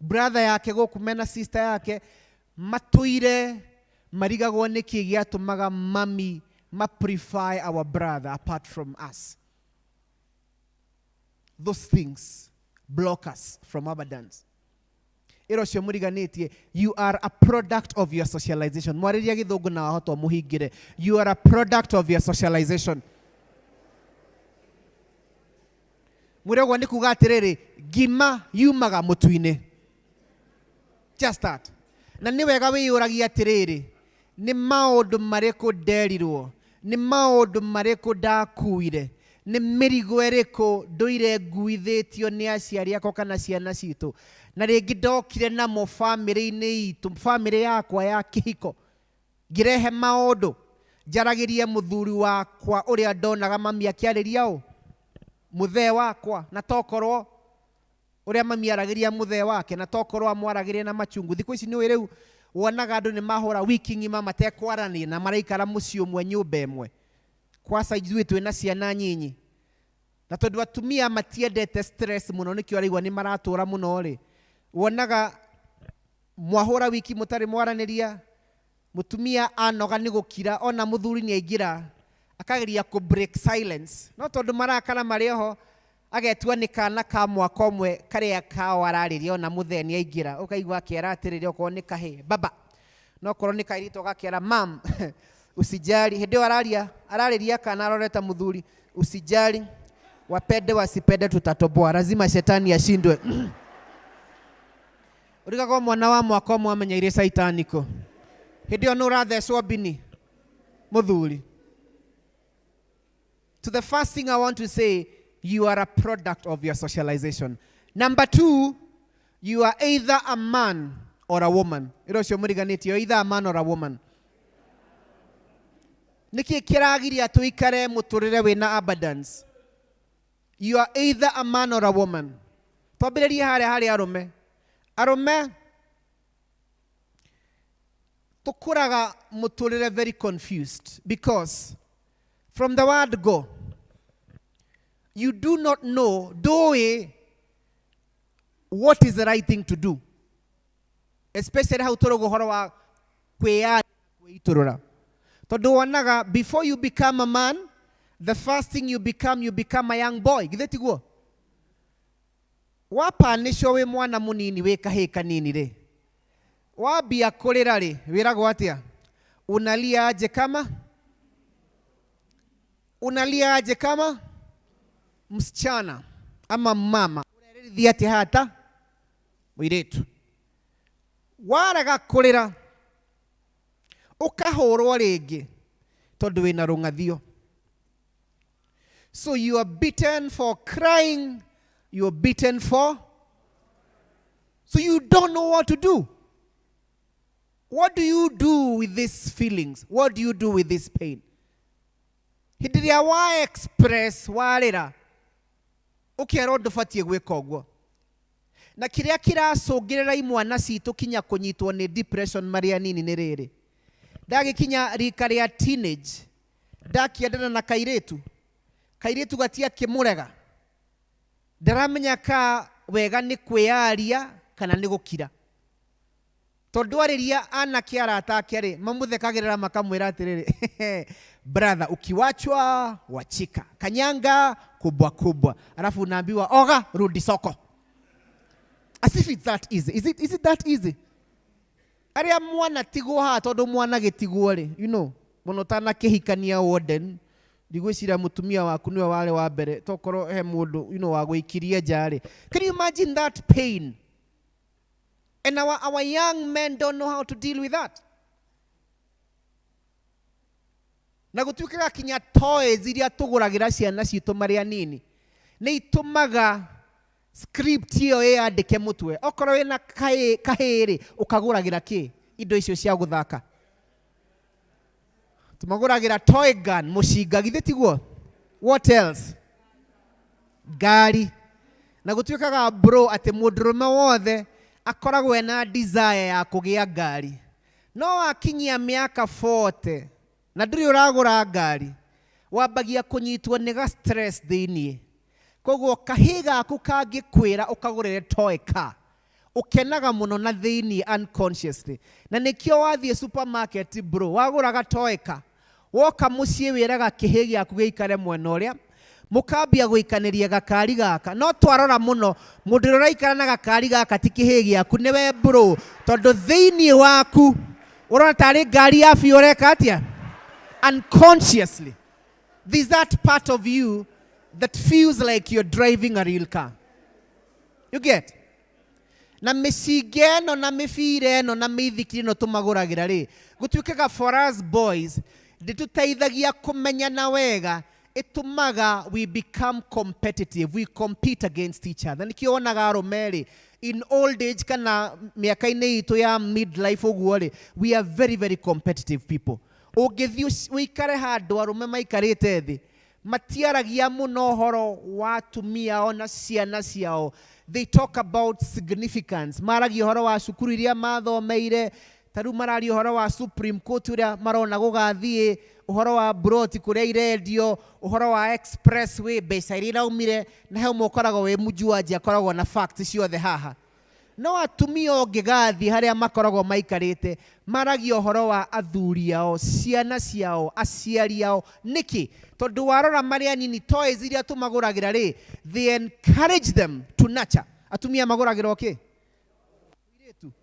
Brother yake gũkũ mena sister yake matũire marigagwo nĩkĩ gĩatũmaga mami ma prefer our brother apart from us. Those things block us from abundance. Ĩro ũcio mũriganĩtie, you are a product of your socialization. Mwarĩria gĩthũngũ na wahota ũmũhingĩre. You are a product of your socialization. Mwĩre ũguo nĩ kuga atĩrĩrĩ, ngima yumaga mũtu-inĩ. Just that. Na nĩ wega wĩyũragie atĩrĩrĩ, nĩ maũndũ marĩkũ nderirwo, nĩ maũndũ marĩkũ ndakuire, nĩ mĩrigo ĩrĩkũ ndũire nguithĩtio nĩ aciari akwa kana ciana citũ, na rĩngĩ ndokire namo bamĩrĩ-inĩ itũ, bamĩrĩ yakwa ya kĩhiko, ngĩrehe maũndũ njaragĩrie mũthuri wakwa ũrĩa ndonaga mami akĩarĩria ũ mũthee wakwa, na tokorwo ũrĩa mami aragĩria mũthee wake, na tokorwo amwaragĩria na machungu. Thikũ ici nĩ ũĩ rĩu Wonaga andũ nĩ mahũra wiki ng'ima matekwaranĩria na maraikara mũciĩ ũmwe nyũmba ĩmwe. Kwaca ithuĩ twĩna ciana nyinyi. Na tondũ atumia matiendete stress mũno nĩkĩo araigua nĩ maratũra mũno rĩ. Wonaga mwahũra wiki mũtarĩ mwaranĩria, mũtumia anoga nĩ gũkira ona mũthuri nĩ aingĩra akageria kũ break silence. No tondũ marakara marĩ oho agetua nĩ kana ka mwaka ũmwe karĩa kao ararĩria ona mũthee nĩ aingĩra, ũkaigua akĩera atĩrĩrĩ okorwo nĩ kahĩĩ baba, no okorwo nĩ kairĩtu agakĩra mam usijali. Hĩndĩ ĩyo araria ararĩria kana aroreta mũthuri, usijali, wapende wasipende tutatoboa, lazima shetani ashindwe. Ũrigagwo mwana wa mwaka ũmwe amenyeire caitani kũ? Hĩndĩ ĩyo nĩ ũrathecwo mbini mũthuri. So the first thing I want to say, you are a product of your socialization. Number two, you are either a man or a woman. Ĩro ũcio mũriganĩtie, you're either a man or a woman. Nĩkĩ kĩragiria tũikare mũtũrĩre wĩna abundance? You are either a man or a woman. Twambĩrĩrie harĩa harĩ arũme. Arũme tũkũraga mũtũrĩre very confused because from the word go, you do not know, ndũĩ what is the right thing to do. Especially hau tũrauga ũhoro wa kwĩyaria kwĩitũrũra. Tondũ wonaga before you become a man, the first thing you become a young boy. Githĩ tiguo? Wapanĩcwo wĩ mwana mũnini wĩ kahĩĩ kanini rĩ, wambia kũrĩra rĩ, wĩragwo atĩa? Unalia aje kama? Unalia aje kama msichana ama mama? Ũrerĩrithia atĩa hata mũirĩtu? Warega kũrĩra ũkahũrwo rĩngĩ tondũ wĩna rũng'athio. So you are beaten for crying, you are beaten for, so you don't know what to do. What do you do with these feelings? What do you do with this pain? Hĩndĩ ĩrĩa wa express warĩra, ũkerwo ndũbatiĩ gwĩka ũguo. Na kĩrĩa kĩracũngĩrĩra imwana citũ kinya kũnyitwo nĩ depression marĩ anini nĩ rĩrĩ. Ndagĩkinya rika rĩa teenage, ndakĩendana na kairĩtu, kairĩtu gatiakĩmũrega, ndaramenya ka wega nĩ kwĩyaria kana nĩ gũkira. Tondũ arĩria anake arata ake rĩ, mamũthekagĩrĩra makamwĩra atĩrĩrĩ, brother, ukiwachwa wachika, kanyanga kubwa kubwa, alafu unaambiwa oga rudi soko. As if it's that easy. Is it that easy? Arĩa mwana tigwo haha tondũ mwana gĩtigwo rĩ, you know, mũno ũtanakĩhikania warden, ndigwĩciria mũtumia waku nĩwe warĩ wa mbere, tokorwo he mũndũ, you know, wa gwĩkirie nja rĩ. Can you imagine that pain? And our young men don't know how to deal with that. Na gũtuĩkaga kinya toys iria tũgũragĩra ciana citũ marĩ anini, nĩ itũmaga script ĩyo ĩyandĩke mũtwe. Okorwo wĩna kahĩĩ rĩ, ũkagũragĩra kĩ? Indo icio cia gũthaka. Tũmagũragĩra toy gun, mũcinga, githĩ tiguo? What else? Ngari. Na gũtuĩkaga bro atĩ mũndũrũme wothe akoragwo ena desire ya kũgĩa ngari. No wakinyia mĩaka 40 na ndũrĩ ũragũra ngari, wambagia kũnyitwo nĩ ga stress thĩiniĩ. Koguo kahĩĩ gaku kangĩkwĩra ũkagũrĩre toy car, ũkenaga mũno na thĩiniĩ unconsciously. Na nĩkĩo wathiĩ supermarket bro, wagũraga toy car, woka mũciĩ wĩraga kĩhĩĩ gĩaku gĩikare mwena ũrĩa, mũkambia gũikanĩria gakari gaka. No twarora mũno, mũndũ ũrĩa ũraikara na gakari gaka ti kĩhĩĩ gĩaku, nĩwe bro, tondũ thĩiniĩ waku ũrona tarĩ ngari ya biũ ũreka atĩa? Unconsciously, there's that part of you that feels like you're driving a real car. You get? Na mĩcinga ĩno na mĩbira ĩno na mĩithikiri ĩno tũmagũragĩra rĩ, gũtuĩkaga for us boys, ndĩtũteithagia kũmenyana wega, ĩtũmaga we become competitive, we compete against each other. Nĩkĩo wonaga arũme rĩ, in old age kana mĩaka-inĩ itũ ya midlife ũguo rĩ, we are very very competitive people. Ũngĩthiĩ ũikare handũ arũme maikarĩte thĩ, matiaragia mũno ũhoro wa atumia ao na ciana ciao. They talk about significance. Maragia ũhoro wa cukuru iria mathomeire, Ta rĩu mararia ũhoro wa Supreme Court ũrĩa marona gũgathiĩ, ũhoro wa broti kũrĩa irendio, ũhoro wa expressway, mbeca iria iraumire, na he ũmwe ũkoragwo wĩ mjuaji akoragwo na facts ciothe haha. No atumia ũngĩgathiĩ harĩa makoragwo maikarĩte, maragia ũhoro wa athuri ao, ciana ciao, aciari ao. Nĩkĩ? Tondũ warora marĩ anini, toys iria tũmagũragĩra rĩ, they encourage them to nurture. Atumia magũragĩrwo kĩ?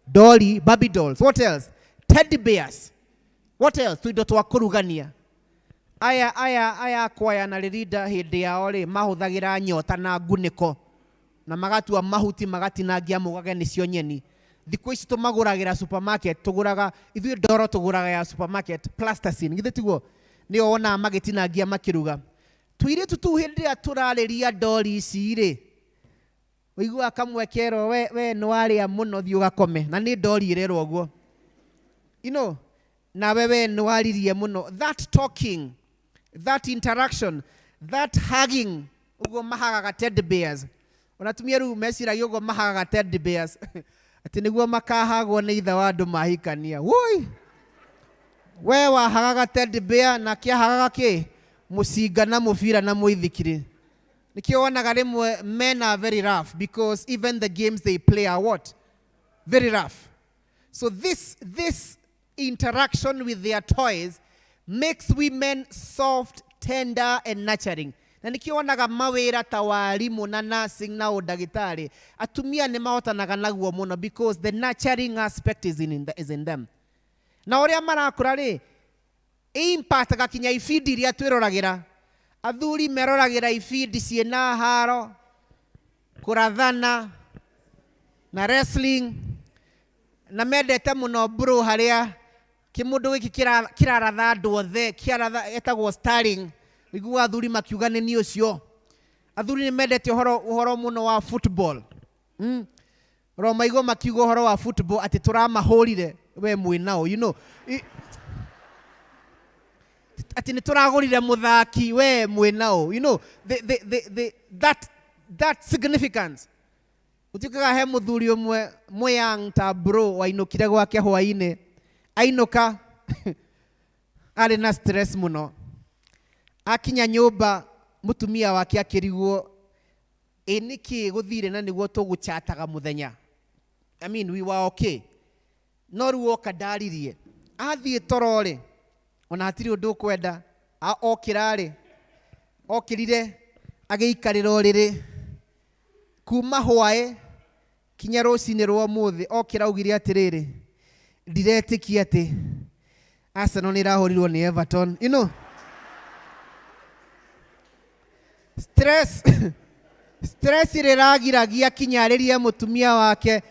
Dolly, Barbie dolls. What else? Teddy bears. What else? Tuindo twa kũrugania. Aya aya aya kwaya na rĩrinda hĩndĩ yao rĩ, mahũthagĩra nyota na ngunĩko na magatua mahuti magatinangia mũgage nĩcio nyeni. Thikũ ici tũmagũragĩra supermarket, tũgũraga ithuĩ ndoro tũgũraga ya supermarket plasticine, githĩ tiguo? Nĩyo wonaga magĩtinangia makĩruga. Tũirĩtu tũu hĩndĩ ĩrĩa tũrarĩria ndori ici rĩ, ũiguaga kamwe kerwo we we nĩ warĩa mũno thiĩ ũgakome, na nĩ ndori ĩrerwo ũguo. You know, nawe we nĩ waririe mũno. That talking, that interaction, that hugging, ũguo mahagaga teddy bears. Ona atumia rĩu meciragia ũguo mahagaga teddy bears atĩ nĩguo makahagwo nĩ ithe wa andũ mahikania. Woi! We wahagaga teddy bear nake ahagaga kĩ? Mũcinga na mũbira na mũithikiri. Nĩkĩo wonaga rĩmwe men are very rough because even the games they play are what? Very rough. So this interaction with their toys makes women soft, tender and nurturing. Na nĩkĩo wonaga mawĩra ta warimũ na nursing na ũndagĩtarĩ, atumia nĩ mahotanaga naguo mũno because the nurturing aspect is in them. Na ũrĩa marakũra rĩ, impactaga kinya ibindi iria twĩroragĩra. Athuri meroragĩra ibindi ciĩna haro, kũrathana na wrestling, na mendete mũno bro harĩa kĩmũndũ gĩkĩ kĩraratha andũ othe, kĩaratha etagwo Sterling. Ũiguaga athuri makiuga nĩ niĩ ũcio. Athuri nĩ mendete ũhoro mũno wa football. Ro maigua makiuga ũhoro wa football atĩ tũramahũrire we mwĩ nao, you know. Atĩ nĩ tũragũrire mũthaki we mwĩ nao, you know, that significance. Gũtuĩkaga he mũthuri ũmwe mũyang ta bro wainũkire gwake hwainĩ, ainũka arĩ na stress mũno. Akinya nyũmba mũtumia wake akĩrigwo ĩ nĩkĩ gũthire na nĩguo tũgũchataga mũthenya. I mean, we were okay. No rĩu oka ndaririe. Athiĩ toro rĩ, ona hatirĩ ũndũ ũkwenda. Okĩra rĩ, okĩrire agĩikarĩra ũrĩrĩ kuma hwaĩ kinya rũcinĩ rwa ũmũthĩ. Okĩra augire atĩrĩrĩ, ndiretĩkia atĩ Arsenal nĩ ĩrahũrirwo nĩ Everton. You know, stress stress ĩrĩa ĩragiragia kinya arĩrie mũtumia wake,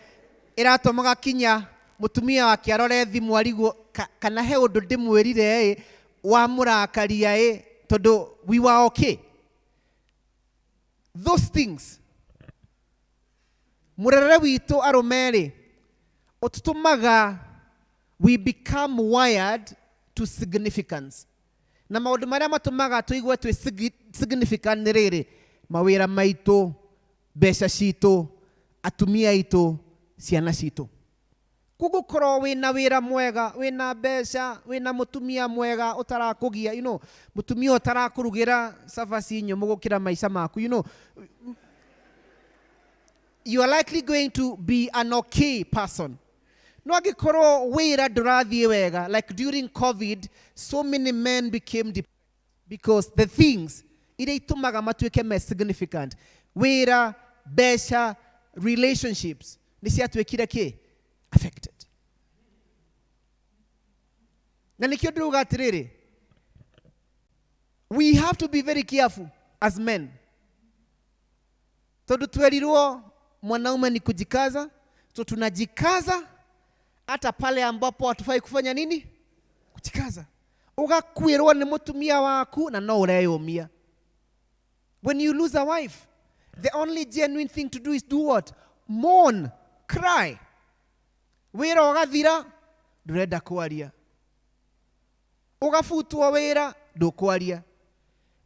ĩratũmaga kinya mũtumia wake arore thimũ arigwo kana he ũndũ ndĩmwĩrire ĩ wamũrakaria ĩ, tondũ we were okay. Those things mũrerere witũ arũme rĩ ũtũtũmaga we become wired to significance. Na maũndũ marĩa matũmaga tũigue twĩ significant nĩ rĩrĩ, mawĩra maitũ, mbeca citũ, atumia aitũ, ciana citũ. Koguo korwo wĩna wĩra mwega, wĩna mbeca, wĩna mũtumia mwega ũtarakũgia, you know, mũtumia ũtarakũrugĩra cabaci nyũmũ gũkĩra maica maku, you know, you are likely going to be an okay person. No angĩkorwo wĩra ndũrathiĩ wega, like during COVID, so many men became depressed because the things iria itũmaga matuĩke me significant, wĩra, mbeca, relationships, nĩ ciatuĩkire kĩ? Affected. Na nĩkĩo ndĩrauga atĩrĩrĩ, we have to be very careful as men. Tondũ twerirwo mwanaume ni kujikaza, so tunajikaza hata pale ambapo hatufai kufanya nini? Kujikaza. Ugakuĩrwo nĩ mũtumia waku na no ũreyũmia. When you lose a wife, the only genuine thing to do is do what? Mourn, cry. Wĩra ũgathira, ndũrenda kwaria. Ũgabutwo wĩra, ndũkwaria.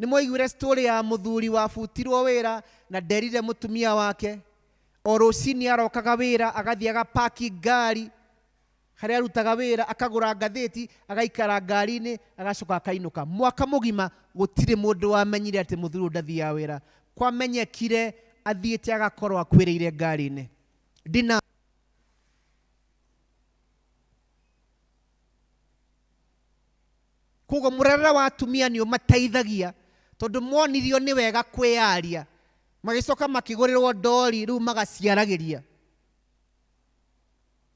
Nĩ mwaiguire story ya mũthuri wabutirwo wĩra na nderire mũtumia wake. O rũcinĩ arokaga wĩra, agathiĩ agapaki ngari Harĩa arutaga wĩra akagũra ngathĩti agaikara ngari-inĩ agacoka akainũka. Mwaka mũgima gũtirĩ mũndũ wamenyire atĩ mũthuri ũyũ ndathiaga wĩra. Kwamenyekire athiĩte agakorwo akuĩrĩire ngari-inĩ. Ndina koguo mũrerere wa atumia nĩ ũmateithagia tondũ monirio nĩ wega kwĩyaria magĩcoka makĩgũrĩrwo ndori rĩu magaciaragĩria.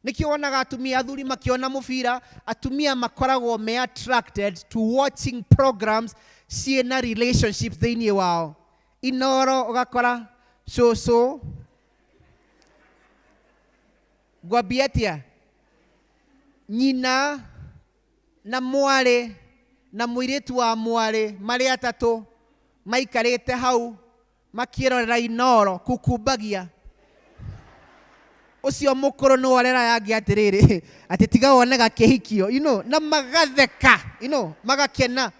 Nĩkĩo wonaga atumia athuri makĩona mũbira, atumia makoragwo me attracted to watching programs ciĩna relationships thĩinĩ wao. Inoro ũgakora cũcũ ngwambia atĩa nyina na mwarĩ na mũirĩtu wa mwarĩ marĩ atatũ maikarĩte hau makĩrorera Inoro kukumbagia. Ũcio mũkũrũ nĩ orera yangĩ atĩrĩrĩ atĩ tiga wone gakĩhikio, you know, na magatheka, you know, magakena.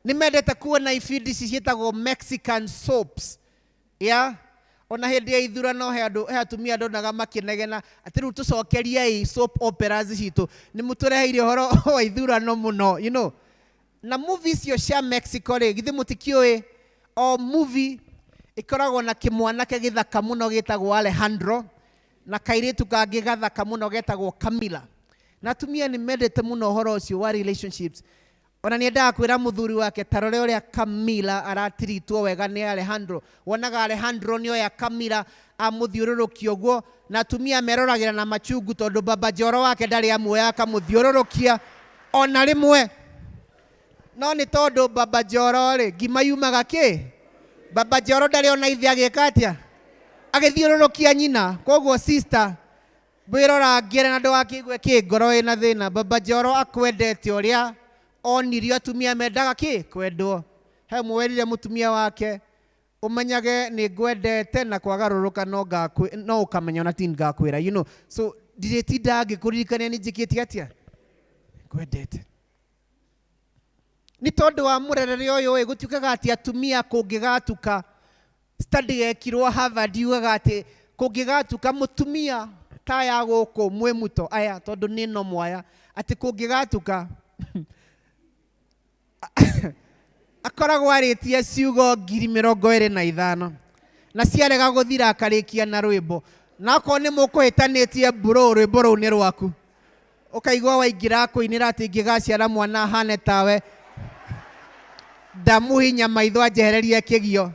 Nĩ mendete kuona ibindi ici ciĩtagwo Mexican soaps, yeah? Ona hĩndĩ ya ithurano he andũ he atumia ndonaga makĩnegena atĩ rĩu tũcokeriei soap operas citũ, nĩ mũtũreheire ũhoro wa ithurano mũno, you know. Na movie icio cia Mexico rĩ, githĩ mũtikĩũĩ o movie ĩkoragwo na kĩmwanake gĩthaka mũno gĩtagwo Alejandro na kairĩtu kangĩ gathaka mũno getagwo Camila. Na atumia nĩ mendete mũno ũhoro ũcio wa relationships. Ona nĩ endaga kwĩra mũthuri wake ta rore ũrĩa Camila aratiritwo wega nĩ Alejandro. Wonaga Alejandro nĩ oya Camila amũthiũrũrũkia ũguo, na atumia meroragĩra na machungu tondũ baba Njoro wake ndarĩ amuoya akamũthiũrũrũkia ona rĩmwe. No nĩ tondũ baba Njoro rĩ, ngima yumaga kĩ? Baba Njoro ndarĩ ona ithe agĩka atĩa? Agĩthiũrũrũkia nyina. Koguo sister, wĩrorangĩre na ndũgakĩigue kĩ ngoro ĩna thĩna. Baba Njoro akwendete ũrĩa onirio atumia mendaga kĩ? Kwendwo. He ũmwe werire mũtumia wake ũmenyage nĩ ngwendete na kwagarũrũka no ũkamenya ona ti ngakwĩra, you know. So ndirĩtindaga ngĩkũririkania nĩ njĩkĩte atĩa? Ngwendete. Nĩ tondũ wa mũrerere ũyũ ĩ, gũtuĩkaga atĩ atumia kũngĩgatuka, study yekirwo Harvard yugaga atĩ kũngĩgatuka mũtumia ta aya gũkũ mwĩ muto aya tondũ nĩ no mwaya, atĩ kũngĩgatuka akoragwo arĩtie ciugo 25,000 na ciarega gũthira akarĩkia na rwĩmbo, na okorwo nĩ mũkũhĩtanĩtie bro, rwĩmbo rũu nĩ rwaku, ũkaigua waingĩra kũinĩra atĩ ingĩgaciara mwana ahane tawe ndamũhinya maitho anjehererie kĩgio,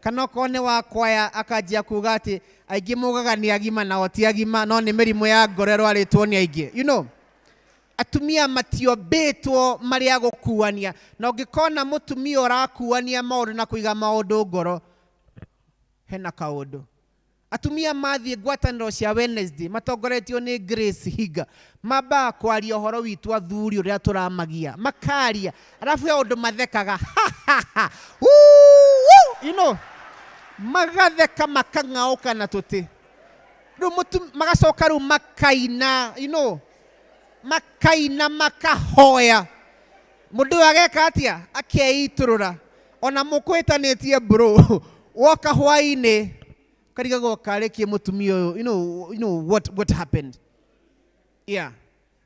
kana okorwo nĩ wa kwaya akanjia kuga atĩ aingĩ mugaga nĩ agima nao ti agima, no nĩ mĩrimũ ya ngoro ĩrwarĩtwo nĩ aingĩ, you know. Atumia matiombĩtwo marĩ a gũkuania, na ũngĩkona mũtumia ũrakuania maũndũ na kũiga maũndũ ngoro, hena kaũndũ. Atumia mathiĩ ngwatanĩro cia Wednesday matongoretio nĩ Grace Higa, mambaga kwaria ũhoro witũ athuri ũrĩa tũramagia, makaria, arabu he ũndũ mathekaga ha ha ha, wuu, you know, magatheka makang'aũka na tũtĩ, rĩu magacoka rĩu makaina, you know, makaina makahoya. Mũndũ ũyũ ageka atĩa? Akeitũrũra. Ona mũkũhĩtanĩtie bro, woka hwaĩ-inĩ karigagwo karĩkie mũtumia ũyũ, you know what happened. Yeah,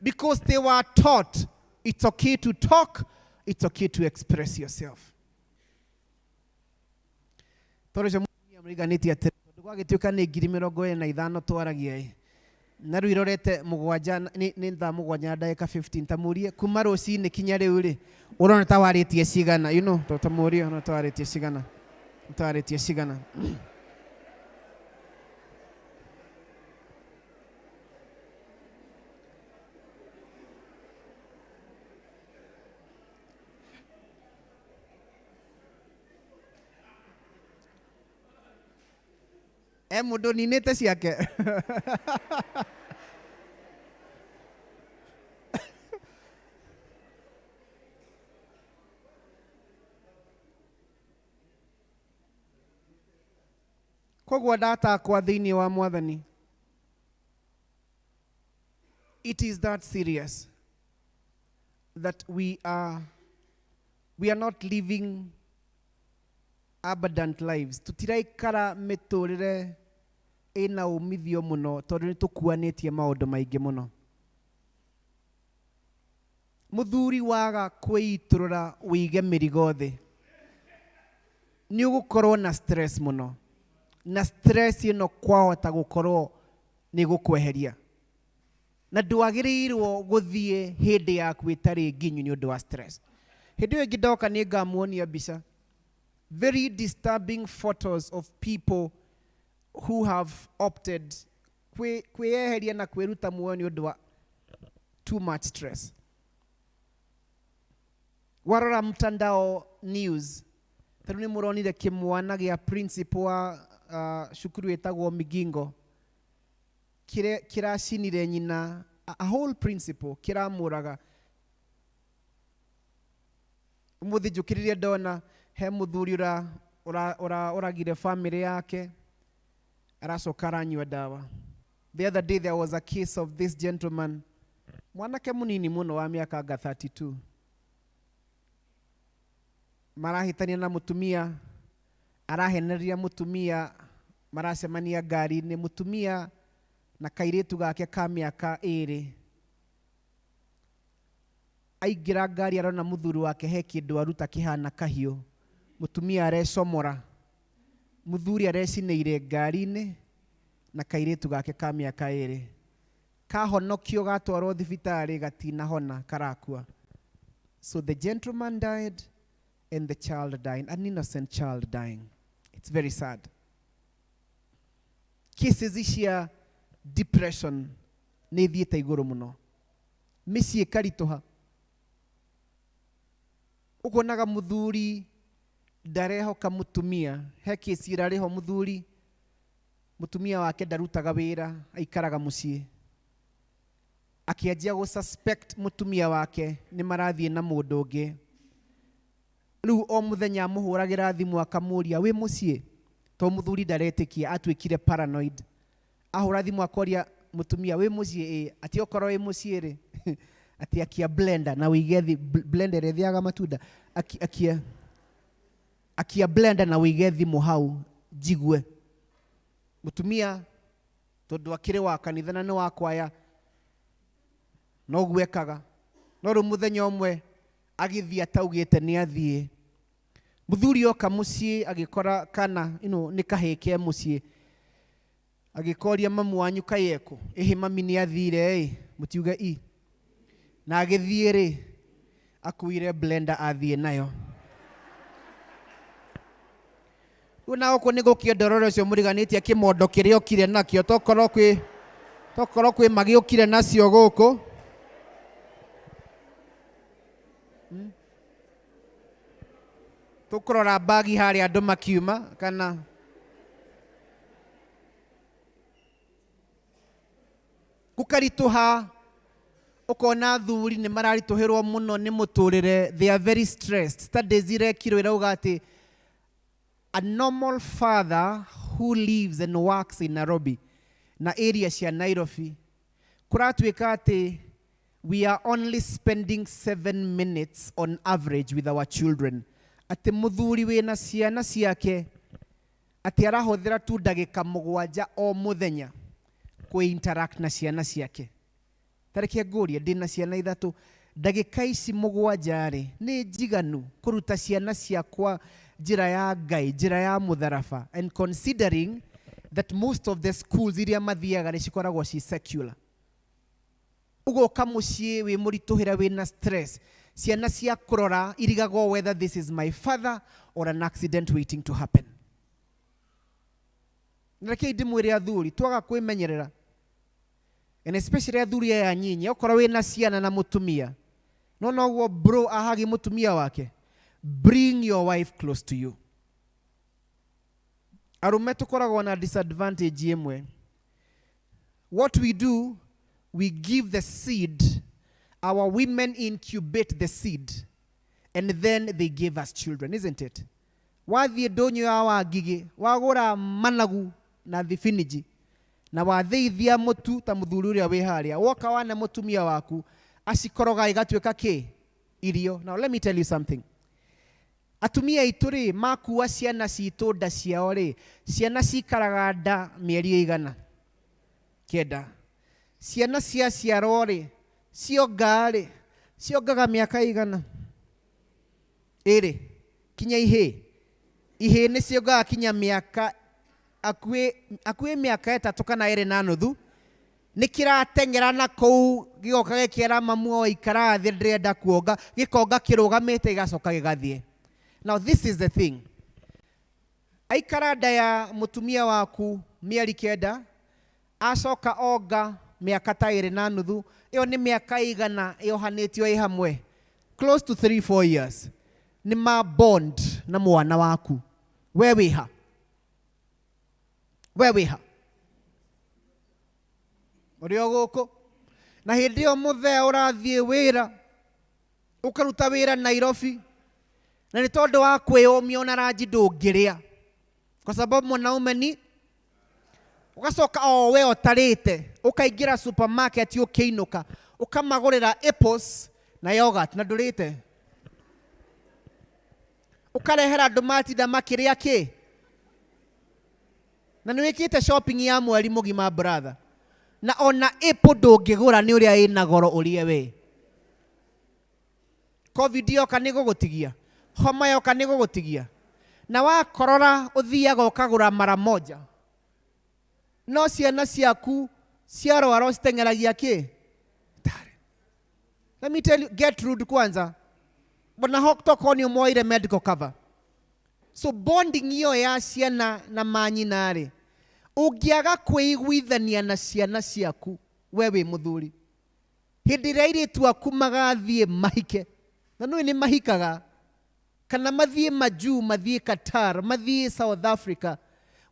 because they were taught it's okay to talk, it's okay to express yourself. Tondũ ũcio mũtumia mũriganĩtie atĩrĩ, tondũ gwagĩtuĩka nĩ 25,000 twaragia ĩ, na rĩu irorete mũgwanja, nĩ thaa mũgwanja na ndagĩka 15, ta mũrie kuma rũcinĩ kinya rĩu rĩ, ũrona ta warĩtie cigana, you know, ta mũrie ũrona ta warĩtie cigana, ta warĩtie cigana. E mũndũ ninĩte ciake. Koguo ndatakwa thĩinĩ wa Mwathani, it is that serious that we are not living abundant lives. Tutiraikara mĩtũrĩre Ĩna umithio mũno tondũ nĩ tũkuanĩtie maũndũ maingĩ mũno. Mũthuri waga kwĩitũrũra wĩige mĩrigo thĩ, nĩ ũgũkorwo na stress mũno, na stress ĩno kwahota gũkorwo nĩ gũkweheria, na ndwagĩrĩirwo gũthiĩ hĩndĩ yaku ĩtarĩ nginyu nĩ ũndũ wa stress. Hĩndĩ ĩyo ĩngĩ ndoka nĩ ngamuonia mbica, very disturbing photos of people who have opted kwĩyeheria na kwĩruta muoyo nĩ ũndũ wa too much stress. Warora mtandao news, tarĩu nĩ mũronire kĩmwana gĩa principal wa cukuru ĩtagwo Migingo kĩracinire nyina, a whole principal kĩramũraga. Ũmũthĩ njũkĩrire ndona he mũthuri ũragire family yake, aracoka aranyua ndawa. The other day there was a case of this gentleman, mwanake mũnini mũno wa mĩaka anga 32, marahĩtania na mũtumia, arahenereria mũtumia, maracemania ngari-inĩ, mũtumia na kairĩtu gake ka mĩaka 2. Aingĩra ngari arona mũthuri wake he kĩndũ aruta kĩhana kahiũ, mũtumia arecomora, mũthuri arecinĩire ngari-inĩ na kairĩtu gake ka mĩaka 2. Kahonokio gatwarwo thibitarĩ gatinahona, karakua. So the gentleman died and the child dying, an innocent child dying. It's very sad. Cases cia depression nĩ ithiĩte igũrũ mũno, mĩciĩ ĩkaritũha. Ũkonaga mũthuri ndarehoka mũtumia, he kesi ĩrarĩ ho mũthuri, mũtumia wake ndarutaga wĩra, aikaraga mũciĩ, akĩanjia gũ suspect mũtumia wake nĩ marathiĩ na mũndũ ũngĩ. Rĩu o mũthenya amũhũragĩra thimũ akamũria wĩ mũciĩ, to mũthuri ndaretĩkia, atuĩkire paranoid. Ahũra thimũ akoria mũtumia wĩ mũciĩ, ĩ atĩ okorwo wĩ mũciĩ rĩ, atĩ akia blender na wĩige blender ĩrĩa ĩthĩaga matunda, akia blender na wĩige thimũ hau njigue. Mũtumia tondũ akĩrĩ wa kanitha na nĩ wa kwaya, noguo ekaga. No rĩu mũthenya ũmwe agĩthiĩ ataugĩte nĩ athiĩ, mũthuri oka mũciĩ agĩkora kana ino nĩ kahĩĩ ke mũciĩ, agĩkoria mamu wanyu kaĩ ekũ? Ĩhĩ mami nĩ athire ĩ, mũtiuge i. Na agĩthiĩ rĩ, akuire blender athiĩ nayo. Rĩu na gũkũ nĩ gũkĩendorore ũcio mũriganĩtie kĩmondo kĩrĩa okire nakĩo, tokorwo kwĩ magĩũkire nacio gũkũ. Tũkũrora bagi harĩa andũ makiuma kana gũkaritũha, ũkona athuri nĩ mararitũhĩrwo mũno nĩ mũtũrĩre, they are very stressed. Studies irekirwo irauga atĩ a normal father who lives and works in Nairobi na area cia Nairobi, kũratuĩka atĩ we are only spending 7 minutes on average with our children. Atĩ mũthuri wĩna ciana ciake atĩ arahũthĩra tu ndagĩka 7 o mũthenya kũ interact na ciana ciake. Tareke ngũrie, ndĩna ciana 3, ndagĩka ici 7 rĩ nĩ njiganu kũruta ciana ciakwa njĩra ya Ngai, njĩra ya mũtharaba, and considering that most of the schools iria mathiaga nĩ cikoragwo ci secular. Ũgoka mũciĩ wĩ mũritũhĩre, wĩna stress, ciana cia kũrora irigagwo whether this is my father or an accident waiting to happen. Rekei ndĩmwĩre athuri, twaga kwĩmenyerera, and especially athuri aya anyinyi, okorwo wĩna ciana na mũtumia, no noguo bro ahagi mũtumia wake, bring your wife close to you. Arũme tũkoragwo na disadvantage ĩmwe. What we do, we give the seed, our women incubate the seed, and then they give us children, isn't it? Wathiĩ ndũnyũ ya Wangigĩ, wagũra managu na thibiniji, na wathĩithia mũtu ta mũthuri ũrĩa wĩ harĩa, woka wana mũtumia waku, acikoroga igatuĩka kĩ? Irio. Now let me tell you something. Atumia aitũ rĩ, makua ciana citũ nda ciao rĩ, ciana cikaraga nda mĩeri ĩigana? 9. Ciana ciaciarwo rĩ, cionga rĩ, ciongaga mĩaka ĩigana? 2. Kinya ihĩĩ. Ihĩĩ nĩ ciongaga kinya mĩaka hakuhĩ mĩaka 3 kana 2.5. Nĩ kĩrateng'era na kũu, gĩgoka gĩkera mamu o ikara thĩ ndĩrenda kuonga, gĩkonga kĩrũgamĩte gĩgacoka gĩgathiĩ. Now this is the thing. Aikara nda ya mũtumia waku mĩeri 9, acoka onga mĩaka ta 2.5, ĩyo nĩ mĩaka ĩigana ĩohanĩtio ĩ hamwe? Close to 3-4 years. Nĩ ma bond na mwana waku. We wĩha? We wĩha? Ũrĩ o gũkũ. Na hĩndĩ ĩyo mũthee ũrathiĩ wĩra, ũkaruta wĩra Nairobi, na nĩ tondũ wa kwĩyũmia ona ranji ndũngĩrĩa. Kwa sababu mwanaume ni ũgacoka o we ũtarĩte, ũkaingĩra supermarket ũkĩinũka, ũkamagũrĩra apples na yogurt na ndũrĩte. Ũkarehera andũ matinda makĩrĩa kĩ? Na nĩ wĩkĩte shopping ya mweri mũgima brother. Na ona apple ndũngĩgũra nĩ ũrĩa ĩna goro ũrĩe we. Covid yoka nĩ gũgũtigia, homa yoka nĩ gũgũtigia. Na wakorora ũthiaga ũkagũra mara moja. No ciana ciaku ciarwara ũciteng'eragia kĩ? Tarĩ. Let me tell you, get rude kwanza. Bwana tokorwo nĩ ũmoire medical cover. So bonding iyo ya ciana na manyina rĩ, ũngĩaga kwĩiguithania na ciana ciaku, we wĩ mũthuri. Hĩndĩ ĩrĩa airĩtu aku magathiĩ mahike, na nĩũĩ nĩ mahikaga, kana mathiĩ majuu, mathiĩ Qatar, mathiĩ South Africa,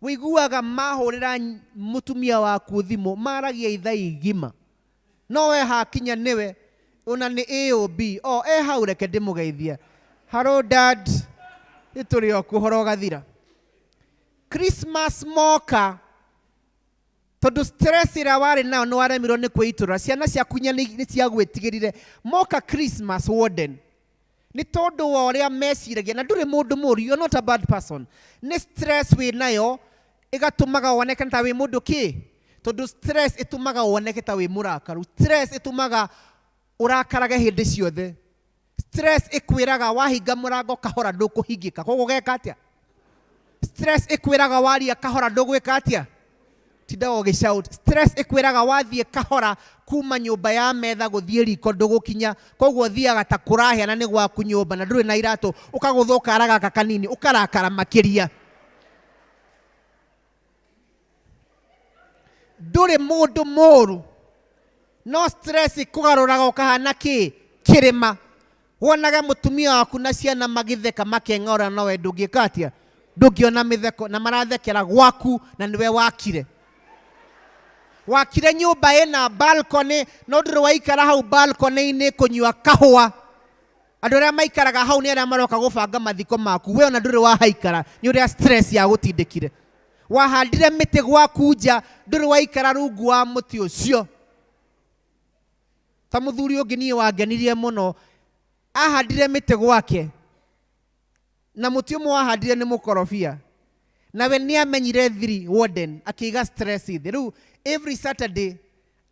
wĩiguaga mahũrĩra mũtumia waku thimũ, maragia ithaa igima. No we hakinya nĩwe, ona nĩ A o B, o e hau reke ndĩmũgeithie. Hello dad, nĩ tũrĩ o kuo ũhoro ũgathira. Christmas moka, tondũ stress ĩrĩa warĩ nayo nĩ waremirwo nĩ kwĩitũrũra, ciana ciaku inya nĩ ciagwĩtigĩrire. Moka Christmas warden, nĩ tondũ wa ũrĩa meciragia, na ndũrĩ mũndũ mũũru, you're not a bad person. Nĩ stress wĩ nayo, ĩgatũmaga woneke ta wĩ mũndũ kĩ? Tondũ stress ĩtũmaga woneke ta wĩ mũrakaru. Stress ĩtũmaga ũrakarage hĩndĩ ciothe. Stress ĩkwĩraga wahinga mũrango kahora ndũkũhingĩka. Koguo ũgeka atĩa? Stress ĩkwĩraga waria kahora ndũgwĩka atĩa? Tindaga ũgĩshout. Stress ĩkwĩraga wathiĩ kahora kuma nyũmba ya metha gũthiĩ riko ndũgũkinya. Koguo ũthiaga ta kũrahĩa na nĩ gwaku nyũmba na ndũrĩ na iratũ, ũkagũthwo kara gaka kanini, ũkarakara makĩria. Ndũrĩ mũndũ mũũru, no stress ĩkũgarũraga ũkahana kĩ? Kĩrĩma. Wonage mũtumia waku na ciana magĩtheka makeng'ora, no we ndũngĩka atĩa? Ndũngĩona mĩtheko, na marathekera gwaku na nĩwe wakire. Wakire nyũmba ĩna balcony, no ndũrĩ waikara hau balcony-inĩ kũnyua kahũa. Andũ arĩa maikaraga hau nĩ arĩa maroka gũbanga mathiko maku, we ona ndũrĩ wahaikara nĩ ũrĩa stress ya gũtindĩkire. Wahandire mĩtĩ gwaku nja, ndũrĩ waikara rungu wa mũtĩ ũcio. Ta mũthuri ũngĩ niĩ wangenirie mũno, ahandire mĩtĩ gwake, na mũtĩ ũmwe wahandire nĩ mũkorobia. Nawe nĩ amenyire thiri warden, akĩiga stress thĩ. Rĩu every Saturday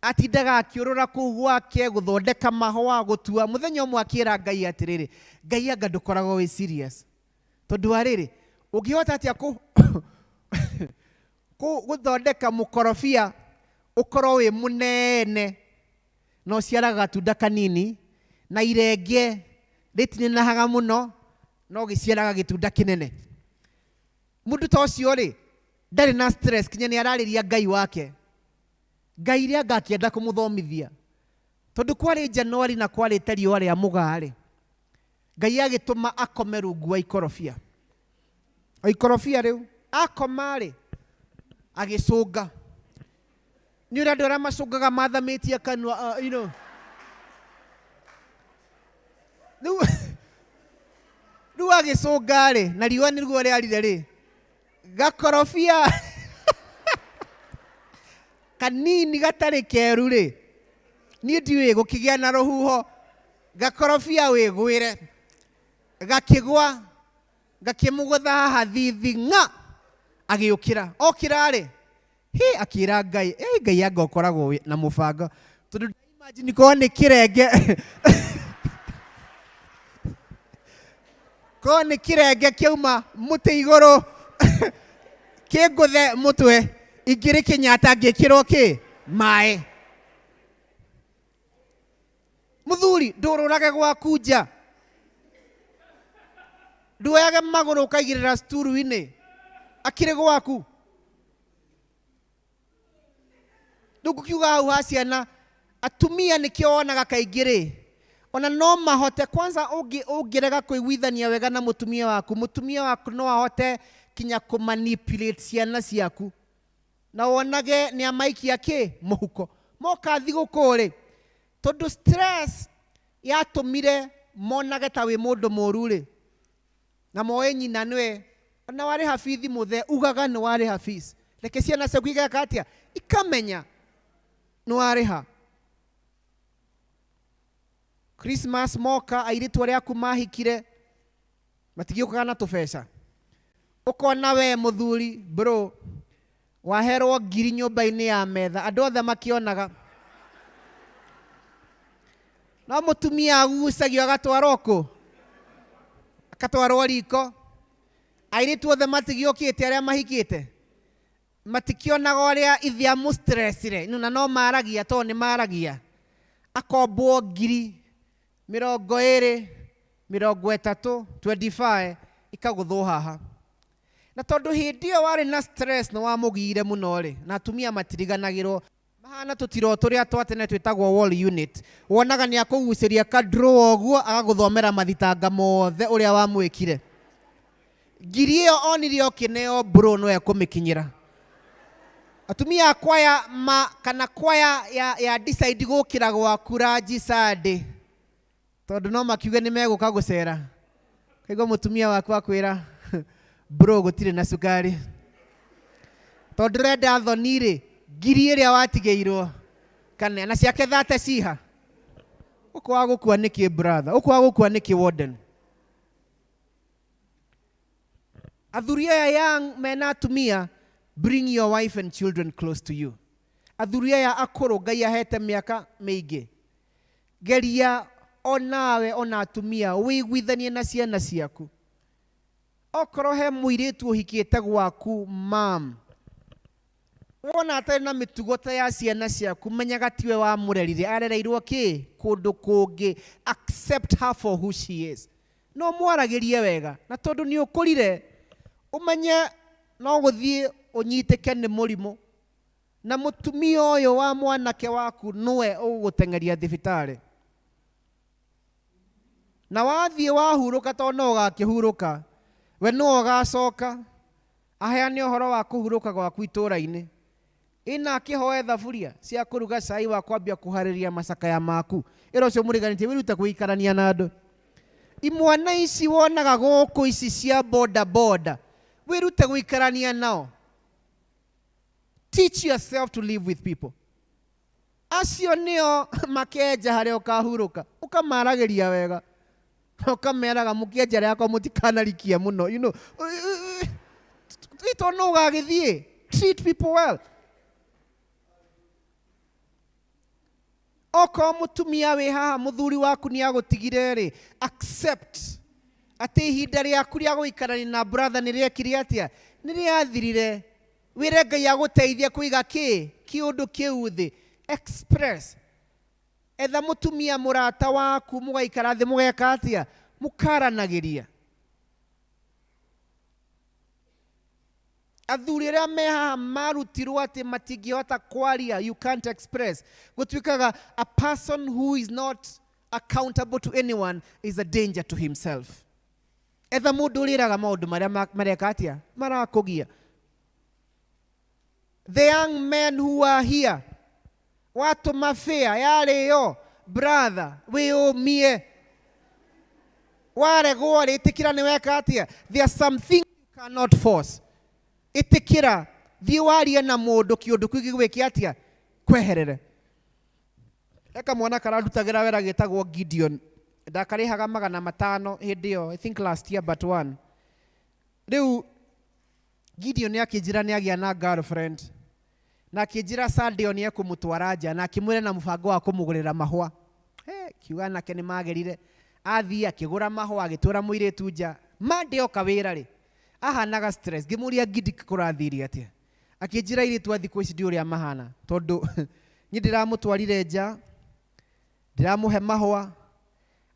atindaga akĩũrũra kũu gwake, gũthondeka mahũa, gũtua. Mũthenya ũmwe akĩra Ngai atĩrĩrĩ, Ngai anga ndũkoragwo wĩ serious. Tondũ wa rĩrĩ, ũngĩhota atĩa gũthondeka mũkorobia ũkorwo wĩ mũnene na ũciaraga gatunda kanini, na irenge rĩtinenehaga mũno no gĩciaraga gĩtunda kĩnene. Mũndũ ta ũcio rĩ, ndarĩ na stress, kinya nĩ ararĩria Ngai wake. Ngai rĩa anga akĩenda kũmũthomithia. Tondũ kwarĩ Januari na kwarĩ ta riũa rĩa mũgaa rĩ, Ngai agĩtũma akome rungu wa ikorobia. O ikorobia rĩu, akoma rĩ, agĩcũnga. Nĩ ũrĩa andũ arĩa macũngaga mathamĩtie kanua, you know. Rĩu agĩcũnga rĩ, na riũa nĩguo rĩarire rĩ, gakorobia kanini gatarĩ keru rĩ, niĩ ndiũĩ gũkĩgĩa na rũhuho, gakorobia wĩgwĩre, gakĩgwa, Ngakĩmũgũtha haha thithi ng'a agĩũkĩra. Okĩra rĩ, hĩ akĩra Ngai, ĩ Ngai anga ũkoragwo na mũbango. Tondũ imagine korwo nĩ kĩrenge. Korwo nĩ kĩrenge kĩauma mũtĩ igũrũ kĩngũthe mũtwe ingĩrĩ Kenyatta ngĩkĩrwo kĩ maĩ. Mũthuri ndũrũrage gwaku nja, nduoyage magũrũ ũkaigĩrĩra sturu-inĩ akĩrĩ gwaku. Rĩu ngũkiuga hau ha ciana, atumia nĩkĩo wonaga kaingĩ rĩ, ona no mahote kwanza ũngĩrega kũiguithania wega na mũtumia waku, mũtumia waku no ahote kinya kũmanipulate ciana ciaku na wonage nĩ amaikia kĩ mũhuko. Moka thigũkũ rĩ, tondũ stress yatũmire monage ta wĩ mũndũ mũru rĩ, na moĩ nyina nĩwe ona warĩha bithi mũthee, ugaga nĩ warĩha fees. Reke ciana ciaku igeka atĩa? Ikamenya nĩ warĩha. Christmas moka airĩtu arĩa aku mahikire matigĩũkaga na tũbeca. Ũkona we mũthuri bro waherwo ngiri nyũmba-inĩ ya metha andũ othe makĩonaga, no mũtumia agucagio agatwarwo kũ? Akatwarwo riko. Airĩtu othe matigĩũkĩte arĩa mahikĩte matikĩonaga ũrĩa ithe amũstressire, na no maragia tondũ nĩ maragia. Akombwo ngiri mĩrongo ĩrĩ, mĩrongo ĩtatũ, 25 ikagũthwo haha. Na tondũ hĩndĩ ĩyo warĩ na stress nĩ wamũgiire mũno rĩ, na atumia matiriganagĩrwo mahana tũtiro tũrĩa twa tene twĩtagwo wall unit. Wonaga nĩ akũgucĩria ka draw ũguo agagũthomera mathitanga mothe ũrĩa wamwĩkire. Ngiri ĩyo onire ũkĩneo bro no ekũmĩkinyĩra. Atumia a kwaya ma, kana kwaya ya decide gũkĩra gwaku ranji Sunday, tondũ no makiuge nĩ megũka gũcera. Kaigua mũtumia waku akwĩra bro gũtirĩ na cukari, tondũ ndũrenda thoni rĩ, ngiri ĩrĩa watigĩirwo kana na ciake thate ciha. Ũkwaga gũkua nĩkĩ brother? Ũkwaga gũkua nĩkĩ warden? Athuri aya young mena atumia, bring your wife and children close to you. Athuri aya akũrũ Ngai ahete mĩaka mĩingĩ, geria onawe ona atumia wĩiguithanie na ciana ciaku. Okorwo he mũirĩtu ũhikĩte gwaku mam, wona atarĩ na mĩtugo ta ya ciana ciaku, menyaga tiwe wamũrerire, arereirwo kĩ kũndũ kũngĩ. Accept her for who she is. No mwaragĩrie wega, na tondũ nĩ ũkũrire ũmenye no gũthiĩ ũnyitĩke nĩ mũrimũ, na mũtumia ũyũ wa mwanake waku nĩwe ũgũgũteng'eria thibitarĩ. Na wathiĩ wahurũka, tondũ no ũgakĩhurũka, we nĩwe ũgacoka aheane ũhoro wa kũhurũka gwaku itũũra-inĩ. Ĩna akĩhoe thaburia cia kũruga cai wa kwambia kũharĩria macakaya maku. Ĩra ũcio mũriganĩtie wĩrute gũikarania na andũ. Imwana ici wonaga gũkũ ici cia boda boda, wĩrute gũikarania nao. Teach yourself to live with people. Acio nĩo makenja harĩa ũkahurũka, ũkamaragĩria wega, ũkameraga mũkĩenja rĩakwa mũtikanarikie mũno, you know, tondũ no ũgagĩthiĩ. Treat people well. Okorwo mũtumia wĩ haha mũthuri waku nĩ agũtigire rĩ, accept atĩ ihinda rĩaku rĩa gũikarania na brother nĩ rĩekire atĩa, nĩ rĩathirire. Wĩre Ngai agũteithie kũiga kĩ kĩũndũ kĩu thĩ. Express. Etha mũtumia mũrata waku, mũgaikara thĩ, mũgeka atĩa, mũkaranagĩria. Athuri arĩa me haha marutirwo atĩ matingĩhota kwaria, you can't express. Gũtuĩkaga a person who is not accountable to anyone is a danger to himself. Etha mũndũ ũrĩraga maũndũ marĩa mareka atĩa, marakũgia. The young men who are here, watũma fare yarĩo brother, wĩyũmie. Waregwo rĩ, ĩtĩkĩra nĩ weka atĩa. There are some things you cannot force. Ĩtĩkĩra, thiĩ warie na mũndũ kĩũndũ kĩu gĩgwĩke atĩa, kweherere. Eka mwana kararutagĩra wĩra gĩtagwo Gideon, ndakarĩhaga 500 hĩndĩ ĩyo, I think last year but one. Rĩu Gideon akĩnjĩra nĩ agĩa na girlfriend na akĩnjĩra Sunday ĩyo nĩ ekũmũtwara nja na akĩmwĩra na mũbango wa kũmũgũrĩra mahũa. He, kiuga anake nĩ magerire. Athiĩ akĩgũra mahũa agĩtwara mũirĩtu nja. Monday oka wĩra rĩ, ahanaga stress. Ngĩmũria Gidi kũrathire atĩa? Akĩnjĩra airĩtu a thikũ ici ndiũĩ ũrĩa mahana tondũ niĩ ndĩramũtwarire nja, ndĩramũhe mahũa,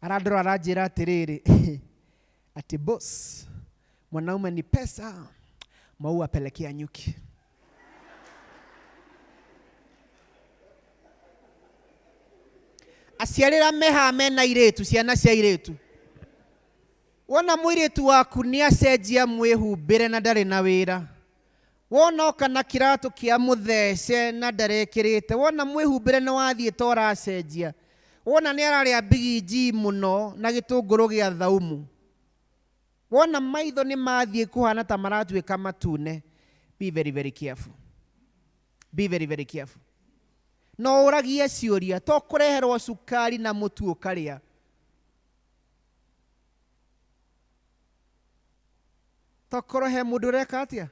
arandora aranjĩra atĩrĩrĩ ati boss, mwanaume ni pesa, maua pelekea nyuki. Aciari arĩa me haha mena airĩtu, ciana cia airĩtu, wona mũirĩtu waku nĩ acenjia mwĩhumbĩre na ndarĩ na wĩra, wona oka na kĩratũ kĩa mũthece na ndarekĩrĩte, wona mwĩhumbĩre nĩ wathiĩ ta ũracenjia, wona nĩ ararĩa mbigiji mũno na gĩtũngũrũ gĩa thaumu, wona maitho nĩ mathiĩ kũhana ta maratuĩka matune, be very very careful. Be very very careful. No ũragie ciũria, to kũreherwo cukari na mũtu ũkarĩa. Tokorwo he mũndũ ũreka atĩa?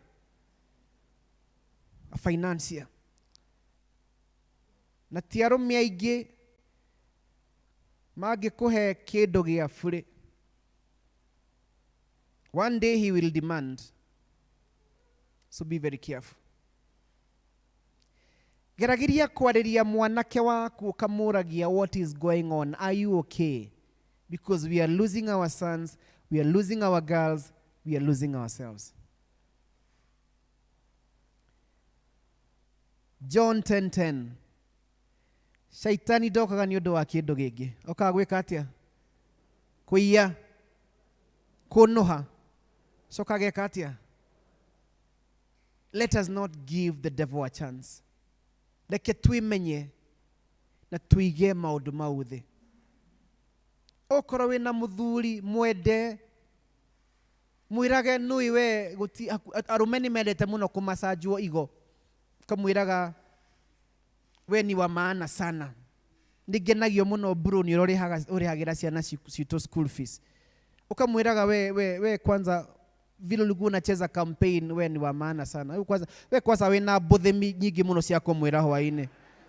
A financier. Na ti arũme aingĩ mangĩkũhe kĩndũ gĩa bure. One day he will demand. So be very careful. Geragiria kwarĩria mwanake waku ũkamũragia what is going on, are you okay? Because we are losing our sons, we are losing our girls, we are losing ourselves. John 10:10. Shaitani ndokaga nĩ ũndũ wa kĩndũ gĩngĩ. Okaga gwĩka atĩa? Kũiya, kũnũha. Coka ageka atĩa? Let us not give the devil a chance. Reke twĩmenye na tũige maũndũ mau thĩ. Okorwo wĩna mũthuri mwende, mwĩrage nũĩ we gũti, arũme nĩ mendete mũno kũmacanjwo igo. Ũkamwĩraga we ni wa maana sana. Nĩ ngenagio mũno bro nĩ ũrĩa ũrĩhagĩra ciana citũ school fees. Ũkamwĩraga we kwanza vile ulikuwa unacheza campaign we ni wa maana sana. We kwanza wĩna mbũthĩ nyingĩ mũno cia kũmwĩra hwaĩ-inĩ.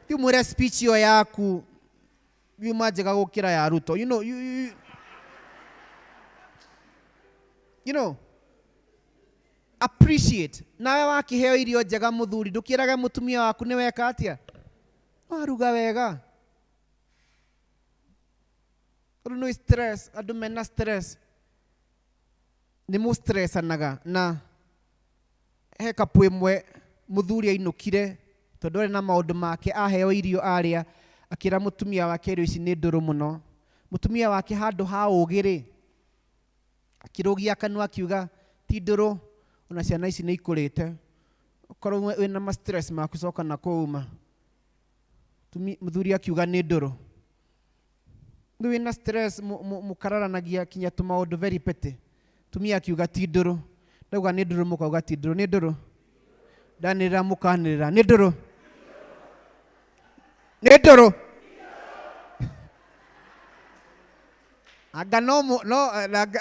Ti mwĩre speech ĩyo yaku yuma njega gũkĩra ya Ruto. You know, you, you, you know, appreciate. Nawe wakĩheo irio njega mũthuri, ndũkĩrage mũtumia waku nĩ weka atĩa? Waruga wega. Tondũ nĩ stress, andũ mena stress. Nĩ mũstressanaga na he kapu ĩmwe mũthuri ainũkire tondũ arĩ na maũndũ make, aheo irio arĩa, akĩra mũtumia wake irio ici nĩ ndũrũ mũno. Mũtumia wake handũ ha ũgĩ rĩ, akĩrũgia kanua akiuga ti ndũrũ, ona ciana ici nĩ ikũrĩte. Okorwo wĩna ma stress maku coka na kũu ma. Mũthuri akiuga nĩ ndũrũ. Rĩu wĩna stress mũkararanagia kinya tũmaũndũ very petty. Tumia akiuga ti ndũrũ. Ndauga nĩ ndũrũ mũkauga ti ndũrũ, nĩ ndũrũ. Ndanĩrĩra mũkanĩrĩra, nĩ ndũrũ. Nĩ ndũrũ. Anga no mu, no, anga,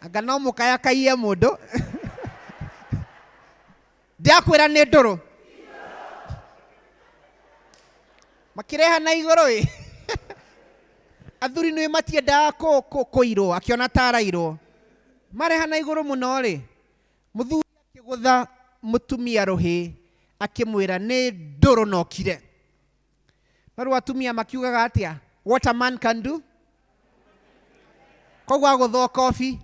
anga no mũkayakaie mũndũ. Ndiakwĩra nĩ ndũrũ. Makĩreha na igũrũ ĩ. Athuri nĩ matiendaga kũirwo, akĩona ta arairwo. Mareha na igũrũ mũno rĩ, mũthuri akĩgũtha mũtumia rũhĩ, akĩmwĩra nĩ ndũrũ na ũkire. No rĩu atumia makiugaga atĩa? What a man can do? Koguo agũthwo kobi,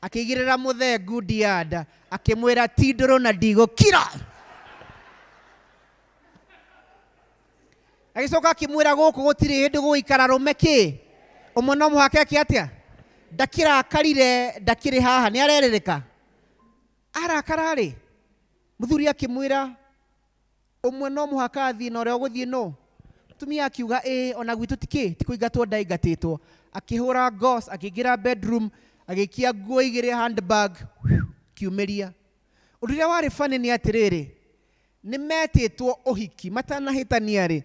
akĩigĩrĩra mũthee ngundi ya nda, akĩmwĩra ti ndũrũ na ndigũkira. Agĩcoka akĩmwĩra gũkũ gũtirĩ hĩndĩ gũgũikara rũme kĩ? Ũmwe no mũhaka eke atĩa? Ndakĩrakarire, ndakĩrĩ haha, nĩ arerĩrĩka. Arakara rĩ, mũthuri akĩmwĩra ũmwe no mũhaka athiĩ na ũrĩa ũgũthiĩ no. Mũtumia akiuga ĩĩ, ona gwitũ ti kĩ, ti kũingatwo ndaingatĩtwo. Akĩhũra ngos, akĩingĩra bedroom, agĩikia nguo igĩrĩ handbag, kiumĩria. Ũndũ ũrĩa warĩ funny nĩ atĩrĩrĩ, nĩ metĩtwo ũhiki, matanahĩtania rĩ,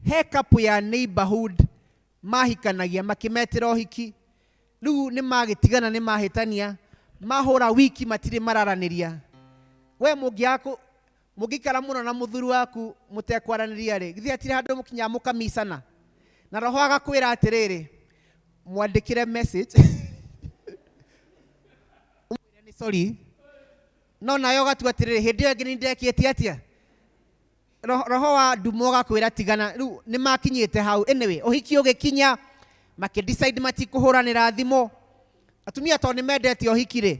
he couple ya neighborhood mahikanagia makĩmetĩra ũhiki. Rĩu nĩ magĩtigana nĩ mahĩtania, Mahũra wiki matirĩ mararanĩria. We mũngĩaku mũngĩikara mũno na mũthuri waku mũtekwaranĩria rĩ, githĩ hatirĩ handũ mũkinyaga mũkamicana. Na roho agakwĩra atĩrĩrĩ, mwandĩkĩre message ũmwĩre nĩ sorry, no nawe ũgatua atĩrĩrĩ, hĩndĩ ĩyo ĩngĩ nĩ ndekĩte atĩa? Roho wa nduma ũgakwĩra tigana. Rĩu nĩ makinyĩte hau. Anyway, ũhiki ũgĩkinya makĩdecide matikũhũranĩra thimũ. Atumia tondũ nĩ mendete ũhiki rĩ,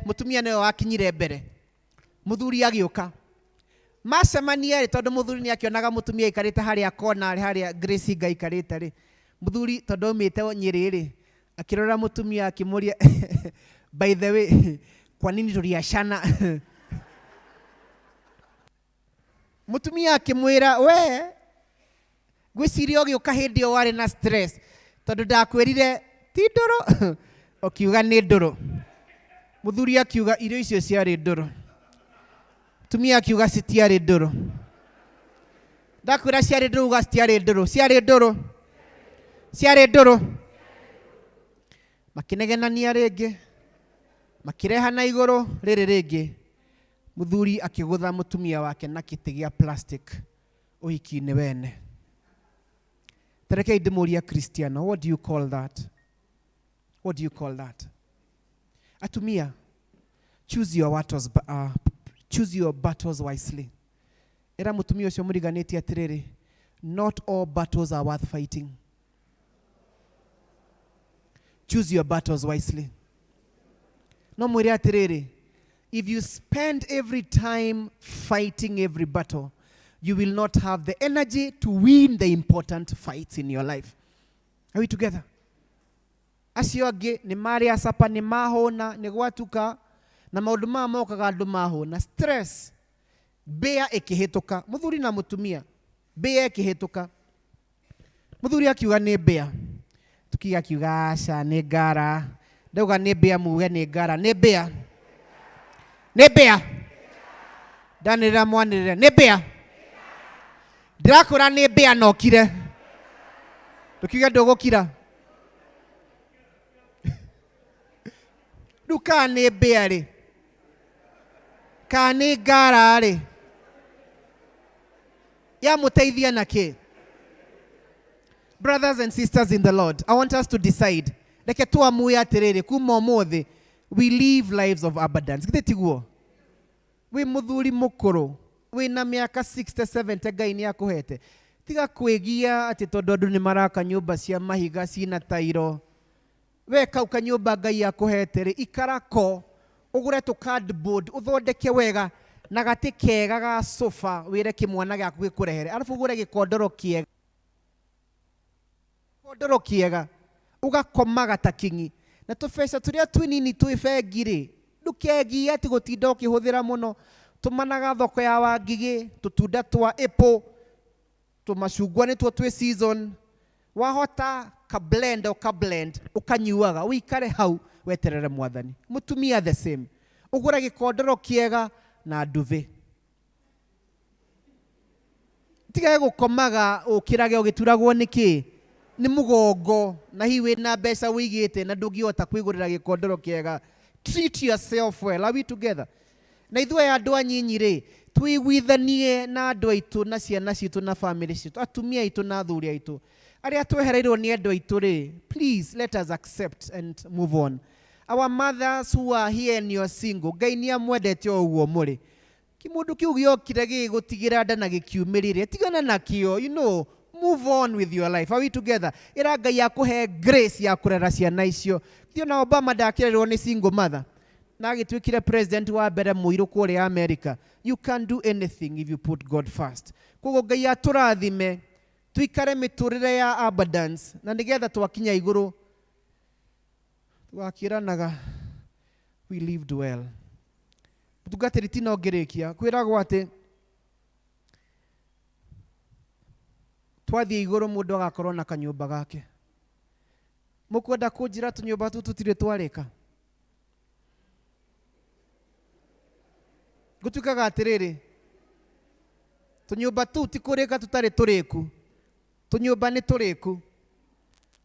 mũtumia nĩwe wakinyire mbere, mũthuri agĩũka. Macemania rĩ, tondũ mũthuri nĩ akĩonaga mũtumia aikarĩte harĩa kona harĩa Grace Ngai aikarĩte rĩ, mũthuri tondũ aumĩte Nyĩrĩ rĩ, akĩrora mũtumia akĩmũria by the way, kwa nini tuliachana? Mũtumia akĩmwĩra, we ngwĩciria ũgĩũka hĩndĩ ĩyo warĩ na stress tondũ ndakwĩrire ti ndũrũ, ũkiuga nĩ ndũrũ. Mũthuri akiuga irio icio ciarĩ ndũrũ. Mũtumia akiuga citiarĩ ndũrũ. Ndakwĩra ciarĩ ndũrũ, uga citiarĩ ndũrũ. Ciarĩ ndũrũ, ciarĩ ndũrũ. Makĩnegenania rĩngĩ, makĩrehana igũrũ rĩrĩ rĩngĩ. Mũthuri akĩgũtha mũtumia wake na kĩtĩ gĩa plastic ũhiki-inĩ wene. Tarekei ndĩmũrie Kristiano, what do you call that? What do you call that? Atumia, choose your battles, choose your battles wisely. Era mũtumia ũcio mũriganĩtie atĩrĩrĩ, not all battles are worth fighting. Choose your battles wisely. No mwĩre atĩrĩrĩ, if you spend every time fighting every battle, you will not have the energy to win the important fights in your life. Are we together? Acio angĩ nĩ marĩa capa, nĩ mahũna, nĩ gwatuka, na maũndũ maya mokaga andũ mahũna. Stress, mbĩa ĩkĩhĩtũka, mũthuri na mũtumia, mbĩa ĩkĩhĩtũka. Mũthuri akiuga nĩ mbĩa, tukiga akiuga aca nĩ ngara. Ndauga nĩ mbĩa muge nĩ ngara, nĩ mbĩa, nĩ mbĩa. Ndanĩrĩra mwanĩrĩre nĩ mbĩa. Ndĩrakwĩra nĩ mbĩa na ũkire. Ndũkiuge ndũgũkira. Rĩu kana nĩ mbĩa rĩ, kana nĩ ngara rĩ, yamũteithia na kĩ? Brothers and sisters in the Lord, I want us to decide. Reke tuamue atĩrĩrĩ, kuma ũmũthĩ we live lives of abundance. Githĩ tiguo? Wĩ mũthuri mũkũrũ, wĩna mĩaka 60 70, Ngai nĩ akũhete. Tiga kwĩgia atĩ tondũ andũ nĩ maraka nyũmba cia mahiga cina tairo. We kau kanyũmba Ngai akũhete rĩ, ikara ko, ũgũre tũ cardboard, ũthondeke wega na gatĩ kega ga sofa, wĩre kĩmwana gĩaku gĩkũrehere. Arabu ũgũre gĩkondoro kĩega. Gĩkondoro kĩega, ũgakomaga ta king'i. Na tũbeca tũrĩa twĩnini twĩ bengi rĩ, ndũkegie atĩ gũtinda ũkĩhũthĩra mũno. Tũmanaga thoko ya Wangigĩ, tũtunda twa apple, tũmacungwa nĩtuo twĩ season. Wahota ka blend o ka blend ũkanyuaga, ũikare hau weterere mwathani. Mũtumia the same, ũgũre gĩkondoro kĩega na nduve. Tigage gũkomaga ũkĩrage ũgĩturagwo nĩ kĩ? Nĩ mũgongo, na hihi wĩna mbeca wĩigĩte na ndũngĩhota kwĩgũrĩra gĩkondoro kĩega. Treat yourself well. Are we together? Na ithuĩ andũ anyinyi rĩ, tũiguithanie na andũ aitũ na ciana citũ na family citũ, atumia aitũ na athuri aitũ. Arĩa twehereirwo nĩ andũ aitũ rĩ, please let us accept and move on. Our mothers who are here and you are single, Ngai nĩ amwendete o ũguo mũrĩ. Kĩmũndũ kĩu gĩokire gĩgũtigĩra nda na gĩkiumĩrire, tigana nakĩo, you know, move on with your life. Are we together? Ĩra Ngai akũhe grace ya kũrera ciana icio. Thiĩ na Obama ndakĩrerwo nĩ single mother, na agĩtuĩkire president wa mbere mũirũ kũrĩa America. You can do anything if you put God first. Koguo Ngai atũrathime, tuikare mĩtũrĩre ya abundance, na nĩgetha twakinya igũrũ tũgakĩranaga we lived well. Mũtungatĩri tina ũngĩrĩkia kwĩragwo atĩ twathiĩ igũrũ mũndũ agakorwo na kanyũmba gake. Mũkwenda kũnjĩra tũnyũmba tũtũ tũtirĩ twarĩka? Gũtuĩkaga atĩrĩrĩ, tũnyũmba tũu ti kũrĩka tũtarĩ tũrĩku, tũnyũmba nĩ tũrĩku.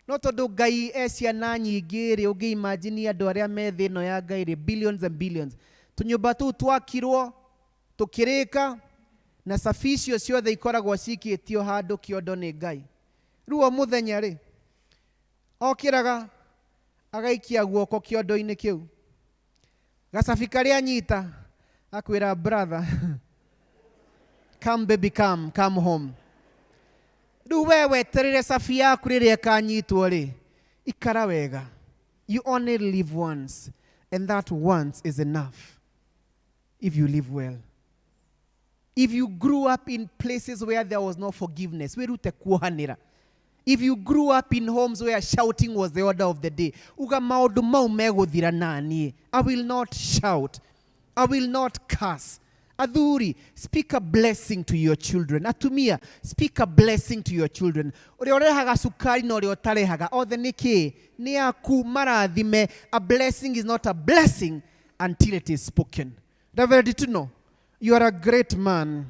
No tondũ Ngai e ciana nyingĩ rĩ, ũngĩ imagine andũ arĩa me thĩ ĩno ya Ngai rĩ, billions and billions. Tũnyũmba tũu twakirwo tũkĩrĩka na cabi icio ciothe ikoragwo cikĩtio handũ kĩondo nĩ Ngai. Rĩu o mũthenya rĩ, okĩraga agaikia guoko kĩondo-inĩ kĩu, gacabi karĩa anyita akwĩra, "Brother, come, baby, come, come home." Rĩu we weterere cabi yaku rĩrĩa ĩkanyitwo rĩ, ikara wega. You only live once, and that once is enough if you live well. If you grew up in places where there was no forgiveness, wĩrute kuohanĩra. If you grew up in homes where shouting was the order of the day, uga maũndũ mau megũthira naniĩ. I will not shout, I will not curse. Athuri, speak a blessing to your children. Atumia, speak a blessing to your children. Ũrĩa ũrehaga cukari na ũrĩa ũtarehaga, othe nĩ kĩ? Nĩ aku marathime. A blessing is not a blessing until it is spoken. Reverend Tuno, you are a great man.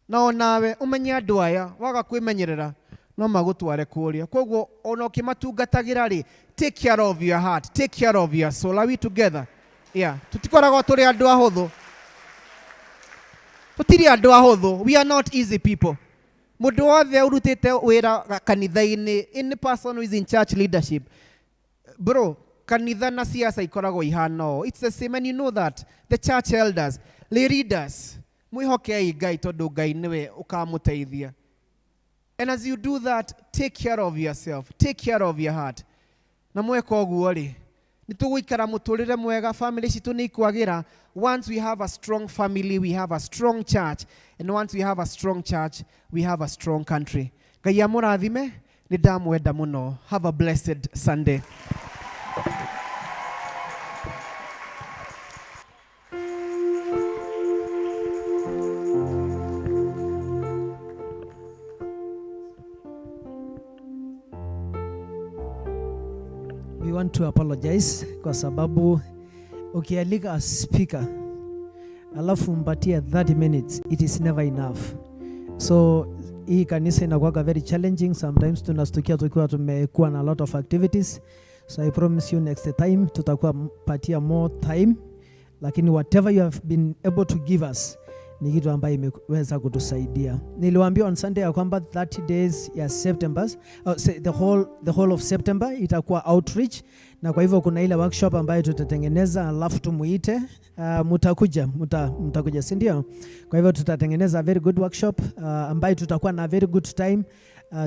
Na onawe ũmenye andũ aya waga kwĩmenyerera no magũtware kũrĩa. Koguo ona ũkĩmatungatagĩra rĩ, take care of your heart, take care of your soul. Are we together? Yeah, tũtikoragwo tũrĩ andũ ahũthũ, tũtirĩ andũ ahũthũ. We are not easy people. Mũndũ wothe ũrutĩte wĩra kanitha-inĩ, any person who is in church leadership, bro, kanitha na siasa ikoragwo ihana ũũ. It's the same, and you know that. The church elders, lay leaders, mwĩhokei Ngai tondũ Ngai nĩwe ũkamũteithia. And as you do that, take care of yourself, take care of your heart. Na mweka ũguo rĩ, nĩ tũgũikara mũtũrĩre mwega, family citũ nĩ ikwagĩra. Once we have a strong family, we have a strong church, and once we have a strong church, we have a strong country. Ngai amũrathime. Nĩ ndamwenda mũno. Have a blessed Sunday. We want to apologize kwa sababu ukialika a speaker alafu mpatie 30 minutes, it is never enough. So hii kanisa inakuwaga very challenging sometimes, tunastukia tukiwa tumekuwa na a lot of activities. So I promise you, next time tutakuwa patia more time, lakini whatever you have been able to give us ni kitu ambayo imeweza kutusaidia. Niliwaambia on Sunday ya kwamba 30 days ya September, the whole of September itakuwa outreach, na kwa hivyo kuna ile workshop ambayo tutatengeneza alafu tumuite. Mtakuja, si ndio? Kwa hivyo tutatengeneza a very good workshop ambayo tutakuwa na very good time.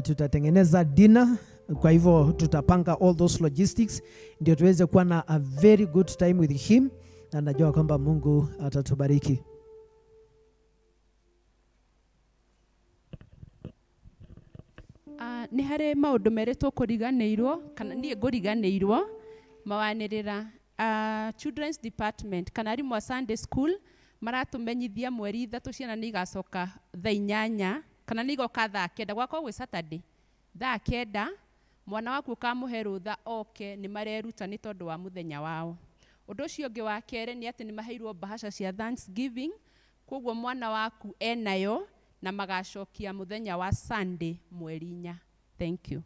Tutatengeneza dinner, kwa hivyo tutapanga all those logistics ndio tuweze kuwa na a very good time with him, na najua kwamba Mungu atatubariki. Nĩ harĩ maũndũ merĩ tũkũriganĩirwo kana niĩ ngũriganĩirwo mawanĩrĩra. Children's department kana arimũ a Sunday school maratũmenyithia mweri 3 ciana nĩ igacoka thaa 8 kana nĩ igoka thaa 9, gwakorwo gwĩ Saturday thaa 9. Mwana waku ũkamũhe rũtha oke, nĩ mareruta nĩ tondũ wa mũthenya wao. Ũndũ ũcio ũngĩ wa kerĩ nĩ atĩ nĩ maheirwo bahasha cia Thanksgiving, koguo mwana waku enayo na magacokia mũthenya wa Sunday mweri 4. Thank you.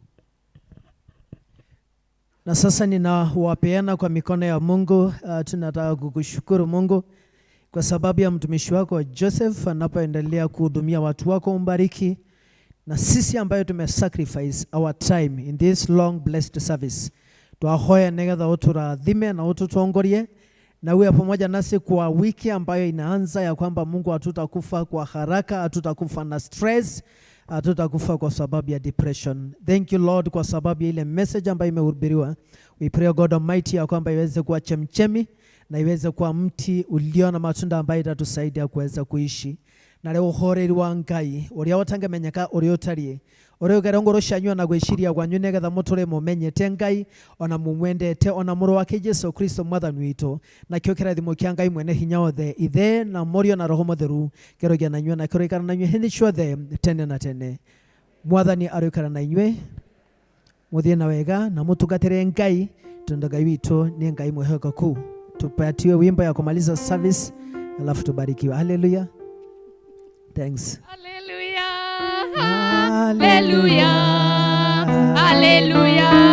Na sasa ninawapeana kwa mikono ya Mungu. Tunataka kukushukuru Mungu kwa sababu ya mtumishi wako Joseph anapoendelea kuhudumia watu wako, umbariki na sisi ambayo tume sacrifice our time in this long blessed service. Twahoya nigetha uturathime na ututongorie na uwe pamoja nasi kwa wiki ambayo inaanza, ya kwamba Mungu hatutakufa kwa haraka, hatutakufa na stress, hatutakufa kwa sababu ya depression. Thank you, Lord, kwa sababu ya ile message ambayo imehubiriwa. We pray, God Almighty, ya kwamba iweze kuwa chemchemi na iweze kuwa mti ulio na matunda ambayo itatusaidia kuweza kuishi na rĩu ũhoreri wa Ngai ũrĩa ũtangĩmenyeka ũrĩa ũtariĩ, ũrĩa ũgere ngoro cianyu na gwĩciria kwanyu, nĩgetha mũtũre mũmenyete Ngai ona mũmwendete ona mũrũ wake Jesu Kristo mwathani witũ. Nakĩo kĩrathimo kĩa Ngai mwene hinya wothe, Ithe na Mũriũ na Roho Mũtheru, kĩroigĩa na inyuĩ na kĩroikara na inyuĩ hĩndĩ ciothe tene na tene. Mwathani aroikara na inyuĩ. Mũthiĩ na wega na mũtungatĩre Ngai, tondũ Ngai witũ nĩ Ngai mwĩhokeku. Tupatiwe wimbo ya kumaliza service alafu tubarikiwe. Haleluya, thanks. Hallelujah. Hallelujah. Haleluya.